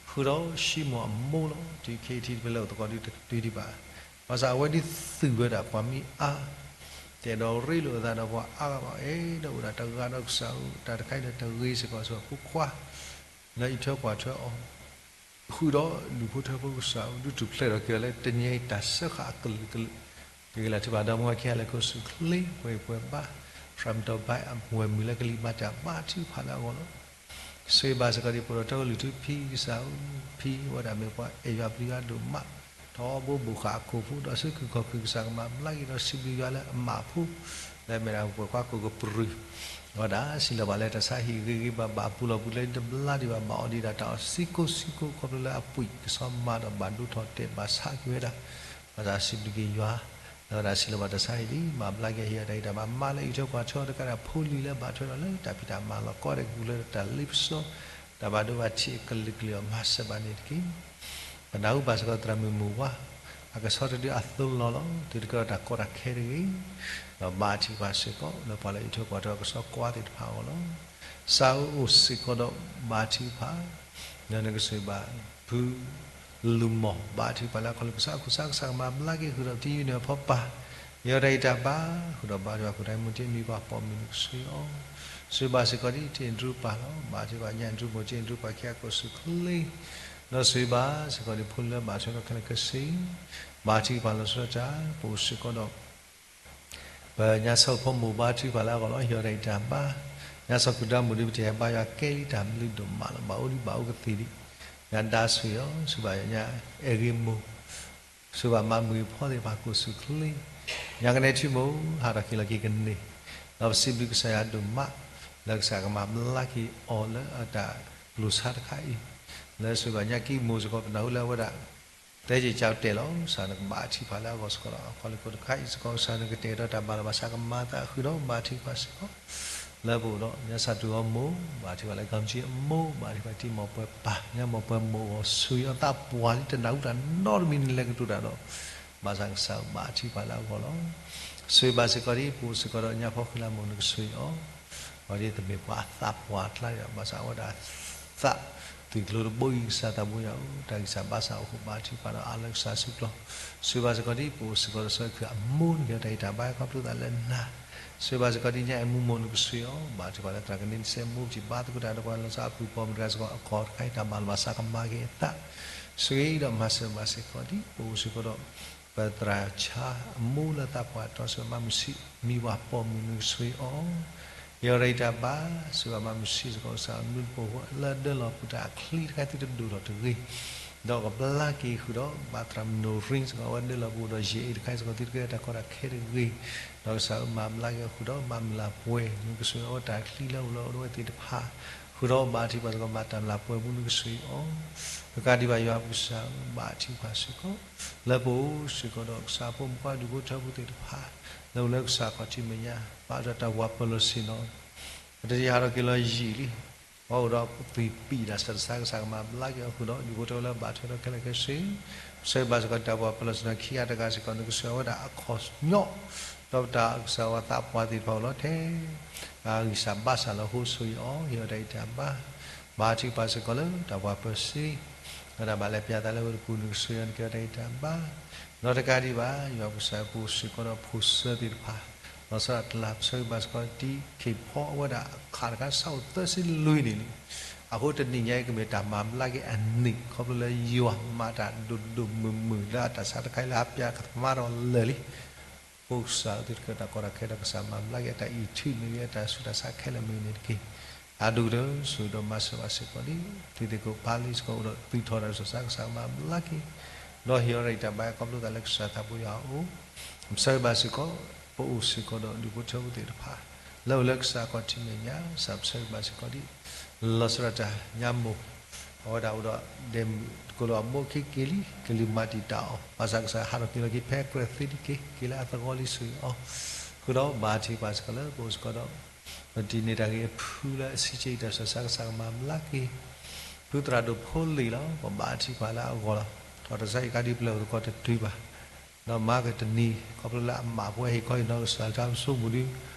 ဃုာ်ဒီးၡံမိၣ်အမိၢ်လီၤ. တုၤခဲအံၤထံၣ်တဖျၢၣ်လၢအိၣ်သကိးဒုတတုၤဒံးဘၣ်, ဘၣ်ဆၣ်အဝဲဒုးသူၣ်ဝဲဒၣ်ပှၤမ့ၢ်အါ တအဲၣ်ဒိးရ့လိာ်အသးဒီးပှၤအါဂၤဘၣ်, အဲၣ်ဒိးအိၣ်ဒၣ်တဂၤဒီးကစၢ်ဧၢ, တၢ်တခါအံၤဒီးတဂ့ၤစ့ၢ်ကီးဆိဖိခွါ လၢအံးထွဲကွၢ်ထွဲအီၤ, ဃုာ်ဒီးဒူၣ်ဖိထၢဖိကစၢ်ဧၢ, ဒုးထူၣ်ဖျဲးထီၣ်က့ၤအီၤလၢတနံၤအံၤတၢ်စၢဃာ်အကလုာ်ကလုာ်, တဂ့ၤလၢ်ထံၣ်ဘၣ်ဒီးမ့ၢ်ဝဲခံဂၤလၢခိၣ်ဆူၣ်ချ့ ပှဲၤပှဲၤဘါ, ရၤမတီၤဘါ အဝဲၢ်မုၢ်လၢကလံၤမၤတံာ်ဘါထုကဖၣ်လၢအဂီၢ်လီၤ. ဆိဘၣ်စ့ၢ်ကီးဒံး ပအိၣ်ဒီးတၢ်အိၣ်လုၢ်ထူဖံကစၢ်ဧၢ, ဖံဝဲဒၣ်မ့ၢ်ပှၤအဲၣ်ယွၤပျံၤယွၤဒိၣ်မး, ထီဘိဘိၣ်ဃာ်အခိၣ်ဖိဒီးစုကဝဲၤခီၣ်ခုၣ် ကစၢ်ကမၤဘျါက့ၤဒီးစံးဘျုးယွၤလၢအမးဖိ လၢအမ့ၢ်ဒၣ်ပှၤကွၢ်ခိၣ်ကပြုၢ်, အဝဲဒၣ်စံးလီၤဘၣ်လၢတၢ်ဆါဟံၣ်ဂ့ၤဂ့ၤဘၣ်ဘၣ် ပူၤလီၤပူၤလၢတဘျါဒံးဘၣ် ဘၣ်အီၣ်ဒံးဒၣ်တၢ်အီၣ်စ့ၢ်ကီးစ့ၢ်ကီး ခီဖျိလၢအပှ့ၤကဆီမၤဒီးဘၣ်ဒိထီၣ်တဲာ်ဘၣ်ဆါက့ၤဝဲဒၣ်, ဘၣ်ဆၣ်စံးဘျုးက့ၤယွၤ, လၢအဝဲဒၣ်စံးလီၤဘၣ်တၢ်ဆါဟံၣ်လံ မၤဘျါက့ၤဟ့ၣ်အီၤတၢ်ဂံၢ်တၢ်ဘါ မၤလၢအံးထွဲကွၢ်ထွဲအီၤတကးဒံး ဖိလံၤလၢဘၣ်ထွဲဒီးလၢတၢ်ဖံးတၢ်မၤလီၤကီတကပူၤလၢတၢ်လ့ပစီ, တၢ်ဘၣ်ဒိဘၣ်ထံးအကလုာ်ကလုာ်အီၤ မၤစၢၤဘၣ်န့ၣ်တက့ၢ်. ပနၢ်ဟူဘၣ်စ့ၢ်ကီးသရၣ်မုၣ်မုၢ်ဝါ အကဆီတဒုအသိလီၤလီၤ တုၤတကဲထီၣ်တၢ်ကီတၢ်ခဲတဂ့ၤ, ဒီးဘါထုကဖၣ်စ့ၢ်ကီး လၢပှၤလၢအံးထွဲကွၢ်ထွဲအီၤကဆီကွၢ်သ့ၣ်တဖၣ်အဂီၢ်လီၤ. ကစၢ်ဧၢ အိၣ်စ့ၢ်ကီးဒီးဘါထုကဖၣ် လၢနကစၢၢ်ဘၣ်ဖု လူၤမီၢ် ဘါထုကဖၣ်လၢအခီၣ်လၢကစၢ်အခိၣ်ဆၢ ကစၢ်ကမၤဘျါက့ၤဃုာ်ဒီးတံၤယုၢ်န့ၣ်အဖီပၢ်, ယဲတၢ်ဂံၢ်တၢ်ဘါ ဃုာ်ဒီးဘါထုကဖၣ်ခိၣ်တၢ်မုၢ်တ့မံၤပှၤပိာ်မုၣ်နကစၢၢ်အီၤ, စံးဘျုးဘၣ်စ့ၢ်ကီးဒ်တ့ၢ်ဒြူပၢ်လီၤ. ဘါထုကဖၣ်ညၣ်ဒြူမိၢ်တ့ဒြူပၢ်ခံဂၤကိးဆူၣ်ချ့, ဒီးစံးဘျုးဘၣ်စ့ၢ်ကီးဒ်ဖိလၢဘၣ်ထွဲဒီးခဲလၢာ်ခဲဆ့, ဘါထုကဖၣ်လီၤဆီဒၣ်တၢ် ပအိၣ်စ့ၢ်ကီးဒီး ပညါစီၤဖိမိၢ်ဘါထုကဖၣ်လၢအဂီၢ်လီၤ. ဟ့ၣ်အီၤတၢ်ဂံၢ်တၢ်ဘါ, ညါစီၤကုၤဒါမိၢ်ဒ်ပတဲဘါယွၤကဲလံတၢ်ဘျုးဒိၣ်မးလီၤ. ဘၣ်အိၣ်ဒံးဘၣ်အိၣ်ကသ့ၣ်ဒံး, ညါဒါဆွံအီၤ စံးဘၣ်ယွၤညါအဲၣ်ဂ့ၤမိၢ်, စံးဘၣ်မၤမုာ်ဖီသ့ၣ်တဖၣ်ကိးဆူၣ်ချ့, ညါကနဲထံမိၢ် ဟးထီၣ်က့ၤလီၤက့ၤကန့ၢ်, ဒီးပစံးဘျုးကစၢ်ယွၤဒိၣ်မး လၢကစၢ်ကမၤဘျါက့ၤအီၤလၢအတၢ်ကျိၤဆါတခါအံၤ, လၢစံးဘၣ်ညါကံမိၢ်စ့ၢ်ကီး ပနၢ်ဟူလၢအဝဲဒၣ် သဲက့ၤကၠီတဲာ်လီၤ. ကစၢ်နကဘါထုကဖၣ်လၢအဂီၢ်စ့ၢ်ကီးလီၤ. အခီလၢခိၣ်တခါအံၤစ့ၢ်ကီး ကစၢ်နကတဲာ်ဒီးတၢ်ဘၣ်လီၤဘၣ်ဆါကမၤသးဃုာ်ဒီးဘါထုကဖၣ်စ့ၢ်ကီး, လၢပအိၣ်ဒီး ညါစီၤတူၤအီမိၢ် ဘါထုကဖၣ်လၢကီၤမုၢ်ကၠံအမိၢ် ဘါထုကဖၣ်တံၤမိၢ်ပှဲၤပၢ် ညါမိၢ်ပှဲၤမိၢ်အဂီၢ် ဆူယီၤသးပှၢ်လံတနၢ်ဟူတၢ်နီတမံၤန့ၣ်လဲၤကတိၤတၢ်ဒီး ဘၣ်ဆၣ်ကစၢ်ဘါထုကဖၣ်လၢအဂီၢ်လီၤ. စံးဘၣ်စ့ၢ်ကီးဒ် ပအိၣ်စ့ၢ်ကီးဒီးညါဖီဃံလၤမိၢ်နကဆှံအီၤ, အဝဲဒၣ်တမ့ၢ်ပှၤအသးပှၢ်အကျါဒံးဘၣ် ဘၣ်ဆၣ်အဝဲဒၣ်သး သုးကျိၤတဘိအံၤ ကစၢ်သးဘိယွၤဧၢ တၢ်ဂံၢ်စၢ်ဘါစၢ်အိၣ်ဃိ ဘါထုကဖၣ်ဒီးအါလၢကစၢ်စုကျိၤ, စံးဘၣ်စ့ၢ်ကီးဒ် ပအိၣ်စ့ၢ်ကီးဒီးစီၤအဲၣ်ခုးအမိၢ် ဟ့ၣ်အီၤတၢ်ဂံၢ်တၢ်ဘါခီဖျိသးလၢနၤ, စံးဘၣ်စ့ၢ်ကီးဒ်ညါအဲၣ်မူမိၢ်နကဆှံအီၤ ဘါထုကဖၣ်လၢသရၣ်ကန့စဲမိၢ် ပစံးဘါသကိးတၢ်ဒီးပှၤလီၤဆီအပုၢ်ပိာ်မုၣ်တဂၤစ့ၢ်ကီး အခီၣ်တခါအံၤတၢ်ဘၣ်လီၤဘၣ်ဆါကမၤက့ၤအသး, စံးဒီးမၤစၢၤဘၣ်စ့ၢ်ကီးဒ် ပအိၣ်စ့ၢ်ကီးဒီး ပသရၣ်ဆါအမိၢ်လၢသးပှၢ်တီစ့ၢ်ကီး မၤမုာ်ဆံးမံၤပှၤပိာ်မုၣ်နကဆှံအီၤ, ဟ့ၣ်အီၤတၢ်ဂံၢ်တၢ်ဘါ စံးဘၣ်မၤမုာ်ဆံးစ့ၢ်ကီးကစၢ်နူတပိာ်ဃိ လၢဒၢလီၤပူၤတၢ်အချံတခါသုတဒိၣ်ထီၣ်တဂ့ၤ, ဒီးကဘျါက့ၤဃုာ်ဒီး ဘၣ်သရၣ်မုၣ်နိၣ်ရံစ့ၢ်ကီး အဝဲဒၢလီၤပူၤဒီးယဲၢ်အံၤတခါစ့ၢ်ကီး သုတကဲတၢ်ကီတၢ်ခဲတဂ့ၤ, ဒီးကစၢ်မၤဘျါက့ၤအီၤဃုာ်ဒီး မၤမုာ်လၤပှဲၤနကဆှံအီၤ အဝဲတၢ်ချံလၢအိၣ်လၢအအိၣ်ဒီးဝဲသ့ၣ်တဖၣ် ဃုာ်ဒီးဘၣ်ထံပှၤစ့ၢ်ကီး မၤတၢ်မျၢ်ပှဲၤမူနကစၢ်အံၤအီၤ, တကးဒံးဘၣ်ယွၤပကစၢ်ဧၢ, ဘၣ်ထံပှၤစ့ၢ်ကီး, လၢပအိၣ်စ့ၢ်ကီးဒီးကစၢ်ဖိမုၣ်ဖိခွါဒူၣ်ဖိထၢဖိသ့ၣ်တဖၣ်, လၢအိၣ်လၢကစၢ်ခီၣ်ထံးမဲာ်ညါ, ဘၣ်ဒီးတၢ်ဝၤပၢၤလီၢ်ဆ့ၣ်နီၤ, ပတယံာ်ဟးထီၣ်က့ၤလီၤယံာ်လံ, ပှၤအိၣ်ဒီးသွံၣ်ပံာ်တၢ်ဆၢတၢ်ဆါ ကစၢ်ကမၤဘျါက့ၤအီၤဃုာ်ဒီး ဒူၣ်ဖိထၢဖိလၢဘၣ်ထွဲဒီးခဲလၢာ်ခဲဆ့, ပဆၢဂ့ၤဘၣ်စ့ၢ်ကီးတၢ်ဝၤပၢၤလီၢ်ဆ့ၣ်နီၤခံဂၤတဂၤစ့ၢ်ကီး နကစၢ်ဝဲဒၣ်အခီၣ်ညီၣ်, ဒီးပတၢ်ကစၢ်ဝဲသးပှၢ်သ့ၣ်တဖၣ်အိၣ်လီၤထဲ အဂံၢ်စၢ်ဘါစၢ်လီၤအဃိ ဆိၣ်ဂ့ၤအီၤ ဟ့ၣ်အီၤတၢ်ဂံၢ်တၢ်ဘါ, ဘၣ်ထံပှၤစ့ၢ်ကီးလၢတၢ်ဝၤပၢၤစ့ ဒီးတၢ်ဘၣ်လဲၤပျၢ်သးလၢဝ့ၢ်တပူၤ နကဆိၣ်ဂ့ၤအီၤ နကဲအီၤတၢ်ဂံၢ်တၢ်ဘါ, ဒီးတကးဒံးဘၣ် ယွၤပကစၢ်ပအိၣ်စ့ၢ်ကီးဒီးဖိၣ်စၢသ့ၣ်တဖၣ်, လီၤဆီဒၣ်တၢ် ပဆၢဂ့ၤဘၣ်စ့ၢ်ကီး တံၤခ့ၣ်ဖီအဝဲဒၣ်အခးတခါ ဆၢအိၣ်သၢဆံလွံၢ်နံၣ်လံ, အဃိတနံၤညါအံၤကမ့ၢ်တၢ်မၤဘျါက့ၤအနံၣ် ခီဖျိလၢယွၤမၤတၢ်ဒိၣ်ဒိၣ်မုၢ်မုၢ်လၢအတၢ်ဆါတခါအံၤလၢဟါပၠးကမါထီၣ်လၢာ်လံ ပကစၢ်အသုတကဲတၢ်ကီတၢ်ခဲဒီး ကစၢ်မၤဘျါက့ၤအတၢ်အံးထွံၣ်မ့ၢ်ဂ့ၤ အတၢ်ဆူးတၢ်ဆါခဲလၢာ်မ့ၢ်ဂ့ၤန့ၣ်တက့ၢ်. အဒိၣ်ကတၢၢ် ဆိၣ်ဂ့ၤဒီးမၤစၢၤဘၣ်စ့ၢ်ကီးလံ, တံၤသကိးပၢ်လံစ့ၢ်ကီး အိၣ်ဒီးသုးထီၣ်တၢ်ဆူးတၢ်ဆါ ကစၢ်မၤဘျါက့ၤ, ဒီးဟ့ၣ်အီၤတၢ်ဂံၢ်တၢ်ဘါ ခီဖျိသးလၢကစၢ်သးဖိယွၤအအိၣ်, ပဆၢဂ့ၤဘၣ်စ့ၢ်ကီး ပအိၣ်စ့ၢ်ကီးဒီးဒူၣ်ဖိထၢဖိသ့ၣ်တဖၣ် လၢအိၣ်လၢကစၢ်ခီၣ်ထံးမဲာ်ညါ ကစၢ်ပဆၢဂ့ၤဘၣ်စ့ၢ်ကီးဒ် လီၤဆီဒၣ်တၢ်ညါမိၢ် အဝဲဒၣ်အိၣ်ဒီး ဒဲးမုၣ်တကိးလၢအမိၢ်ခံက့ၤလံ ကလံၤမၤတံာ်တာ်အီၤ ဘၣ်ဆၣ်ကစၢ်ဟးထီၣ်က့ၤလီၤက့ၤဖဲကြၢးသ့တက့ၢ် က့ၤလၢအသဂီၢ်လံ ဆိၣ်ဂ့ၤအီၤ, ဃုာ်ဒီးဘၣ်ထံပှၤစ့ၢ်ကီးလၢပအိၣ်စ့ၢ်ကီးဒီး ပတံၤန့ၢ်တၢ်ဂ့ၤအဖုလၢအဆံးဆံး တၢ်ဆူးတၢ်ဆါ ကစၢ်ကမၤဘျါက့ၤ, ဖုသရၣ်ဒိၣ်ဖိလ့ၣ်လီၤ ပဘၣ်ထံပှၤလၢအဂီၢ်လီၤ, ထီၣ်တၢ်ဆါအံၤကါဒ်ပျၢၤသကိးတတုၤဘၣ်, ဒီးမၤကတနံၤ ခီဖျိလၢအမၤပဝဲဟ့ၣ်ခီဟ့ၣ်နီၤကစၢ်တၢ်ပစိမိၣ်ဒီး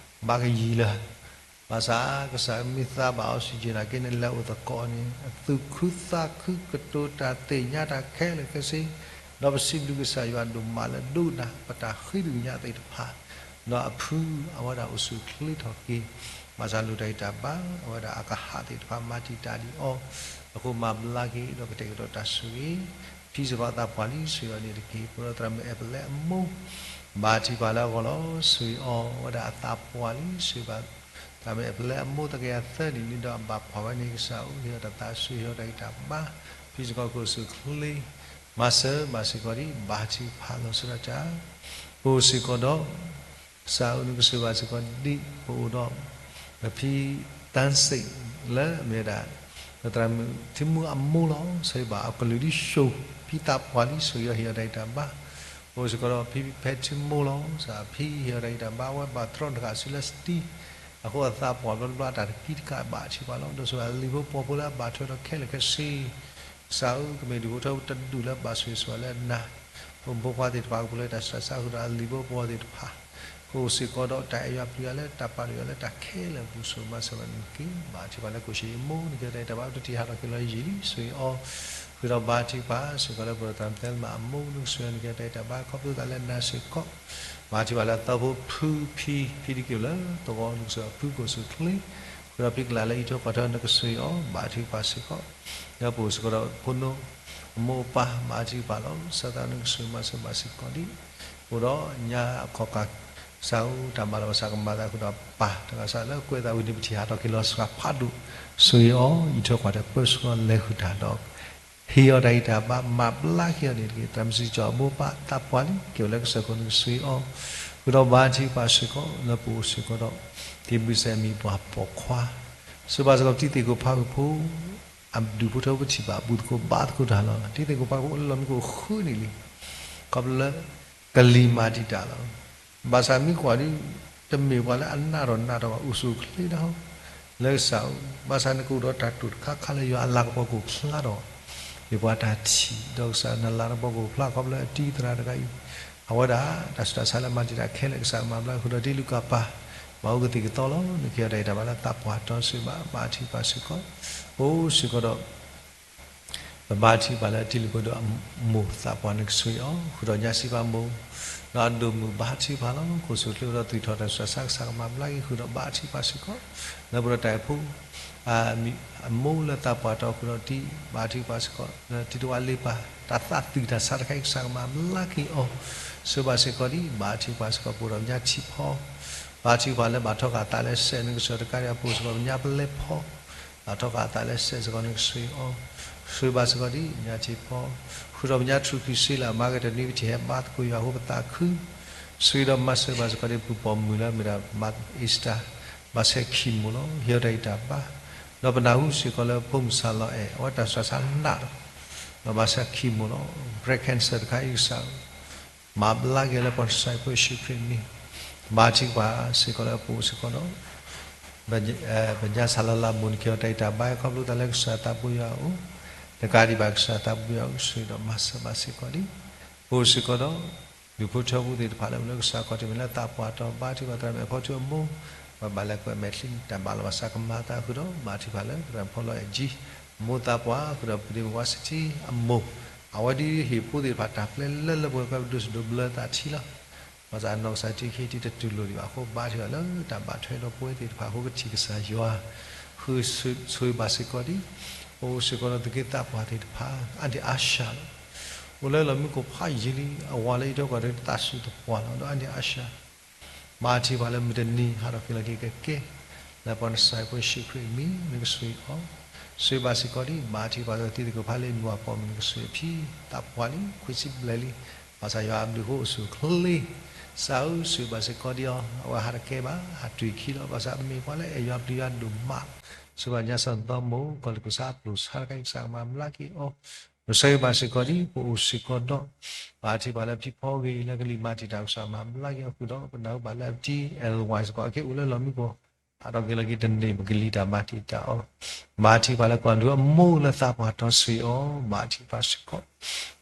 ဘၣ်ကယံာ်လၢ ဘၣ်ဆၣ်ကစၢ်မ့ၢ်သးဘၣ်အီၤ စံၣ်က့ၤနာ်က့န့ၣ် လဲၤအိၣ်သကိးန့ၣ် အသူၣ်ခုသးခု ကတိၤတၢ်သ့ၣ်ညါတၢ်ခဲလၢာ်ခဲဆ့, ဒီးပစံးဘျုးကစၢ်ယွၤဒိၣ်မးလၢဒိကနၣ်ပတၢ်ဃ့ကညးသ့ၣ်တဖၣ်, ဒီးအဖုအဝဲဒၣ်အိၣ်ဆူၣ်အိၣ်ချ့ထီၣ်က့ၤ, ဘၣ်ဆၣ်လိၣ်တၢ်ဂံၢ်တၢ်ဘါ အဝဲဒၣ်အကဟၣ်သ့ၣ်တဖၣ် မၤတံာ်တာ်ဒံးအီၤ, အဃိမၤဘျါက့ၤ ဒီးကတဲာ်ကတီၤတၢ်ဆိၣ်ဂ့ၤ, ဖံစ့ၢ်ကီးသးပှၢ်လံ ဆိၣ်ဂ့ၤအီၤန့ၣ်တက့ၢ်, ပဒီးသရၣ်မုၣ်အဲၣ်ပလဲအမိၢ် ဘၣ်ထံပှၤလၢအဂီၢ်လီၤ ဆိၣ်ဂ့ၤအီၤ အဝဲဒၣ်အသးပှၢ်လံ ဆိၣ်ဂ့ၤဘၣ် သရၣ်မုၣ်အဲၣ်ပလဲအမိၢ်သကယၤသၢနံၣ်လံဒီးအဘၣ်ကွၢ်ဝဲန့ၣ် ကစၢ်ဧၢ ဟ့ၣ်အီၤတၢ်သးဆူၣ် ဟ့ၣ်အီၤတၢ်ဂံၢ်တၢ်ဘါ, ဖံစ့ၢ်ကီးကအိၣ်ဆူၣ်အိၣ်ချ့, မၤစၢၤဘၣ်စ့ၢ်ကီးဒံး ဘၣ်ထံပှၤလီၤဆီဒၣ်တၢ်, ပအိၣ်စ့ၢ်ကီးဒီး ကစၢ်ဧၢ နကဆိၣ်ဂ့ၤဘၣ်စ့ၢ်ကီးဒံး ပအိၣ်ဒီး ပဖံသၢစ့ၣ် လၢအမ့ၢ်ဝဲဒၣ် ပသရၣ်မုၣ်ထံမူအမိၢ်လီၤ, ဆိၣ်ဂ့ၤဘၣ်အကလုၢ်ဒ်ဆိၣ် ဖံသးပှၢ်လံ ဆိၣ်ဂ့ၤအီၤ ဟ့ၣ်အီၤတၢ်ဂံၢ်တၢ်ဘါ, ပအိၣ်စ့ၢ်ကီးဒီးဖံဖဲထံမိၢ်လီၤ, စးဖံဟ့ၣ်အီၤတၢ်ဂံၢ်တၢ်ဘါ အဝဲဘၣ်တြီတဂၤစုလၢစတံ, အဃိအသးပှၢ်ဘျီတဘျီ အတၢ်တကံတကးဘၣ်ထံပှၤလီၤ, ဒီးဆိၣ်ဂ့ၤလံၤဖိပှီၤဖိလၢအဘၣ်ထွဲဒီးခဲလၢာ်ခဲဆ့ ကစၢ်ဧၢ ကမ့ၢ်ဒူၣ်ဖိထၢဖိတဒူၣ်လၢဘၣ်ဆိၣ်ဂ့ၤဆိၣ်ဝါလၢအနၤ, ဖိမုၣ်ဖိခွါသ့ၣ်တဖၣ်ကပူၤလၢတၢ်ဆူးတၢ်ဆါဃုာ်ဒီးအလံၤဖိပှီၤသ့ၣ်တဖၣ်, ကအိၣ်စ့ၢ်ကီးဒီးတၢ်အဲၣ်ယွၤပျံၤယွၤလၢတၢ်ပာ်ဒိၣ်ယွၤလၢတၢ်ခဲလၢာ်အပူၤ ဆိၣ်ဂ့ၤမၤစၢၤဘၣ်န့ၣ်တက့ၢ်, ဘၣ်ထံပှၤလၢကအိၣ်ဆူၣ်အိၣ်ချ့ နကဲတၢ်ဂံၢ်တၢ်ဘါ ပတထံၣ်ဟးထီၣ်က့ၤလီၤယံာ်လံ ဆိၣ်ဂ့ၤအီၤ, ဃုာ်ဒီးဘၣ်ထံပှၤစ့ၢ်ကီးလၢပဒီးသရၣ်မုၣ်သဲလမၤအမိၢ် နကဆိၣ်ဂ့ၤအီၤ နကဲတၢ်ဂံၢ်တၢ်ဘါ ခီဖျိသးလၢနၤစ့ၢ်ကီး, ဘၣ်ထံပှၤလၢအသီဖိဖုဖံ ဖံဒုးက့ၤလၢသဝီ နကဆိၣ်ဂ့ၤအဖုကအိၣ်ဆူၣ်အိၣ်ချ့, ဃုာ်ဒီးဖံကလၤလၢအံးထွဲကွၢ်ထွဲ နကဆိၣ်ဂ့ၤအီၤ ဘၣ်ထံပှၤစ့ၢ်ကီး, ဒီးပအိၣ်စ့ၢ်ကီးဒီးဖိနိ အမိၢ်အပၢ် ဘၣ်ထံပှၤလီၤ, ကစၢ်သးနကဆိၣ်ဂ့ၤမၤစၢၤဘၣ်စ့ၢ်ကီးဒံး, အိၣ်ဒီးညါအခီၣ်ကး ကစၢ်ဧၢ တၢ်မၤလီၤ ဘၣ်ဆၣ်ကမၤသးဃုာ်ဒီးပၢ်တဂၤစးလၢကွဲးသးဝံၤန့ၣ် ပထံၣ်ဟးထီၣ်က့ၤလီၤစှၤဖးဒိၣ်, ဆိၣ်ဂ့ၤအီၤ အံးထွဲကွၢ်ထွဲ ပၢဆှၢအီၤ လဲၤဃုာ်တၢ်ဒီး ဟ့ၣ်အီၤတၢ်ဂံၢ်တၢ်ဘါ မၤဘျါက့ၤအီၤန့ၣ်တက့ၢ်, သရၣ်မုၣ်စံကၠီအမိၢ်အပၢ်သးပှၢ်လံ က့ၤအိၣ်လၢကစၢၢ်ခိၣ် နကဆိၣ်ဂ့ၤအီၤ, ဃုာ်ဒီးဘၣ်ထံပှၤစ့ၢ်ကီး လၢပအိၣ်စ့ၢ်ကီးဒီး တံၤဘုၣ်စဲးမံၤပှၤပိာ်ခွါ, ဆိၣ်ဂ့ၤဘၣ်စ့ၢ်ကီးတံၤသကိးဖးဝ့ၢ်ဖိ အဒူၣ်ဖိထၢဖိထံၣ်ဘၣ်ဘူၣ်သကိးဘါသကိးတၢ်လီၤ, တံၤသကိးဖးဝ့ၢ်ဖိလီၤမံၤကအိၣ်ဃုနံၣ်လံ, ခီဖျိလၢ ကလံၤမၤတံာ်တာ်လီၤ, ဘၣ်ဆၣ်မ့ၢ်ကွၢ်ဒ် တမ့ၢ်ပှၤလၢအနးထီၣ်နးထီၣ်ဘၣ် အိၣ်ဆူၣ်အိၣ်ချ့ဒၣ် လၢကစၢ်ဧၢ, ဘၣ်ဆၣ်နကအိၣ်ဒီးတၢ်တိာ်တခါခါလၢယွၤအလၤကပီၤကအိၣ်ဖျါထီၣ်, မ့ၢ်ပှၤတၢ်ထံၣ် ဒီးကစၢ်နလၤကပီၤကအိၣ်ဖျါ ခီဖျိလၢအတံၤသရၣ်တဂၤအံၤ, အဝဲဒၣ် တၢ်ဆူးတၢ်ဆါလၢမၤတံာ်တာ်ခဲလၢာ် ကစၢ်ကမၤဘျါဃုာ်ဒီးတံၤလူၤကၣ်ပၢ်, ဘၣ်အိၣ်ကသံၣ်ကသီလီၤ, နကဟ့ၣ်အီၤတၢ်ဂံၢ်တၢ်ဘါလၢသးပှၢ်တီစ့ၢ်ကီးဘၣ်, ဘၣ်ထံပှၤစ့ၢ်ကီး, အိၣ်စ့ၢ်ကီးဒီး ပဘါထံပှၤလၢတံၤလူၤဖိဒီးအမိၢ်သးပှၢ် နကဆိၣ်ဂ့ၤအီၤ, ဃုာ်ဒီးညါစံးပာ်မိၢ်, ဒီးအဒိၣ်မုၣ်ဘါထံပှၤလီၤ, ကအိၣ်ဆူၣ်အိၣ်ချ့ဒီးသူၣ်ထီၣ်တၢ်ဆူးတၢ်ဆါ ကစၢ်ကမၤဘျါက့ၤဃုာ်ဒီးဘါထံပှၤစ့ၢ်ကီး, လၢပဒီးတၢ်အိၣ်ဖှိၣ် အမိၢ်လၢသးပှၢ်တီဃုာ်ဒီးတံၤ ဘါထံပှၤစ့ၢ်ကီး, လၢတံၤတဝါလ့ပၢ် တၢ်သးသွံၣ်တၢ်ဆါတခါအံၤ ကစၢ်ကမၤဘျါက့ၤအီၤ, ဆိၣ်ဂ့ၤဘၣ်စ့ၢ်ကီးဒံး ဘါထံပှၤစ့ၢ်ကီး ပအိၣ်ဒီးပညါထံဖီ ဘါထံပှၤလၢဘၣ်ထီဃာ်အသးလၢစဲး နကစၢ်တကးဒံး အပူၤစ့ၢ်ကီး ပညါပလဲဖီ ဘၣ်ထီဃာ်အသးလၢစဲးစ့ၢ်ကီး နကဆိၣ်ဂ့ၤအီၤ, ဆိၣ်ဂ့ၤဘၣ်စ့ၢ်ကီးဒံး ပညါထံဖီ, ဃုာ်ဒီးပညါထူၣ်ခံဆ့လၢအမၤကတၢၢ်န့ၣ် ပထံၣ်ဟဲဘါသကိးယွၤအဃိပသးခု, ဆိၣ်ဂ့ၤဒီးမၤစၢၤဘၣ်စ့ၢ်ကီးဒံး ပုၢ်ပိာ်မုၣ်လၢအမ့ၢ်ဒၣ် မၤအ့စတၢ် ဘၣ်ဆဲခံမိၢ်လီၤ, ဟ့ၣ်အီၤတၢ်ဂံၢ်တၢ်ဘါ, ဒီးပနၢ်ဟူစ့ၢ်ကီးလၢဖိမုၣ်စၢ်လီၤအဲၣ် အဝဲတၢ်ဆူးတၢ်ဆါနးဒီး ဒီးဘၣ်ဆၣ်ခံမိၢ်လီၤ breast cancer တခါအံၤကစၢ်ဧၢ, မၤဘျါက့ၤလၢပှၤနစဲးဖိယ့ၣ်ၡူးခရံာ်အမံၤ, မၤထံကပၤစ့ၢ်ကီးလၢပအိၣ်စ့ၢ်ကီးဒီး ပညါစၢ်လၢ်လၢ်မိၢ်နံၤခံအီၤတၢ်အံၤတၢ်ဘါ ခီဖျိတၢ်လၢကစၢ်သးပူၤယွၤအအိၣ်, တကးဒံးဘၣ်ကစၢ်သးပူၤယွၤအအိၣ် ဆိၣ်ဂ့ၤဒီးမၤစၢၤဘၣ်စ့ၢ်ကီးလံ. ပအိၣ်စ့ၢ်ကီးဒီး ဒူၣ်ဖိထၢဖိသ့ၣ်တဖၣ်လၢအိၣ်လၢကစၢ်ခီၣ်ထံးမဲာ်လၢသးပှၢ်တီၤ ဘါထုကဖၣ်သရၣ်မုၣ်အဖီထုအမိၢ်, ပှၤဘၣ်လဲၤကွဲးမဲာ်ချံ တၢ်ဘၣ်လီၤဘၣ်စးကမၤသးဃုာ်ဒီး မၤထံကပၤလၢသရၣ်မုၣ်ဖီလီၤအဲၣ်ကၠံ အမိၢ်သးပှၢ်ဃုာ်ဒီး ပဒ့မုၣ်ဝါစထံအမိၢ်, အဝဲဒ်ဟ့ၣ်ဖိသ့ၣ်တဖၣ်တၢ်ပျဲလၢလၢပှဲၤပှဲၤ ပဒိးစဒိးဘျၢသးထံလီၤ. ဘၣ်ဆၣ်အနီၢ်ကစၢ်ထံခံထံတတူၢ်လိာ်ဒံးဘၣ်အဃိ ဘါထုကဖၣ်လၢတၢ်ဘၣ်ထွဲဒီးပဝဲသ့ၣ်တဖၣ်အဃိ ကထံၣ်ကစၢ်ယွၤ ဃုဆိၣ်ဂ့ၤဘၣ်စ့ၢ်ကီးဒံး, ပအိၣ်စ့ၢ်ကီးဒီးသုးက့သးပှၢ်သ့ၣ်တဖၣ် အါန့ၢ်အါစှၤလီၤ. အိၣ်လၢလီၢ်မံခိၣ်ဖးယံာ်လံ အဝၤလၢယထီၣ်ကီၢ်ဒီးသးစူၤသပှၢ်လီၤ ဒီးအါန့ၢ်အါစှၤ မၤထံကပၤလၢမုၢ်တနံၤဟးထီၣ်က့ၤလီၤက့ၤကကဲ လၢပှၤနစဲးဖိယ့ၣ်ၡူးခရံာ်အမံၤ နကဆိၣ်ဂ့ၤအီၤ, ဆိၣ်ဂ့ၤဘၣ်စ့ၢ်ကီးဒံး မၤထံကပၤလၢသံသကိးဖးလံ နဝၤပိာ်မုၣ် နကဆိၣ်ဂ့ၤအဖံ သးပှၢ်လံ ခွံဆံဘျဲၣ်လံ, ဘၣ်ဆၣ်ယွၤအဘျုးအဃိအိၣ်ဆူၣ်အိၣ်ချ့, ကစၢ်ဧၢ ဆိၣ်ဂ့ၤဘၣ်စ့ၢ်ကီးဒံးအီၤ, အဝဲဟးတကဲဘၣ် ဟးတွံၢ်ခံလီၤ ဘၣ်ဆၣ်အမ့ၢ်ပှၤလၢအဲၣ်ယွၤပျံၤယွၤဒိၣ်မး, ဆိၣ်ဂ့ၤဘၣ်ညါစၢ်သီမိၢ် ကီၢ်လၢကစၢ်အပျိၢ်ဆါတခါအံၤ ကစၢ်ကမၤဘျါက့ၤအီၤ, နဆိၣ်ဂ့ၤဘၣ်စ့ၢ်ကီးဒံး ပအိၣ်စ့ၢ်ကီးဒီး မၤထံကပၤလၢဖံဖီဂ့ၤ လၢကလံၤမၤတံာ်တာ် ကစၢ်မၤဘျါက့ၤအီၤဃုာ်ဒီး ပနၢ်ဟူဘၣ်လၢအပတံ အဲၣ်ဝါစ့ၢ်ကီး အက့ၢ်အိၣ်လၢလီၢ်မံခိၣ် ဟးထီၣ်က့ၤလီၤက့ၤတန့ၢ် ပကလံၤတၢ်မၤတံာ်တာ်အီၤ, မၤထံကပၤလၢကီၢ်ဒုးအမိၢ်လၢသးပှၢ်တီၤဆိၣ်ဂ့ၤအီၤ, မၤထံကပၤစ့ၢ်ကီး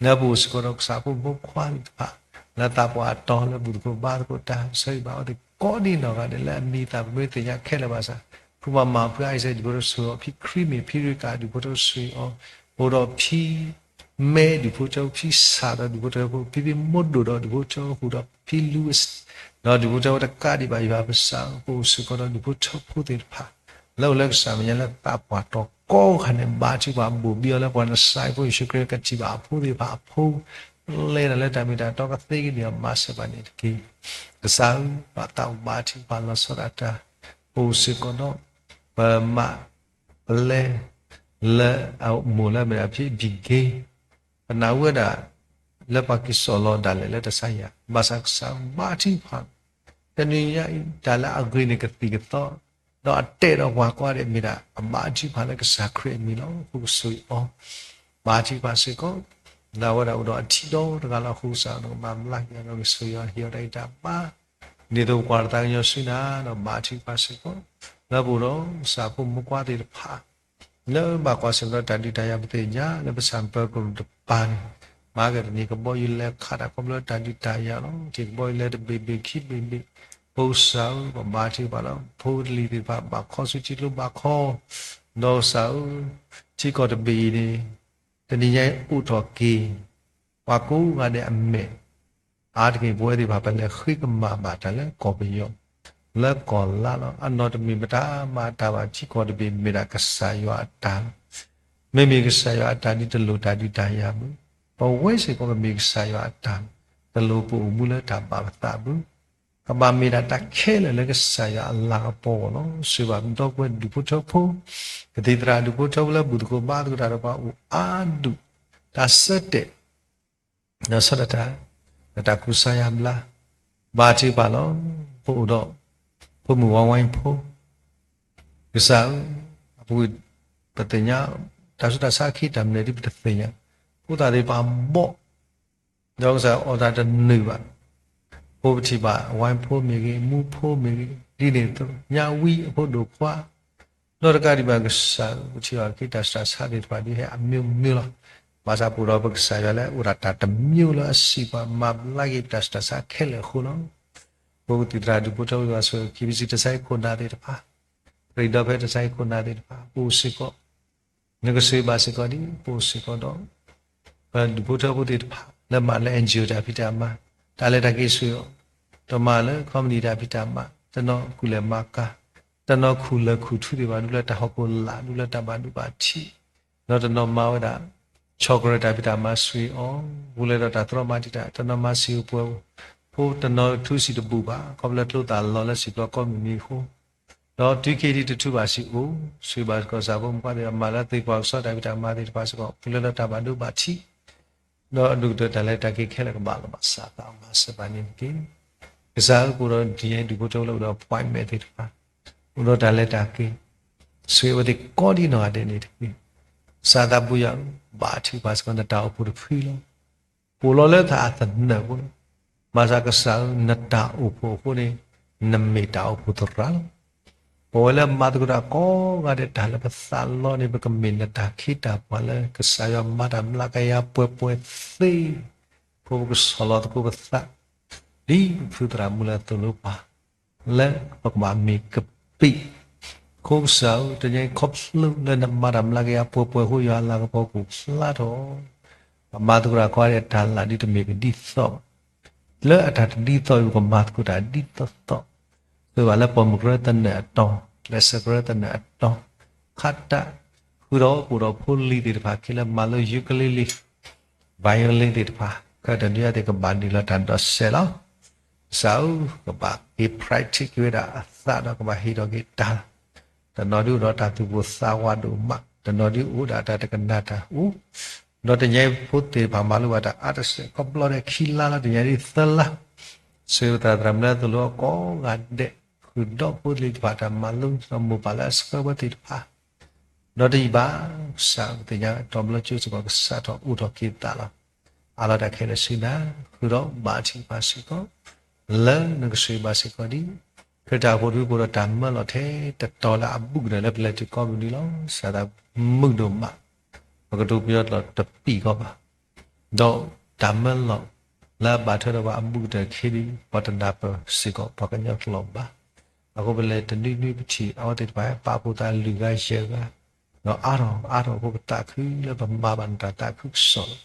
လၢပအိၣ်စ့ၢ်ကီးဒီးကစၢ်ဖိမုၣ်ဖိခွါသ့ၣ်တဖၣ် လၢသးပှၢ်အတီၤလၢဘူၣ်သကိးဘါသကိးတၢ် ဆိၣ်ဂ့ၤဘၣ်အီၤသ့ၣ်ကိးဒံနီၢ်ဂၤဒဲး လၢအမံၤသၣ်ပမ့ၢ်သ့ၣ်ညါခဲလၢာ်ဘၣ်ဆၣ် ဖုမၤမၤဖုအါအံၤစဲး ဒူၣ်ဖိထၢဆိၣ်ဂ့ၤအီၤ, ဖံခရံာ်မ့ၢ်ဖံရ့ကၤ ဒူၣ်ဖိထၢဆိၣ်ဂ့ၤအီၤ, အိၣ်ဒီးဖံ မဲဒူၣ်ဖိထၢ ဖံဆၣ်ဒီးဒူၣ်ဖိထၢဖိ ဖံဖံမိၢ်ဒိၣ်ဒီးဒူၣ်ဖိထၢဖိ ဒီးဖံလူ ဒီးဒူၣ်ဖိထၢဖိတကးဒံးဘၣ်ယွၤပစၢ် ပအိၣ်စ့ၢ်ကီးဒီးဒူၣ်ဖိထၢဖိသ့ၣ်တဖၣ် လၢအိၣ်လၢကစၢ်မဲာ်ညါလၢသးပှၢ်တီၤကိးဂၤန့ၣ် ဘါထုကဖၣ်ဘိၣ်ဘံအီၤလၢပှၤနစဲးဖိယ့ၣ်ၡူးခရံာ်ကထံၣ်ဘၣ်အဖိသ့ၣ်တဖၣ်အဖိ လဲၤတၢ်လၢတၢ်မ့ၢ်တၢ်တီကသ့က့ၤန့ၣ် မၤစၢၤဘၣ်န့ၣ်တက့ၢ်. ကစၢ်ဧၢ ပသးအိၣ်ဘါထုကဖၣ်လီၤဆီဒၣ်တၢ် ပအိၣ်စ့ၢ်ကီးဒီး ပမါ ပလဲ လၢအမိၢ်လၢအမ့ၢ်ဒၣ်ဖံဘံၣ်က့ ပနၢ်ဟူဝဲဒၣ် လၢပှၤက့ၤစိာ်လီၤဒၣ်လဲာ်လၢတၢ်ဆါယၤ ဘၣ်ဆၣ်ကစၢ်ဘါထုကဖၣ် တနံၤညါအံၤ တၢ်လၢအဂ့ၤန့ၣ်ကသံၣ်ကသီ ဒီးအတဲာ်ဒီးပှၤကိးဂၤဒဲးမ့ၢ်ဒၣ် အဘါထုကဖၣ်လၢကစၢ်ခရံာ်အမံၤလီၤ. အဃိကဆိၣ်ဂ့ၤအီၤ ဘါထုကဖၣ်စ့ၢ်ကီး လၢအဝဲဒၣ်အိၣ်ဒီးအထံဒီတဂၤလီၤ. အဃိကစၢ်နကမၤဘျါက့ၤအီၤ ဒီးကဆိၣ်ဂ့ၤအီၤ ဟ့ၣ်အီၤတၢ်ဂံၢ်တၢ်ဘါ ဒ်သိးပကွၢ်တၢ်သးကညီၤဆူနၤ ဒီးဘါထုကဖၣ်စ့ၢ်ကီး လၢပအိၣ်ဒီးကစၢ်ဖိမုၣ်ဖိခွါသ့ၣ်တဖၣ် လၢဘၣ်ကွၢ်ဆၢၣ်မဲာ်ဒီးတၢ်ဒုးတၢ်ယၤ ပသ့ၣ်ညါလၢပဆၣ်ပၢၤကရူၢ်တပၤန့ၣ် မၤကတနံၤကဘီယူၤလဲၤခးတၢ်ခီဖျိတၢ်ဒုးတၢ်ယၤလီၤ. ထံၣ်ကဘီယူၤလဲၤတဘ့ၣ်ဘ့ၣ်ခံဘ့ၣ်ဘ့ၣ် ဖိကစၢ်ဧၢ ပဘါထုကဖၣ်လီၤ. ဖိတလံၤသ့ၣ်တဖၣ် ဘၣ်ခီဆူထံကျိဘၣ်ခီ ဒီးကစၢ်ဧၢ ထံကီၢ်တဘ့ၣ်အံၤန့ၣ် တနံၤညါအံၤအိၣ်ထီၣ်က့ၤ ပှၤကိးဂၤဒဲးအမဲာ် အါတက့ၢ်ပဝဲသ့ၣ်တဖၣ် ပလဲၤဃ့ကမၣ်ဘၣ်တၢ်လၢကီၢ်ပယီၤ လၢကီၢ်လါလီၤ. အနီၢ်တမ့ၢ်ပတၢ်မၤတၢ်ဘၣ် ထံကီၢ်တဘ့ၣ်မ့ၢ်ဒၣ်ကစၢ်ယွၤအတၢ်လီၤ. မ့မ့ၢ်ကစၢ်ယွၤအတၢ်ဒ်တလိၣ်တၢ်ဒုးတၢ်ယၤဘၣ်. ပဝဲစ့ၢ်ကီးပမ့ၢ်ကစၢ်ယွၤအတၢ်လီၤ. တလိၣ်ပအိၣ်မူလၢတၢ်ဘၣ်ပသးဘၣ်. ကဘၣ်မ့ၢ်ဒၣ်တၢ်ခဲလၢာ်လၢကစၢ်ယွၤအလၤကပီၤအဂီၢ်လီၤ. ဆိၣ်ဂ့ၤဘၣ်ဒီပုၢ်ဝဲၢ်ဒူၣ်ဖိထၢဖိ ကသံၣ်သရၣ်ဒူၣ်ဖိထၢဖိလၢဘူၣ်သကိးဘါသကိးတၢ်ဒီးပှၤအိၣ်အါဒူၣ် တၢ်ဆၢတဲာ် ဒီးဆီဒၣ်တၢ် ဒီးတၢ်ကူစါယါဘျါ ဘါထုကဖၣ်လီၤ. ပအိၣ်ဒီး ဖိမုၣ်ဝါဝါဖိ ကစၢ်ဧၢ, အပူၤကွံာ် ပသ့ၣ်ညါ တၢ်ဆူးတၢ်ဆါခံတၢ်မနုၤဒ်ပတသ့ၣ်ညါ, ဖိသၣ်သ့ၣ်တဖၣ်ဘီၣ် ဒီးကစၢ်အီၣ်တၢ်တနုာ်ဘၣ်, ဖိပထံၣ်ဘၣ် ဝါဖိမ့ၢ်ဂ့ၤ မူဖိမ့ၢ်ဂ့ၤ ဒ်န့ၣ်အသိး ညါဝံအဖိဒိၣ်ခွါ ဒီးတကးဒံးဘၣ်ကစၢ်ဧၢ ပထံၣ်ဘၣ်က့ၤတၢ်ဆူးတၢ်ဆါသ့ၣ်တဖၣ်ဒ်ဟဲအမျိုးမျိုးလီၤ. ဘၣ်ဆၣ်ပအိၣ်ဒီးပကစၢ်ယွၤလၢအိၣ်ဒၣ်တၢ်တမျိုးလၢအစံးပှၤမၤဘျါက့ၤပတၢ်ဆူးတၢ်ဆါခဲလၢာ်အဃိလီၤ. ပကသံၣ်သရၣ်ဒူၣ်ဖိထၢဖိ ယွၤဆိၣ်ဂ့ၤ KBC တၢ်ဆါဟံၣ်ခိၣ်နၢ်သ့ၣ်တဖၣ်, ပရံးဒီဖဲတၢ်ဆါဟံၣ်ခိၣ်နၢ်သ့ၣ်တဖၣ် ပအိၣ်စ့ၢ်ကီး နကဆိၣ်ဂ့ၤဘၣ်စ့ၢ်ကီးဒ် ပအိၣ်စ့ၢ်ကီးဒီး ပဒူၣ်ဖိထၢဖိသ့ၣ်တဖၣ် လၢမၤလၢ NGO တၢ်ဖံးတၢ်မၤ, တၢ်လဲၤတၢ်က့ၤဆိၣ်ဂ့ၤအီၤ, တနီၤမၤလၢ company တၢ်ဖံးတၢ်မၤ, တနီၤကူၣ်လဲၤမၤကၤ, တနီၤခူၣ်လဲၤခူၣ်ထူသ့ၣ်တဖၣ် ဒူၣ်လၢတၢ်ဟီၣ်ခိၣ်လာ် ဒူၣ်လၢတၢ်ဘၣ်ဒိဘၣ်ထံး, ဒီးတနီၤမၤဝဲဒၣ် chocolate တၢ်ဖံးတၢ်မၤဆိၣ်ဂ့ၤအီၤ, ပူၤလဲၤဒီးတၢ်သရီမၤတံာ်တာ်, တနီၤမၤစံာ်ဧိၤပှဲၤဧိၤ, ဖိတနီၤထူစံာ်တဘူၣ်ဘၣ် ခီဖျိလၢကျိသၣ်လီၤလၢစံာ်ပျီကိးမုၢ်နံၤအဃိ ဒီးတုၤခဲအံၤဒ်တထူဘၣ်စံာ်အိၣ်, ဆိၣ်ဂ့ၤဘၣ်စ့ၢ်ကီး ကစၢ်ဖိမုၣ်ဖိသ့ၣ်တဖၣ် မၤလၢသ့ၣ်ကွၢ်ကစီၣ်တၢ်ဖံးတၢ်မၤသ့ၣ်တဖၣ်စ့ၢ်ကီး ပူၤလဲၤဒီးတၢ်ဘၣ်ဒိဘၣ်ထံး, ဒီးအဒိၣ်ကတၢၢ်တၢ်လဲၤတၢ်က့ၤခဲလၢာ်ကဘၣ်လီၤဘၣ်စး သးမၤစၢၤဘၣ်န့ၣ်တက့ၢ်. ကစၢ်ဧၢ ပအိၣ်ဒီးဒ်အံၤ ဒူၣ်ဖိထၢဖိလၢအိၣ်ဒီး appointment သ့ၣ်တဖၣ်, အိၣ်ဒီးတၢ်လဲၤတၢ်က့ၤ, တ ဆိၣ်ဂ့ၤအဝဲသ့ၣ်ကိးဒံနီၢ်ဂၤဒဲးန့ၣ်တက့ၢ်. ကစၢ်သးပူၤယွၤဧၢ, ဘါထုကဖၣ်စ့ၢ်ကီးနတၢ်အိၣ်ဖှိၣ်တဖုလီၤ. အိၣ်လီၤလၢတၢ်အသနၢၣ်ဖိလီၤ. ဘၣ်ဆၣ်ကစၢ်ဧၢ, နတၢ်အိၣ်ဖှိၣ်အဃိန့ၣ် နမ့ၢ်တၢ်အိၣ်ဖှိၣ်သရၣ်လီၤ. ပဝဲလၢမၤသကိးတၢ်ကိးဂၤဒဲး တၢ်လၢပသးလီန့ၣ် ပကမ့ၢ်နတၢ်ခ့တၢ်ပှၤလၢကစၢ်ယွၤမၤတၢ်မျးကယၤပှဲၤပှဲၤသ့, အဃိပကဆီၣ်လီၤသကိးပသး ဒ်ပဖုသရၣ်မုၣ်လၢအသိၣ်လိပှၤ လၢပကဘၣ်မ့ၢ်ကပ့း. အဃိကစၢ်ဧၢ, တနံၤအံၤခီဖျိလၢနမၤတၢ်မျးကယၤပှဲၤပှဲၤအဃိ ယွၤအလၤကပီၤကအိၣ်ဖျါထီၣ်, ပမၤသကိးတၢ်ကိးဂၤဒဲး တၢ်လၢ်ဒ်တမ့ၢ်ကဒ်သိးဘၣ်. လၢအတၢ်တဒ်သိးအံၤ ပကမၤသကိးတၢ်ဒ်သိးသိး, ဆိၣ်ဂ့ၤဘၣ်လၢပိာ်မုၣ်ကရၢသနၢၣ်အတီၤ, ကျဲးစၢးကရၢသနၢၣ်အတီၤ, ခါတၢ်ဃုာ်ဒီး ပအိၣ်ဒီးဖိလံၤသ့ၣ်တဖၣ် ခဲလၢာ်မၤလိ ukulele, violin သ့ၣ်တဖၣ် ခဲတနွံအံၤသ့ၣ် ကဘၣ်နုာ်လီၤတၢ်ဒီးစဲးလီၤ. ကစၢ်ဧၢ, ကဘၣ်က့ၤ practice က့ၤဝဲဒၣ်အသးဒီး ကဘၣ်ဟ့ၣ်ထီၣ်က့ၤတၢ်လီၤ. တနီၤဒုးအိၣ်ဒီးတၢ်သူၣ်ပိၢ်သးဝးဒိၣ်မး, တနီၤဒုးအိၣ်ဒၣ်တၢ်တကနၣ်တၢ်အိၣ်, ဒီးတနံၤအံၤဖိသ့ၣ်တဖၣ်မၤလိဘၣ်တၢ်အါတစဲး ခီဖျိဒဲးခံလါလီၤ, တနံၤအံၤဒ်သၢလါ, ဆိၣ်ဂ့ၤပသရၣ်သရၣ်မုၣ်လၢအသိၣ်လိအကိးဂၤဒဲး, ဃုာ်ဒီးဖိသ့ၣ်တဖၣ်တၢ်မၤလိ ဒီးမိၢ်ပၢ်လၢအဆှၢဝဲသ့ၣ်တဖၣ် ဒီးတယံာ်ဘၣ်, ကစၢ်ပသ့ၣ်ညါ တီၤဘျီကၠိစ့ၢ်ကီး ကစးထီၣ်အိၣ်ထီၣ်က့ၤသးလီၤ. အးလီၤတၢ်ခဲလၢာ်ဆူနၤ, ဃုာ်ဒီးဘါထုကဖၣ်စ့ၢ်ကီး, လၢနကဆိၣ်ဂ့ၤဘၣ်စ့ၢ်ကီးဒ် ခရံာ်တၢ်အိၣ်ဖှိၣ်တဖု ပအိၣ်ဒီးတၢ်မၢလီၤထဲတတီၤလၢအဘူးကတၢၢ်လၢပလဲၤတုၤကိးမုၢ်နံၤလီၤ. ကစၢ်သးမုာ်ဒိၣ်မး, ပကတိၤပယီၤကျိာ်တပံာ်ကီးဘၣ် ဒီးတၢ်မၢလီၤလၢအဘၣ်ထွဲဒီးပှၤအဘူးကတၢၢ်တခီဒ် ပှၤတနၢ်ပၢၢ်စ့ၢ်ကီးပှၤကညီကျိာ်ဘၣ်. အဃိပလဲၤတနွံနွံပထံၣ်အဝဲသ့ၣ်တဖၣ် ပာ်ဖှိၣ်သးလွံၢ်ဂၤယဲၢ်ဂၤ, ဒီးအါထီၣ်အါထီၣ်အဃိ ပသးခုလၢပမၤဘၣ်နတၢ်သးခုကစီၣ်လီ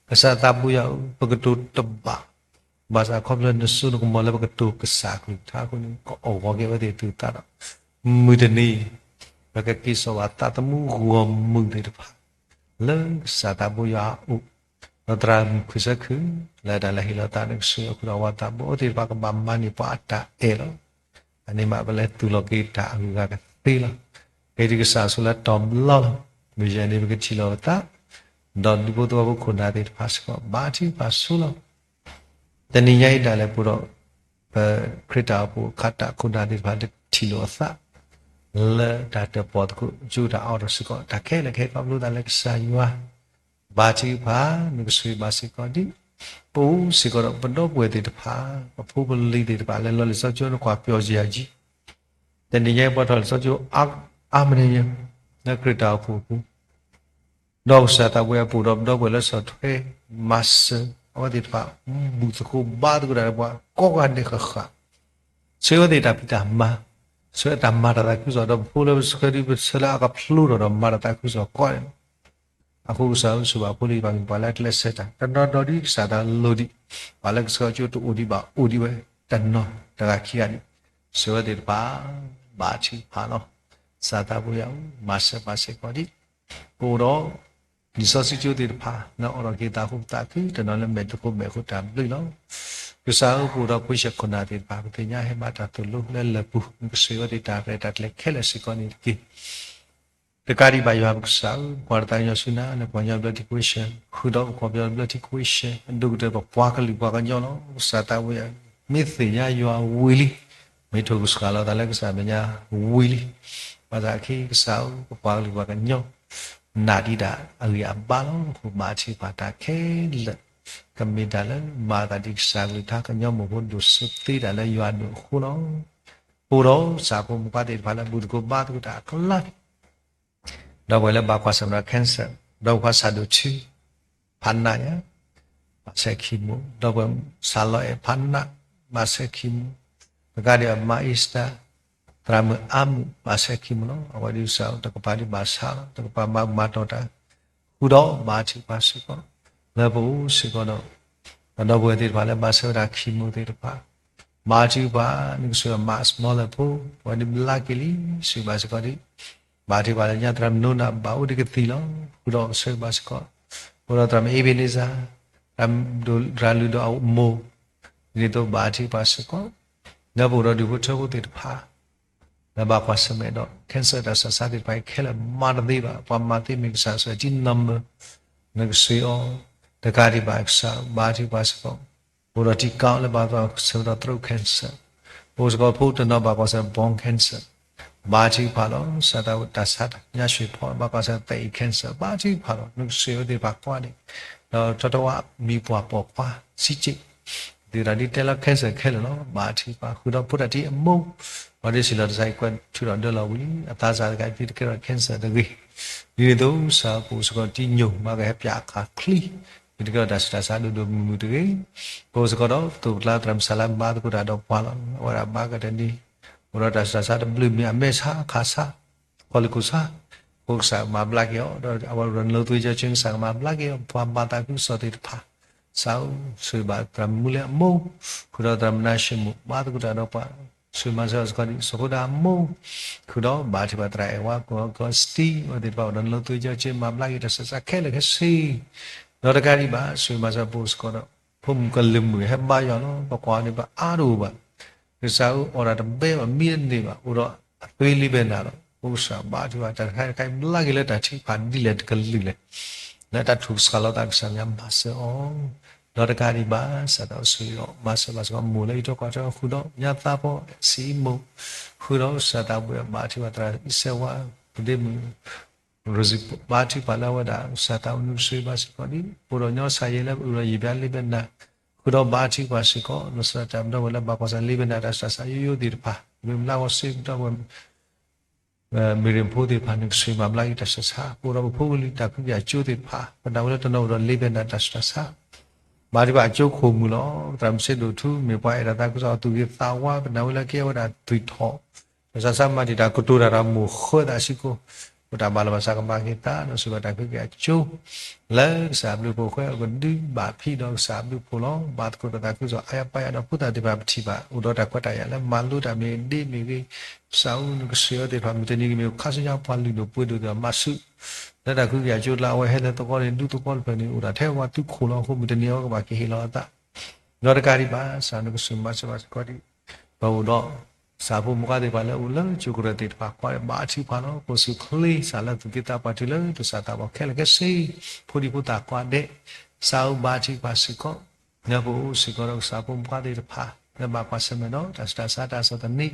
ၤ. ကစၢ်သးပူၤယွၤဧၢ, ပကတိၤတဘၣ်, ဘၣ်ဆၣ်ခီဖျိနစိနကမီၤလၢပကတိၤကစၢ်ကလုၢ်ကထါအဃိန့ၣ် ကအီၣ်ဂီၤက့ၤအဝဲသ့ၣ်သုသးဒီး မုၢ်တနံၤ ပကက့ၤစိာ်ဘၣ်သးသမူဂီၢ်မုၢ်သ့ၣ်တဖၣ် လၢကစၢ်သးပူၤယွၤအအိၣ်, ဒီးသရၣ်မုၣ်ခွံဆၢခုၣ် လၢတၢ်လဲၤဟ့ၣ်လီၤသးန့ၣ် ကဆိၣ်ဂ့ၤအဃုာ်ဒီးအဝၤသးဘိ အဝဲသ့ၣ်တဖၣ်ကဘၣ်မၤန့ၢ်ပှၤအတၢ်အဲၣ်လီၤ. အန့ၣ်မးပလဲၤသူၣ်လီၤက့ၤတၢ်အဂုၤအဂၤကသ့လီၤ. က့ၤဒံးကစၢ်ဆိလၢတီၤဘျီလီၤ. မုၢ်ယဲၢ်န့ၣ် ပကထံၣ်လိာ်ပသး ဒီးဒူဖိသဝီဖိခိၣ်နၢ်သ့ၣ်တဖၣ်စ့ၢ်ကီး ဘါထုကဖၣ်ဆိလီၤ. တနံၤညါအံၤဒၣ်လဲာ်ပူၤဒီး ပခရံာ်တၢ်အိၣ်ဖှိၣ်ခါတၢ်ခိၣ်နၢ်သ့ၣ်တဖၣ် တထံၣ်လိာ်အသး လၢတၢ်တၢၣ်ပီၣ်သကိး ကၠိတၢ်အီၣ်ထီၣ်စ့ၢ်ကီး တၢ်ခဲလၢာ်ခဲဆ့ခီဖျိသးလၢကစၢ်ယွၤ ဘါထုကဖၣ် နကဆိၣ်ဂ့ၤဘၣ်စ့ၢ်ကီးဒ် ပအိၣ်စ့ၢ်ကီးဒီးပဒီပုၢ်ဝဲၢ်သ့ၣ်တဖၣ် ပဖိပလံၤသ့ၣ်တဖၣ် လဲၤလီၤလံာ်စီဆှံကၠိ နကွၢ်ပျီၢ်ယၤယံၤ တနံၤညါအံၤပှၤထီၣ်လံာ်စီဆှံကၠိ အါမးန့ၣ် လၢခရံာ်တၢ်အိၣ်ဖှိၣ်အပူၤ ဒီးကစၢ်သးပူၤအပူၤဒီးပဒီပုၢ်ဝဲၢ်လၢဆီၣ်ထွဲ မၤစၢၤ အဝဲသ့ၣ်တဖၣ် ဘူၣ်သကိးဘါသကိးတၢ်ဒီးပှၤကိးဂၤဒဲးဃၣ်ဃၣ် ဆိၣ်ဂ့ၤအဝဲသ့ၣ်တၢ်ဖံးတၢ်မၤ ဆိၣ်ဂ့ၤတၢ်မၤတၢ်သးခုကစီၣ် ဒီးပဖိလၢပဆှၢဒုးပဆှၢလၢအကဖျိထီၣ်ဒီးမၤတၢ်သးခုကစီၣ်ကိးဂၤဒဲးလီၤ. အဃိကစၢ်ဧၢ ဆိၣ်ဂ့ၤဘၣ်ဖိလံၤတဖၣ် မ့ၢ်ပှၤလၢအကျဲးစၢးတၢ် တနီၤဒီးဒ်ကစၢ်သးလိၤဒံး ပှၤလၢကဆှၢကၠိတအိၣ်ဒံးဘၣ်အိၣ်ဒံးဝဲ တနီၤတဂၤခံဂၤဒံး ဆိၣ်ဂ့ၤအဝဲသ့ၣ်တဖၣ် ဘါထုကဖၣ်လီၤ. ကစၢ်သးပူၤယွၤဧၢ မၤစၢၤပှၤစ့ၢ်ကီးဒ် ပအိၣ်ဒီး လံာ်စီဆှံကၠိသ့ၣ်တဖၣ် လၢအအိၣ်ဒီးက့ၤသးအဃိပသးခု တနီၤလၢမဲာ်တခီမဲာ်အဃိတၢ်ဘျုးလီၤ. ကစၢ်ဧၢ ပအိၣ်ဒီးဖိဆံးခိၣ်နၢ်သ့ၣ်တဖၣ် ပသ့ၣ်ညါဟဲမၤတၢ်သိၣ်လိလၢလၢၢ်ပူၤ နကဆိၣ်ဂ့ၤအဝဲသ့ၣ်တၢ်ရဲၣ်တၢ်ကျဲၤခဲလၢာ်စ့ၢ်ကီးန့ၣ်တက့ၢ်. တကးဒံးဘၣ်ယွၤပကစၢ်ဧၢ ပကွၢ်တၢ်သးကညီၤဆူနၤ လၢပှၤကညီဘျၢထံခဝ့ၡၢၣ် ဃုာ်ဒီးပကီၢ်ပယီၤဘျၢထံခဝ့ၡၢၣ် အဒိၣ်ကတၢၢ်ပပှၤကလုာ်ပှၤကညီလီၤ. ကစၢ်သးပူၤယွၤ မ့ၢ်သ့ၣ်ညါယွၤဝံၤလံ မ့ၢ်ထိၣ်ကစှၤလီၤသးလၢကစၢ်မဲာ်ညါဝံၤလံ. ဘၣ်ဆၣ်အခဲအံၤကစၢ်ဧၢ ပပှၤကလုာ်ပှၤကညီ နာ်ဒံးဒၣ်အဂံၢ်အဘါလီၤ. အဃိဘါထုကဖၣ်တၢ်ခဲလၢာ် ကမ့ၢ်တၢ်လၢမၤအသးဒ်ကစၢ်ကလုၢ်ကထါ ကညီမိၢ်ဖိဒိၣ်စိသ့တၢ်လၢယွၤဒိၣ်အဃိလီၤ. ပအိၣ်ဒီးစၢ်ဖိမုၣ်ဖိသ့ၣ်တဖၣ်လၢဘူၣ်သကိးဘါသကိးတၢ်အကျါ ဒီပုၢ်ဝဲၢ်လၢဘၣ်ကွၢ်ဆၢၣ်မဲာ်ဒီး cancer ဒီပုၢ်ဝဲၢ်ဆၣ်ဒိၣ်ထူ ဖးနးယါ ဘၣ်ဆဲးခံမူ, ဒီပုၢ်ဝဲၢ်ဆၣ်လီအဲၣ်ဖးနး ဘၣ်ဆဲးခံမူ, တကးဒံးဘၣ်မါအ့စတၢ် သရၣ်မုၣ်အါမုၣ် ဘၣ်ဆဲးခံမူလီၤ. အဝဲဒ်ကစၢ်တကပၤဒ်ဘၣ်ဆါလီၤ တကပၤမၤမၤတီၢ်တၢ် ဃုာ်ဒီးဘါထုကဖၣ်စ့ၢ်ကီး လၢပအိၣ်စ့ၢ်ကီးဒီး ပဒီပုၢ်ဝဲၢ်သ့ၣ်တဖၣ်လၢဘၣ်ဆၢဝဲဒၣ်ခံမူသ့ၣ်တဖၣ် ဘါထုကဖၣ် နကဆိၣ်ဂ့ၤမါအစမီလၢဖိ အဝဲဒ်ဘျါက့ၤလံ ဆိၣ်ဂ့ၤဘၣ်စ့ၢ်ကီးဒ် ဘါထုကဖၣ်လၢညါသရၣ်မုၣ်နိနၤ ဘၣ်အိၣ်ဒံးကသံၣ်လီၤ. ဃုာ်ဒီးဆိၣ်ဂ့ၤဘၣ်စ့ၢ်ကီး ဃုာ်ဒီးသရၣ်မုၣ်အ့ဘ့းနံစၢ် သရၣ်လုၢ်ဒီးအမိၢ် ဒ်သိးဘါထုကဖၣ်စ့ၢ်ကီး လၢပအိၣ်ဒီးဒူၣ်ဖိထၢဖိသ့ၣ်တဖၣ် လၢဘၣ်ကွၢ်ဆၢၣ်မဲာ်ဒီး cancer တၢ်ဆးဆါသ့ၣ်တဖၣ်အံၤခဲလၢာ်မၤတသ့ဘၣ် ပှၤမၤသ့မ့ၢ်ကစၢ်ယ့ၣ်ၡူး number နကစ့အီၤ တကးဒံးဘၣ်ကစၢ်ဘါထုကဖၣ်စ့ၢ်ကီး ပအိၣ်ဒီးထံကီၢ်လၢဘၣ်ကွၢ်ဆၢၣ်မဲာ်ဒီး throat cancer ပအိၣ်စ့ၢ်ကီးဖိတနီၤဘၣ်ကွၢ်ဆၢၣ်မဲာ် bone cancer ဘါထုကဖၣ်လီၤ. စးထီၣ်တၢ်ဆါညါ ရွှေဖီ ဘၣ်ကွၢ်ဆၢၣ် သဲအံၤ cancer ဘါထုကဖၣ်လီၤ. နကစၢ်ယွၤသ့ၣ်တဖၣ်ကွၢ်န့ၣ် ဒီးထီထီၣ်ဝဲ မံၤပှၢ်ပိာ်ခွါ စံးက့ သ့ၣ်တဖၣ်ဒ်တဲလီၤ cancer ခဲလၢာ်လီၤ. ဘါထုကဖၣ် ဃုာ်ဒီးဖိတၢ်ထံအမိၢ် ပှၤဒ့စံးလီၤ တၢ်ဆါအံၤကွဲးထုးထီၣ်ဒၢလီၤဝံၤလံ အသးစၢ်တဂၤ ဒ်တကဲထီၣ် cancer တဂ့ၤ ဒ်န့ၣ်အသိး စးပအိၣ်စ့ၢ်ကီးတံညိၣ် မၤကဟဲပၠးအခးချံ ဒ်တကဲထီၣ်တၢ်ဆူးတၢ်ဆါဒိၣ်ဒိၣ်မုၢ်မုၢ်တဂ့ၤ. ပအိၣ်စ့ၢ်ကီးဒီး သိၣ်ပကျါသရၣ်မုၣ်စၢ်လၢမၤသကိးတၢ်ဒီးပှၤလီၤ. အဝဲဒၣ်ဘါကတၢၢ်န့ၣ် အိၣ်ဒီးတၢ်ဆူးတၢ်ဆါတဘျုးမံၤ အမဲာ်ဆါ အခးဆါ ခီၣ်လ့ၢ်ခိၣ်ဆါ အဃိကစၢ်မၤဘျါက့ၤအီၤ ဒီးအဝဲရိၤနလိသဝ့ကၠီဆ့ ကစၢ်ကမၤဘျါက့ၤအီၤ ပှၤမၤသးခုကစီၣ်သ့ၣ်တဖၣ် စးအိၣ်ဆိၣ်ဂ့ၤဘၣ်သရၣ်မုၣ်လၢအမိၢ် ဃုာ်ဒီးသရၣ်မုၣ်နါၡမူၣ် မၤသကိးတၢ်ဒီးပှၤ ဆိၣ်ဂ့ၤမၤစၢၤစ့ၢ်ကီးဒ် စိၤဃိဒၣ်အမိၢ် ဃုာ်ဒီးဘါထုကဖၣ်သရၣ်အဲၣ်ဝါ ကိးကီးစတံ အဝဲသ့ၣ်တဖၣ်အိၣ်ဒီးနလိသဝ့ကၠီဆ့ မၤဘျါက့ၤတၢ်ဆူးတၢ်ဆါခဲလၢာ်ခဲဆ့ ဒီးတကးဒံးဘၣ် ဆိၣ်ဂ့ၤမၤစၢၤပအိၣ်စ့ၢ်ကီးဒီး ဖိမုၣ်ကလုာ်မုၣ်ဟဲဘါယွၤလီၤ ပကွၢ်န့ၣ် ပအါတအိၣ်ဘၣ် ကစၢ်ဧၢ အီၣ်တၢ်တဘဲဘၣ် မံတန့ၢ်ဘၣ် အိၣ်ဒီးအသွံလ့ဘဲနၤလီၤ. ပအိၣ်ကစၢ်ဘါထုကဖၣ် တၢ်တခါတခါအံၤ ဘျါက့ၤလၢတၢ်ထုကဖၣ်ဒ်လဲၣ်တကလုာ်လဲၣ် လၢတၢ်ထုးစှၤလီၤသး ကစၢ်မၤစၢၤအီၤ ဒီးတကးဒံးဘၣ် စးထီၣ်ဆိၣ်ဂ့ၤဒီး မၤစၢၤဘၣ်စ့ၢ်ကီး မိၢ်လၢအံးထွဲကွၢ်ထွဲ ဃုာ်ဒီးညါသးပှၢ် စံးမိၢ် ဃုာ်ဒီးကစၢ်သးပှၢ် ဘါထုကဖၣ်သရၣ်အံၤစဲဝါ ပဒ့မုၣ် ဘါထုကဖၣ်လၢအဝဲဒၣ် ကစၢ်သးပှၢ်နုၤကစၢ်ဘၣ်စ့ၢ်ကီးဒ် ပအိၣ်ဒီးညီစၢ်ယဲလၢပအုၣ်ဒီးယံာ်ဘျါလ့ဘဲနၤ ဃုာ်ဒီးဘါထုကဖၣ်စ့ၢ်ကီး လီၤဆီဒၣ်တၢ်ပဒီပုၢ်ဝဲၢ်လၢဘၣ်ကွၢ်ဆၢၣ်လ့ဘဲနၤ တၢ်ဆူးတၢ်ဆါယိယိသ့ၣ်တဖၣ် မ့ၢ်မုၢ်လၢ်ဂီၤစ့ၢ်ကီး မ့ၢ်ရ့ၣ်ဖိသ့ၣ်တဖၣ် နကစၢ်မၤဘျါက့ၤတၢ်ဆူးတၢ်ဆါ ပအိၣ်ဒီးပဖိပလံၤတၢ်ခုက့ၤအကၠိသ့ၣ်တဖၣ် ပနာ်ဝဲလၢတနီၤအိၣ်ဒီးလ့ဘဲနၤတၢ်ဆူးတၢ်ဆါ ဘါထုကဖၣ်အကၠိခိၣ်မုၢ်လီၤ. သရၣ်မုၣ်စ့ဒိၣ်ထူ မ့ၢ်ပှၤအဲၣ်တၢ်သးခုကစီၣ်အသူၣ်ဂ့ၤသးဝါ ပနာ်ဝဲလၢကဲဝဲဒၣ်သွံၣ်ထီၣ် တၢ်ဆူးတၢ်ဆါမၤတံာ်တာ်ကတိၤတၢ်ဒီးမိၢ်ဃၢသးစ့ၢ်ကီး ပတၢ်ဘၣ်လီၤဘၣ်စးကမၤက့ၤသး ဒီးဆိၣ်ဂ့ၤဘၣ်တၢ်ခုက့ၤအကၠိ လၢကစၢ်အဘျုးအဖှိၣ်အဃိ ကဒုးဘၣ်ဖံးဒီးကစၢ်အဘျုးအဖှိၣ်လီၤ. ဘၣ်သကိးတၢ်သးခုကစီၣ်အါယါပာ်ယါဒီးဖိသၣ်သ့ၣ်တဖၣ်ပထံၣ်ဘၣ် အိၣ်ဒီးတၢ်ခွဲးတၢ်ယာ်လၢမၤလိတၢ်မ့ၢ်ဂ့ၤ ဒ့မ့ၢ်ဂ့ၤ ကစၢ်ဧၢ နကစၢ်ယွၤသ့ၣ်တဖၣ် မုၢ်တနံၤကမ့ၢ်ခါဆူညါပှၤလုၢ်ဒိၣ်ပှ့ၤဒိၣ်သ့ၣ်တဖၣ်မၤဆူၣ် လၢတၢ်ခုက့ၤအကၠိလၢအဝဲဟဲလၢသကိးန့ၣ် ဒူသကိးတဖျၢၣ်န့ၣ် အိၣ်ဒၣ်ထဲပှၤသုးခိၣ်လီၤ. အဃိမုၢ်တနံၤအဝဲကဘၣ်က့ၤဟ့ၣ်လီၤအသး ဒီးတကးဒံးဘၣ် ကစၢ်နကစၢ်မၤစၢၤဘၣ်စ့ၢ်ကီးဒ် ပအိၣ်ဒီး ကစၢ်ဖိမုၣ်ဖိခွါသ့ၣ်တဖၣ်လၢအိၣ်လၢကၠိကရၢၢ်သ့ၣ်တဖၣ် ကွၢ်ဘါထုကဖၣ်လီၤ. ပအိၣ်ဆူၣ်ချ့ ကစၢ်လၢသူၣ်က့သးပှၢ်တုၤလၢ ကစၢ်သးပှၢ်ခဲလၢာ်ခဲဆ့ ဖိဒံဖိသၣ်ကွၢ်ဒဲး ကစၢ်ဧၢ ဘါထုကဖၣ်စ့ၢ်ကီး လၢပအိၣ်စ့ၢ်ကီးဒီးကစၢ်ဖိမုၣ်ဖိခွါသ့ၣ်တဖၣ် လၢဘၣ်ကွၢ်ဆၢၣ်မဲာ်ဒီး တၢ်ဆူးတၢ်ဆါတၢ်ဆီၣ်သနံး လီ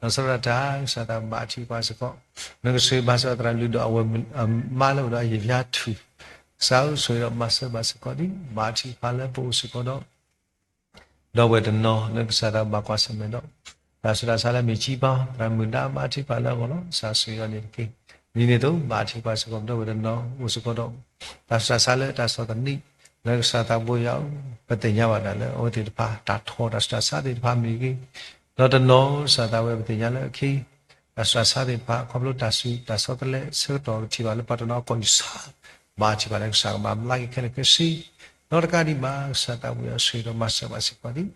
ၤဆီဒၣ်တၢ် ကစၢ်သးဘါထုကဖၣ်စ့ၢ်ကီး နကစၢ်မၤစၢၤသရၣ်လုၢ်ဒီးအဝဲ အမါလၢအိၣ်ဒီးအယံာ်ဘျါထူၣ် ကစၢ်ဧၢ ဆိၣ်ဂ့ၤဒီးမၤစၢၤဘၣ်စ့ၢ်ကီးဒ် ဘါထုကဖၣ်လၢပအိၣ်စ့ၢ်ကီးဒီး ဒီပုၢ်ဝဲၢ်တနီၤလၢကစၢ်သးဘၣ်ကွၢ်ဆၢၣ်မဲာ်ဒီး တၢ်ဆူးတၢ်ဆါလၢမ့ၢ်ကံဘါ သရၣ်မုၣ်ဒါဘါထုကဖၣ်လၢအဂီၢ်လီၤ. ကစၢ်ဆိၣ်ဂ့ၤအီၤန့ၣ်တက့ၢ်. ဒ်န့ၣ်အသိး ဘါထုကဖၣ်စ့ၢ်ကီး ဒီပုၢ်ဝဲၢ်တနီၤ အိၣ်စ့ၢ်ကီးဒီး တၢ်ဆူးတၢ်ဆါလၢတၢ်ဆီၣ်သနံး လၢကစၢ်သးဘိယွၤ ပသ့ၣ်ညါဘၣ်ဒၣ်လၢအဝဲသ့ၣ်တဖၣ် တၢ်ထီၣ်တၢ်ဆူးတၢ်ဆါသ့ၣ်တဖၣ်မ့ၢ်ဂ့ၤ, ဒီးတနီၤကစၢ်သးဝဲပသ့ၣ်ညါလၢအခံ တၢ်ဆူးတၢ်ဆါသ့ၣ်တဖၣ် ခီဖျိတၢ်ဆူးတၢ်ဆီတလဲ ဆၢကတီၢ်ကထံၣ်ဘၣ်လၢပှၤတနီၤအကီၢ်ယူၢ်ဆါ, ဘါထုကဖၣ်လၢကစၢ်ကဘၣ်ဘျါက့ၤခဲလၢာ်ခဲဆ့, ဒီးတကးဒံးဘၣ် ကစၢ်သးဝဲအဆိၣ်ဂ့ၤဒီးမၤစၢၤဘၣ်စ့ၢ်ကီးဒ်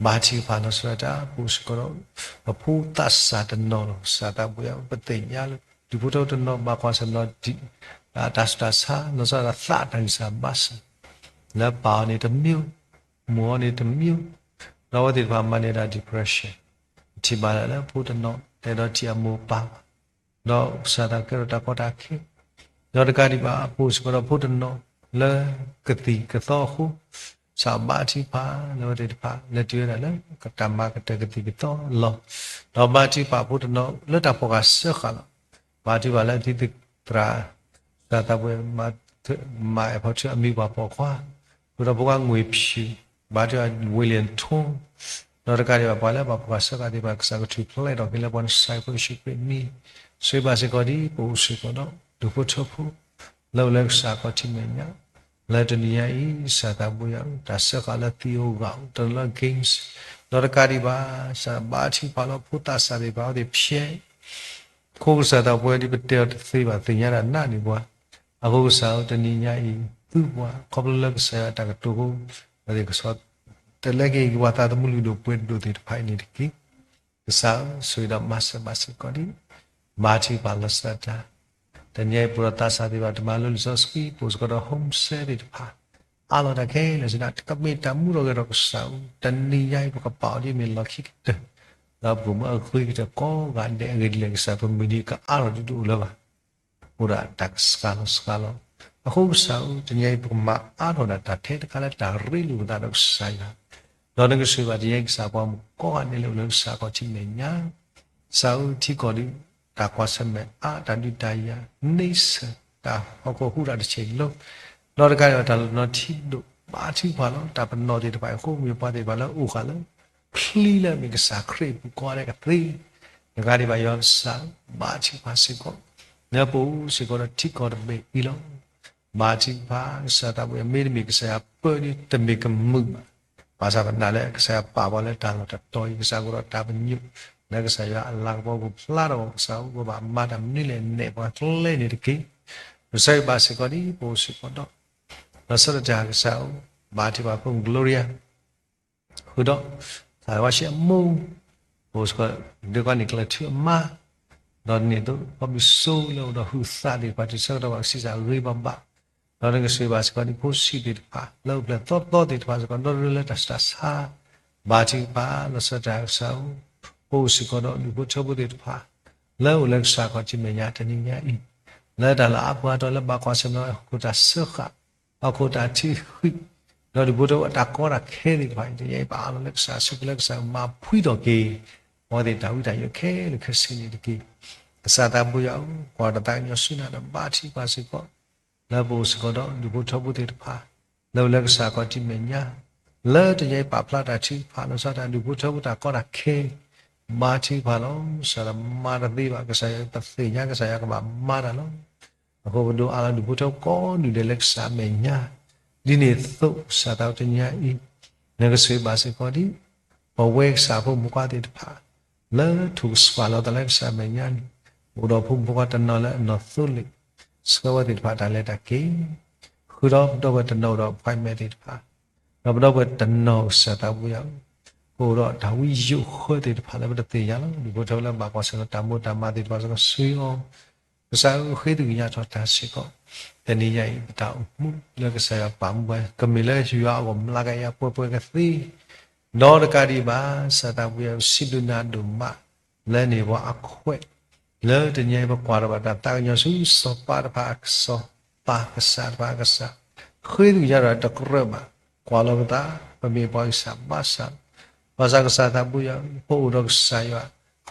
ဘါထုကဖၣ်လီၤဆီဒၣ်တၢ် ပအိၣ်စ့ၢ်ကီးဒီး ပဖိသးစၢ်တနီၤလီၤ. ကစၢ်သးဝဲပသ့ၣ်ညါလၢ ဒူၣ်ဖိထၢဖိတနီၤ ဘၣ်ကွၢ်ဆၢၣ်မဲာ်ဒီး တၢ်ဆူးတၢ်ဆါ လီၤဆီဒၣ်တၢ်သးတၢ်ဂံၢ်စၢ်ဘါစၢ် လၢပၢ်အီၤန့ၣ်တမံၤ, မိၢ်အီၤန့ၣ်တမံၤ, ဒီးအဝဲသ့ၣ်တဖၣ်မၤန့ၢ်ဒၣ် depression, ထံၣ်ဘၣ်ဒၣ်လၢဖိတနီၤ တဲဒီးထံၣ်အမိၢ်ပၢ်, ဒီးကစၢ်သးကဲထီၣ်တၢ်ကီတၢ်ခဲ, ဒီးတကးဒံးဘၣ် ပအိၣ်စ့ၢ်ကီးဒီးဖိတနီၤ လၢကသံၣ်ကသီအဃိ, ကစၢ်ဘါထုကဖၣ်လၢအဝဲသ့ၣ်တဖၣ် လဲၤတုၤဝဲဒၣ်လၢ ကတၢ်မၤကတၢၢ်ကသံၣ်ကသီအလီၢ်, ဒီးဘါထုကဖၣ်ဖိတနီၤ လၢတၢ်ဖီၣ်ဃာ်စၢဃာ်လီၤ. ဘါထုကဖၣ်လၢအသံသရၣ် ကစၢ်သးပှၢ် မၤအဲၣ်ဖီထၢၣ်အမံၤပှၢ်ပိာ်ခွါ, ဃုာ်ဒီးဖိခွါငွေဖြူ, ဘါထုကဖၣ် William Tong, ဒီးတကးဒံးဘၣ် ပှၤလၢဘၣ်ဖီၣ်ဃာ်စၢဃာ်သ့ၣ်တဖၣ် ကစၢ်ကထုးဖျဲးထီၣ်က့ၤလၢပှၤနဆှၢယ့ၣ်ၡူးခရံာ်မံၤ, ဆိၣ်ဂ့ၤဘၣ်စ့ၢ်ကီးဒ် ပအိၣ်စ့ၢ်ကီးဒီး ဒူၣ်ဖိထၢဖိ လၢအိၣ်လၢကစၢ်အခီၣ်ထံးမဲာ်ညါ, လၢတနံၤညါအံၤ ကစၢ်သးပှၢ်ယွၤ တၢ်စၢဃာ်လၢသံဧိၤဂာ်ဧိၤ တၢ်လၢ games, ဒီးတကးဒံးဘၣ် ကစၢ်ဘါထုကဖၣ်လၢဖိသးစၢ်သ့ၣ်တဖၣ်အဝဲသ့ၣ်ဖျဲး အဃိကစၢ်သးပှၢ်ဒ်ပတဲအီၤတသ့ဘၣ် သ့ၣ်ညါဒၣ်နးန့ၢ်ပှၤ, အဃိကစၢ်ဧၢ တနံၤညါအံၤ သုပှၤ ခီဖျိလၢကစၢ်ယွၤတၢ်ကတိၤအဃိ, ပသ့ၣ်ကဆီတလဲက့ၤပှၤသးသမူလုၢ်ဒိၣ်ပှ့ၤဒိၣ်သ့ၣ်တဖၣ်အံၤန့ၣ်တက့ၢ်. ကစၢ်ဧၢ ဆိၣ်ဂ့ၤဒီးမၤစၢၤဘၣ်စ့ၢ်ကီးဒ် ဘါထုကဖၣ်လီၤဆီဒၣ်တၢ်, တနံၤအံၤပအိၣ်ဒီးသးစၢ်သ့ၣ်တဖၣ် တမၤလိလံာ်စီဆှံ ပအိၣ်စ့ၢ်ကီးဒီး home cell သ့ၣ်တဖၣ်, အါလီၤတၢ်ခဲလၢာ်ဆ့ၣ်နီၤ တကမ့ၢ်တၢ်မူထီၣ်ဂဲၤထီၣ်ကစၢ်ဧၢ, တနံၤညါအံၤ ပကပာ်အီၤဒ်အမ့ၢ်လီၢ်ခံကတၢၢ်, ဒီးပကမၤအဂ့ၤကတၢၢ်ကိးဂၤဒဲး အဂ့ၢ်ဒ်လဲၣ် ကစၢ်ပမုၢ်နံၤကအါထီၣ်ဒ်တအိၣ်လၢၤဘၣ် အိၣ်ဒၣ်တၢ်ကစှၤလီၤစှၤလီၤ, အဃိကစၢ်ဧၢ တနံၤအံၤပကမၤအါထီၣ်ဒၣ်တၢ်ထဲတခါလၢတၢ်ရ့လိာ်ပသးဒီးကစၢ်ယွၤ, ဒီးနကဆိၣ်ဂ့ၤဘၣ်တနံၤအံၤ ကစၢ်ပှၤမုၣ်ကိးဂၤဒဲးလၢအိၣ်လၢကစၢ်အခီၣ်ထံးမဲာ်ညါ, က ကစၢ်ဧၢ, ထံကီၢ်ဒုး တၢ်ကွၢ်ဆၢၣ်မဲာ်အါ, တၢ်ဒုးတၢ်ယၤန့ဆၢၣ်, တၢ်ဟီၣ်ခိၣ်ဟူးတၢ်တဆံးလိၤ, ဒီးတကးဒံးဘၣ် တၢ်လီၤနီၤထံဒိၣ်, ဘါထုကဖၣ်လီၤ. တၢ်ပနီၣ်သ့ၣ်တဖၣ်အံၤ ဃိမ့ၢ်ပှၤသ့ၣ်တဖၣ်လၢအိၣ်ဃာ်လၢ ချံလၢအမ့ၢ်ကစၢ်ခရံာ်အပူၤကိးဂၤဒဲးကသ့, တကးဒံးဘၣ် ယွၤကစၢ်ဧၢ, ဘါထုကဖၣ်စ့ၢ်ကီး လၢပအိၣ်စ့ၢ်ကီးဒီးထံကီၢ်တဘ့ၣ်အံၤလီၤ. ဘါထုကဖၣ် ကစၢ်သးဘိယွၤ, မ့တမ့ၢ်ကစၢ်ယွၤပၢဒုး တမ့ၢ်ကမုာ်ဘၣ်. ဘၣ်ဆၣ်ပနာ်လၢကစၢ်ယွၤပာ်ပှၤလၢတၢ်လီၢ်တတီၤအံၤ, ကစၢ်ကအိၣ်ဒီးတၢ်ပညိၣ် လၢကစၢ်ယွၤအလၤကပီၤကဖျါထီၣ်ပှၤ, ကစၢ်ဧၢ, ပဘၣ်မၤတၢ်မနုၤလဲၣ် နဲၣ်ပှၤကျဲန့ၣ်တက့ၢ်. ကစၢ်ယွၤဘၣ်စ့ၢ်ကီးဒ်ပအိၣ်စ့ၢ်ကီးဒီး လီၤဆီဒၣ်တၢ် ကစၢ်ဧၢ, ဘါထုကဖၣ်ဖိမုၣ် Gloria ဃုာ်ဒီး သးဝါဆံးအမိၢ်, ပအိၣ်စ့ၢ်ကီး ဒုးကွၢ်န့ၣ်ကျၢၤထူအမါ, ဒီးန့ၣ်သိး ဖီဘံၣ်စိလၢအိၣ်ဒီးဟုးသးသ့ၣ်တဖၣ် တုၤဆၢကတီၢ်ဘၣ် ကဆံးစၢ်ဂ့ၤဘၣ်ဘၣ်, ဒီးနကဆိၣ်ဂ့ၤဘၣ်စ့ၢ်ကီး ဒ်ဖိဆံးသ့ၣ်တဖၣ် လၢအိၣ်ဖျဲၣ်သီသီသ့ၣ်တဖၣ်စ့ၢ်ကီး ဒီတရၢလၢတၢ်ဆူးတၢ်ဆါ, ဘါထုကဖၣ် လီၤဆီဒၣ်တၢ် ကစၢ်ဧၢ, ပအိၣ်စ့ၢ်ကီးဒီး ဒူၣ်ဖိထၢဖိသ့ၣ်တဖၣ် လၢအိၣ်လၢကစၢ်ခီၣ်ထံးမဲာ်ညါတနံၤညါအံၤ, လၢတၢ်လၢအါပှၤတီၤလၢဘၣ်ကွၢ်ဆၢၣ်မဲာ် ဟီၣ်ခိၣ်တၢ်စၢဃာ်, ဟီၣ်ခိၣ်တၢ်ထံၣ်ဃံး, ဒီးဒူၣ်ဖိထၢဖိအတၢ်ကီတၢ်ခဲသ့ၣ်တဖၣ်အံၤ တနံၤညါအံၤ ပအၢၣ်လီၤလၢကစၢ်အစုပူၤ လၢကစၢ်မၤဖှံထီၣ်က့ၤ အဝဲသ့ၣ်တၢ်ဝံတၢ်ယိးခဲလၢာ်ခဲဆ့န့ၣ်တက့ၢ်. ကစၢ်သးဘိယွၤဧၢ, ကွၢ်တၢ်သးကညီၤဆူနၤဒီး ဘါထုကဖၣ်စ့ၢ်ကီး လၢပအိၣ်စ့ၢ်ကီးဒီး ဒူၣ်ဖိထၢဖိသ့ၣ်တဖၣ် လၢအိၣ်လၢကစၢ်ခီၣ်ထံးမဲာ်ညါ, လၢတနံၤညါအံၤ ပာ်ဖျါတၢ်ထုကဖၣ် လီၤဆီဒၣ်တၢ် ဒူၣ်ဖိထၢဖိတၢ်ကီတၢ်ခဲ, ဘါထုကဖၣ်လီၤ. ကစၢ်ဒီးမၤတသ့ဘၣ်, ကစၢ်ယွၤပသ့ၣ်ညါ ကစၢ်ယွၤကဘၣ်မၤတၢ်လီၤ. အဃိပဒိးအါလီၤဒူၣ်ဖိထၢကိးဒူၣ်ဒဲးလၢကစၢ်အမဲာ်ညါ, ဒ်န့ၣ်အသိး ကစၢ်သးဘိတနံၤညါအံၤ နကဆိၣ်ဂ့ၤဘၣ်စ့ၢ်ကီးဒ် ပဝဲကစၢ်ဖိမုၣ်ဖိခွါသ့ၣ်တဖၣ် လၢထိၣ်ကဆှီလီၤသးလၢကစၢ်အမဲာ်ညါန့ၣ်, အိၣ်ဒီးဖိမုၣ်ဖိခွါတနီၤလၢအနီၢ်သိလ့ၣ်, ဆှၢဝဲသ့ၣ်တဖၣ်တၢ်လဲၤတၢ်က့ၤ, ဃုာ်ဒီးပဒီပုၢ်ဝဲၢ်တနီၤအိၣ်ဒီး appointment သ့ၣ်တဖၣ်, ဒီးပဒီပုၢ်ဝဲၢ်တနီၤ ကစၢ်သးဘိယွၤဧၢ, ကအိၣ်ဒီးတၢ်ဝံယိးဃၢသ့ၣ်တဖၣ်လၢပတသ့ၣ်ညါလီၤ. ဒူၣ်ဖိထၢဖိလၢဘၣ်ကွၢ်ဆၢၣ်မဲာ်တၢ်မိၢ်တၢ်မးသ့ၣ်တဖၣ်စ့ၢ်ကီး ဆိၣ်ဂ့ၤအီၤ, ကစၢ်ဧၢ ဃ့သကွံာ်ညါထီၣ်တၢ်စ့ၢ်ကီး, တနံၤညါအံၤ ပတၢ်အိၣ်မူလၢကစၢ်ယွၤပာ်မူဝဲ ကမ့ၢ်လၢယွၤအဂီၢ်မျးကယၤ ပှဲၤပှဲၤကသ့, ဒီးတကးဒံးဘၣ် ကစၢ်သးဘိယွၤဧၢ စံးဘျုးနၤဒိၣ်မး လၢန့ၢ်ပှၤအခွဲး, လၢတနံၤညါအံၤ ပကွၢ်ထီၣ်ဘၣ်တၢ်သးကညီၤဆူ စီၤပၤတဖၣ်အကစီၣ်, ပၢ်ကစၢ်တဖၣ်အကစၢ်, ဃ့သကွံာ်ညါဒီးတကြၢးဘၣ်, ကွၢ်လီၤပသး ပမ့ၢ်ပှၤဂံၢ်စၢ်ဘါစၢ်လီၤ. ဘၣ်ဆၣ်ကစၢ်သးဘိယွၤဧၢ, ပအိၣ်ဒီးကစၢ်ယွၤ,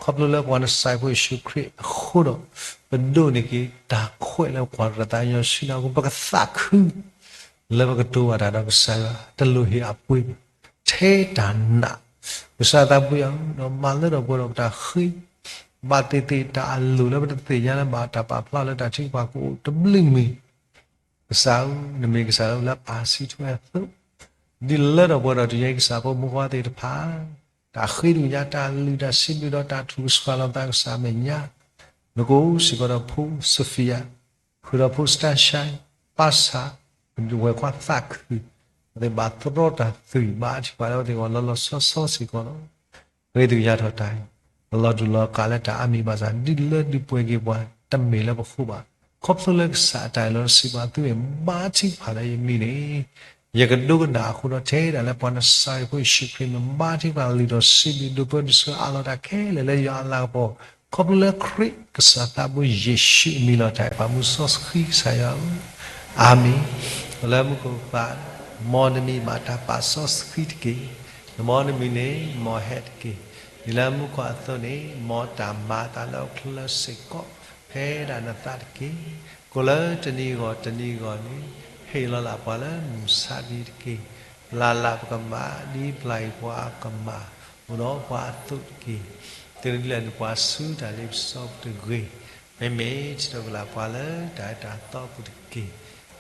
ခီဖျိလၢပှၤနစၢ်ဖိယ့ၣ်ၡူးခရံာ်အဃိဒီး, ပဒိးန့ၢ်က့ၤတၢ်ခွဲးလၢပကွၢ်ထီၣ်တၢ်သးကညီၤဆူနၤအဃိ ပကသးခု လၢပကတိၤဘၣ်တၢ်ဒီးကစၢ်ယွၤ တလိၣ်ဟ့ၣ်အပှ့ၤဘၣ်, ထဲတၢ်နာ်, ကစၢ်သးဘိယွၤဧၢ, ဒီးမၤလၢထီၣ်ပှဲၤထီၣ်ပတၢ်ဃ့, ဘၣ်သ့ၣ်သ့ၣ်တၢ်အလိၣ်လၢပတသ့ၣ်ညါလၢ ဘၣ်တၢ်ပာ်ဖျါလၢတၢ်ထုကဖၣ်ကအိၣ်တဘျုးမံၤ, ကစၢ်ဧၢ, နမ့ၢ်ကစၢ်လၢပှၤလၢအပာ်စံးထွဲအသိး, ဒ်လၢထီၣ်ပှဲၤထီၣ်တနံၤညါအံၤ ကစၢ်ဖိမုၣ်ဖိခွါသ့ၣ်တဖၣ် တၢ်ဃ့ဒုးညါ တၢ်လုၢ်တၢ်စံးဘျုးဒီးတၢ်ထုကဖၣ်လီၤသးကစၢ်အမဲာ်ညါ, နကအိၣ်စ့ၢ်ကီးဒီးဖိ Sophia, ဃုာ်ဒီးဖိ Stasha, ပၢ်ဆၣ်, ပဝဲၢ်ခွါသးခု, အဝဲသ့ၣ်ဘၣ်သရီတၢ်သွံၣ် ဘါထုကဖၣ်လၢအဝဲသ့ၣ်အဂီၢ်လီၤလီၤဆီဆီစ့ၢ်ကီးလီၤ. ဃ့ဒုးညါထီၣ်တၢ်အံၤ, လီၤတူာ်လီၤကာ်လၢတၢ်အါမံၤဘၣ်ဆၣ် ဒုးလၢဒုးပှဲၤက့ၤပှၤ တမ့ၢ်လၢပဃိဘၣ်, ခီဖျိလၢကစၢ်အတၢ်အံၤလီၤတစံးဘၣ်သုမ့ၢ်ဘါထုကဖၣ်လၢယမံၤန့ၣ် ယကဒိကနၣ်အဃိဒီး ထဲဒၣ်လၢပှၤနစၢ်ဖိယ့ၣ်ၡူးခရံာ်မ့ၢ်ဘါထုကဖၣ်လံာ်ဒီးစံးဘျုး ဒိးပၢဒိးဆှၢအးလီၤတၢ်ခဲလၢာ်လၢယွၤအလၤကပီၤ, ခီဖျိလၢခရံာ်ကစၢ်သးဘိယ့ၣ်ၡူးအမံၤလီၤတၢ်အဲၣ်ပာ်မူစီဆှံကစၢ်ယွၤဧၢ, အၤမ့ၣ်. လၢမူခိၣ်ပၢ်, မ်နမံၤဘၣ်တၢ်ပာ်စီဆှံတက့ၢ်. မ်နမံၤန့ၣ် မ်ဟဲတက့ၢ်. ဒ်လၢမူခိၣ်အသိးန့ၣ် မ်တၢ်မၤအသးလၢဟီၣ်ခိၣ်ချၢစ့ၢ်ကီး ဖဲဒၣ်နသးတက့ၢ်. ကိးလၢတနံၤဂီၢ်တနံၤဂီၢ်န့ၣ် ဟ့ၣ်လီၤလၢပှၤလၢမုၢ်ဆါတနံၤတက့ၢ်. ပျၢ်လၢပကမၣ် ဒ်ပျၢ်အံၤပှၤအကမၣ် အိၣ်ဒီးပှၤအသိးတက့ၢ်. တုၤဒၣ်လဲာ်န့ၣ်ပှၤဆူတၢ်လ့ပစီပတဂ့ၤ, မ့မ့ၢ်ထံၣ်လိာ်ကလာ်ပှၤလၢတၢ်အၢတၢ်သီအပူၤတက့ၢ်.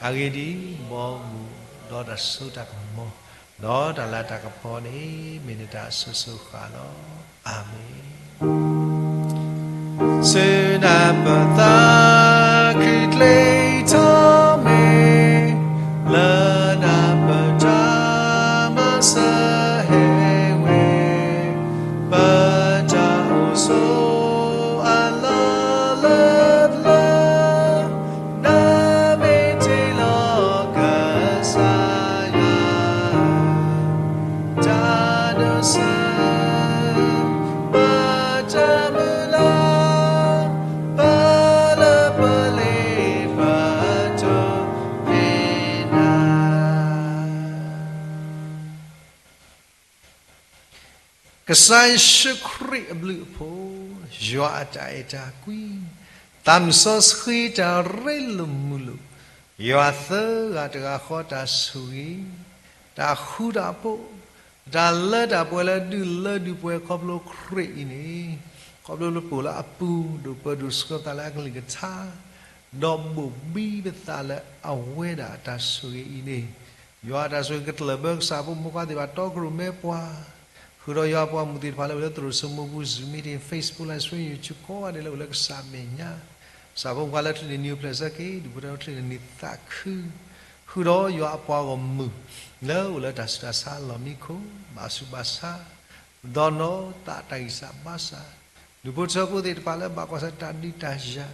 အဂ့ၢ်ဒ်အံၤ, ဘီမုၢ်ဒီးတၢ်စိတၢ်ကမီၤ ဒီးတၢ်လၤတၢ်ကပီၤန့ၣ် မ့ၢ်နတၢ်အစိၤစိၤဃၣ်ဃၣ်လီၤ. အၤမ့ၣ်. ဆူနပသးခံထံၣ်ထီၣ်မ့ၢ် လၢနပတၢ်မၤစၢၤဟဲဝဲ, ပတၢ်အိၣ်ဆိးအလီၢ်လၢပျၢၤ, နမ့ၢ်တ့လီၤကစၢ်ယွၤ တၢ်ဒိးစၢၤ ဘၣ်တၢ်မုၢ်လၢ် ပလၢပလ့ပတိၢ်မ့ၢ်နၤ. ကစၢ်ယ့ၣ်ၡူးခရံာ်အဘျုးအဖှိၣ် ယွၤအတၢ်အဲၣ်တၢ်ကွံ, သးမုၢ်စီဆှံတၢ်ရ့လိာ်မုာ်လိာ်, ယွၤသၢဂၤတဂၤဃီတၢ်ဆိၣ်ဂ့ၤ, တၢ်ဃူတၢ်ဖိး, တၢ်လၢတၢ်ပှဲၤလၢဒုးလၢဒုးပှဲၤခီဖျိခရံာ်အံၤန့ၣ်, ခီဖျိလၢပအိၣ်လၢအပူၤ ဒိၣ်ပၢၤဒိၣ်ဆှၢသးလၢအကလုၢ်ကထါ, ဒီးဘိၣ်ဘံပသးလၢအဝဲဒၣ်အတၢ်ဆိၣ်ဂ့ၤအံၤန့ၣ်, ယွၤအတၢ်ဆိၣ်ဂ့ၤကတလၢၢ်ဘၢကစၢ်ဖိမုၣ်ခွါသ့ၣ်တဖၣ်တီခိၣ်ရိၣ်မဲပှၤ ဃုာ်ဒီးယွၤအပှၤမုၣ်သ့ၣ်တဖၣ်လၢအိၣ်လၢသရိာ်စိမိပူၤ Zoom meeting, Facebook live stream, YouTube ကိးဂၤဒဲးလၢအိၣ်လၢကစၢ်မဲာ်ညါ, ကစၢ်ဖိမုၣ်ခွါလၢချံၣ်န့ၣ်နံၤအိၣ်ဖျဲၣ်ဆၢက့ၤ ဒူၣ်ဖိထၢဖိချံၣ်န့ၣ်နံၤသးခု, ဃုာ်ဒီးယွၤအပှၤဂီၢ်မုၢ် လၢအိၣ်လၢတၢ်ဆူးတၢ်ဆါအလီၢ်မံခိၣ် ဘၣ်ဆူးဘၣ်ဆါ ဒီးနီၢ်သးတၢ်ဂံၢ်စၢ်ဘါစၢ်, ဒူၣ်ဖိထၢဖိသ့ၣ်တဖၣ်လၢဘၣ်ကွၢ်ဆၢတၢ်ဒုးတၢ်ယၤ,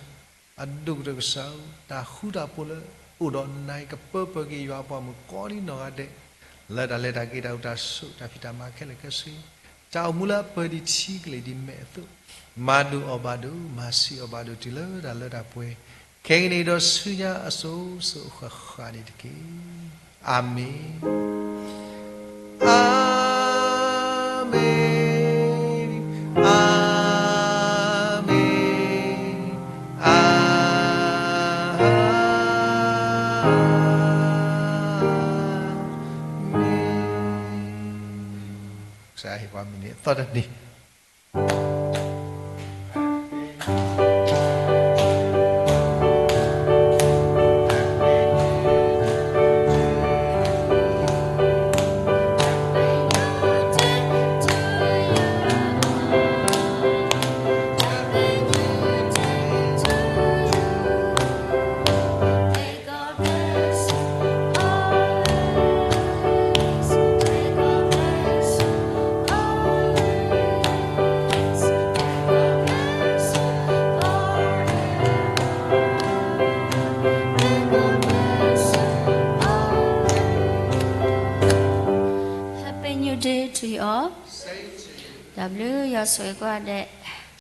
အဒိၣ်ကတၢၢ်ကစၢ်ဧၢ, တၢ်ဃူတၢ်ဖိးလၢအိၣ်ဒီးနၤအံၤ ကပၢပၢၢ်က့ၤယွၤအပှၤမုၣ်ကိးဒံနီၢ်ဂၤဒဲး, လၢတၢ်လဲၤတၢ်က့ၤ တၢ်အိၣ်တၢ်ဆိး တၢ်ဖံးတၢ်မၤခဲလၢာ်ခဲဆ့, တၢ်အိၣ်မူလၢအပၢၤဒံးထံကလ့ၢ်ဒံးမဲာ်အသိး, မၤဒိၣ်အီၣ်ဘၣ်ဒိၣ် မၤဆံးအီၣ်ဘၣ်ဒိၣ်တုၤလၢတၢ်လၢတၢ်ပှဲၤ, ခဲကနံၣ်အံၤဒီးဆူညါအစိၤစိၤအဃၣ်ဃၣ်န့ၣ်တက့ၢ်. အၤမ့ၣ်. အၤမ့ၣ်, အၤမ့ၣ်, အၤမ့ၣ်. ကစၢ်ယွၤဟ့ၣ်ပှၤမုၢ်နံၤအသီတနံၤ. Happy New Day to you all. တၢ်ဘျုး ယွၤဆိၣ်ဂ့ၤကိးဂၤဒဲး.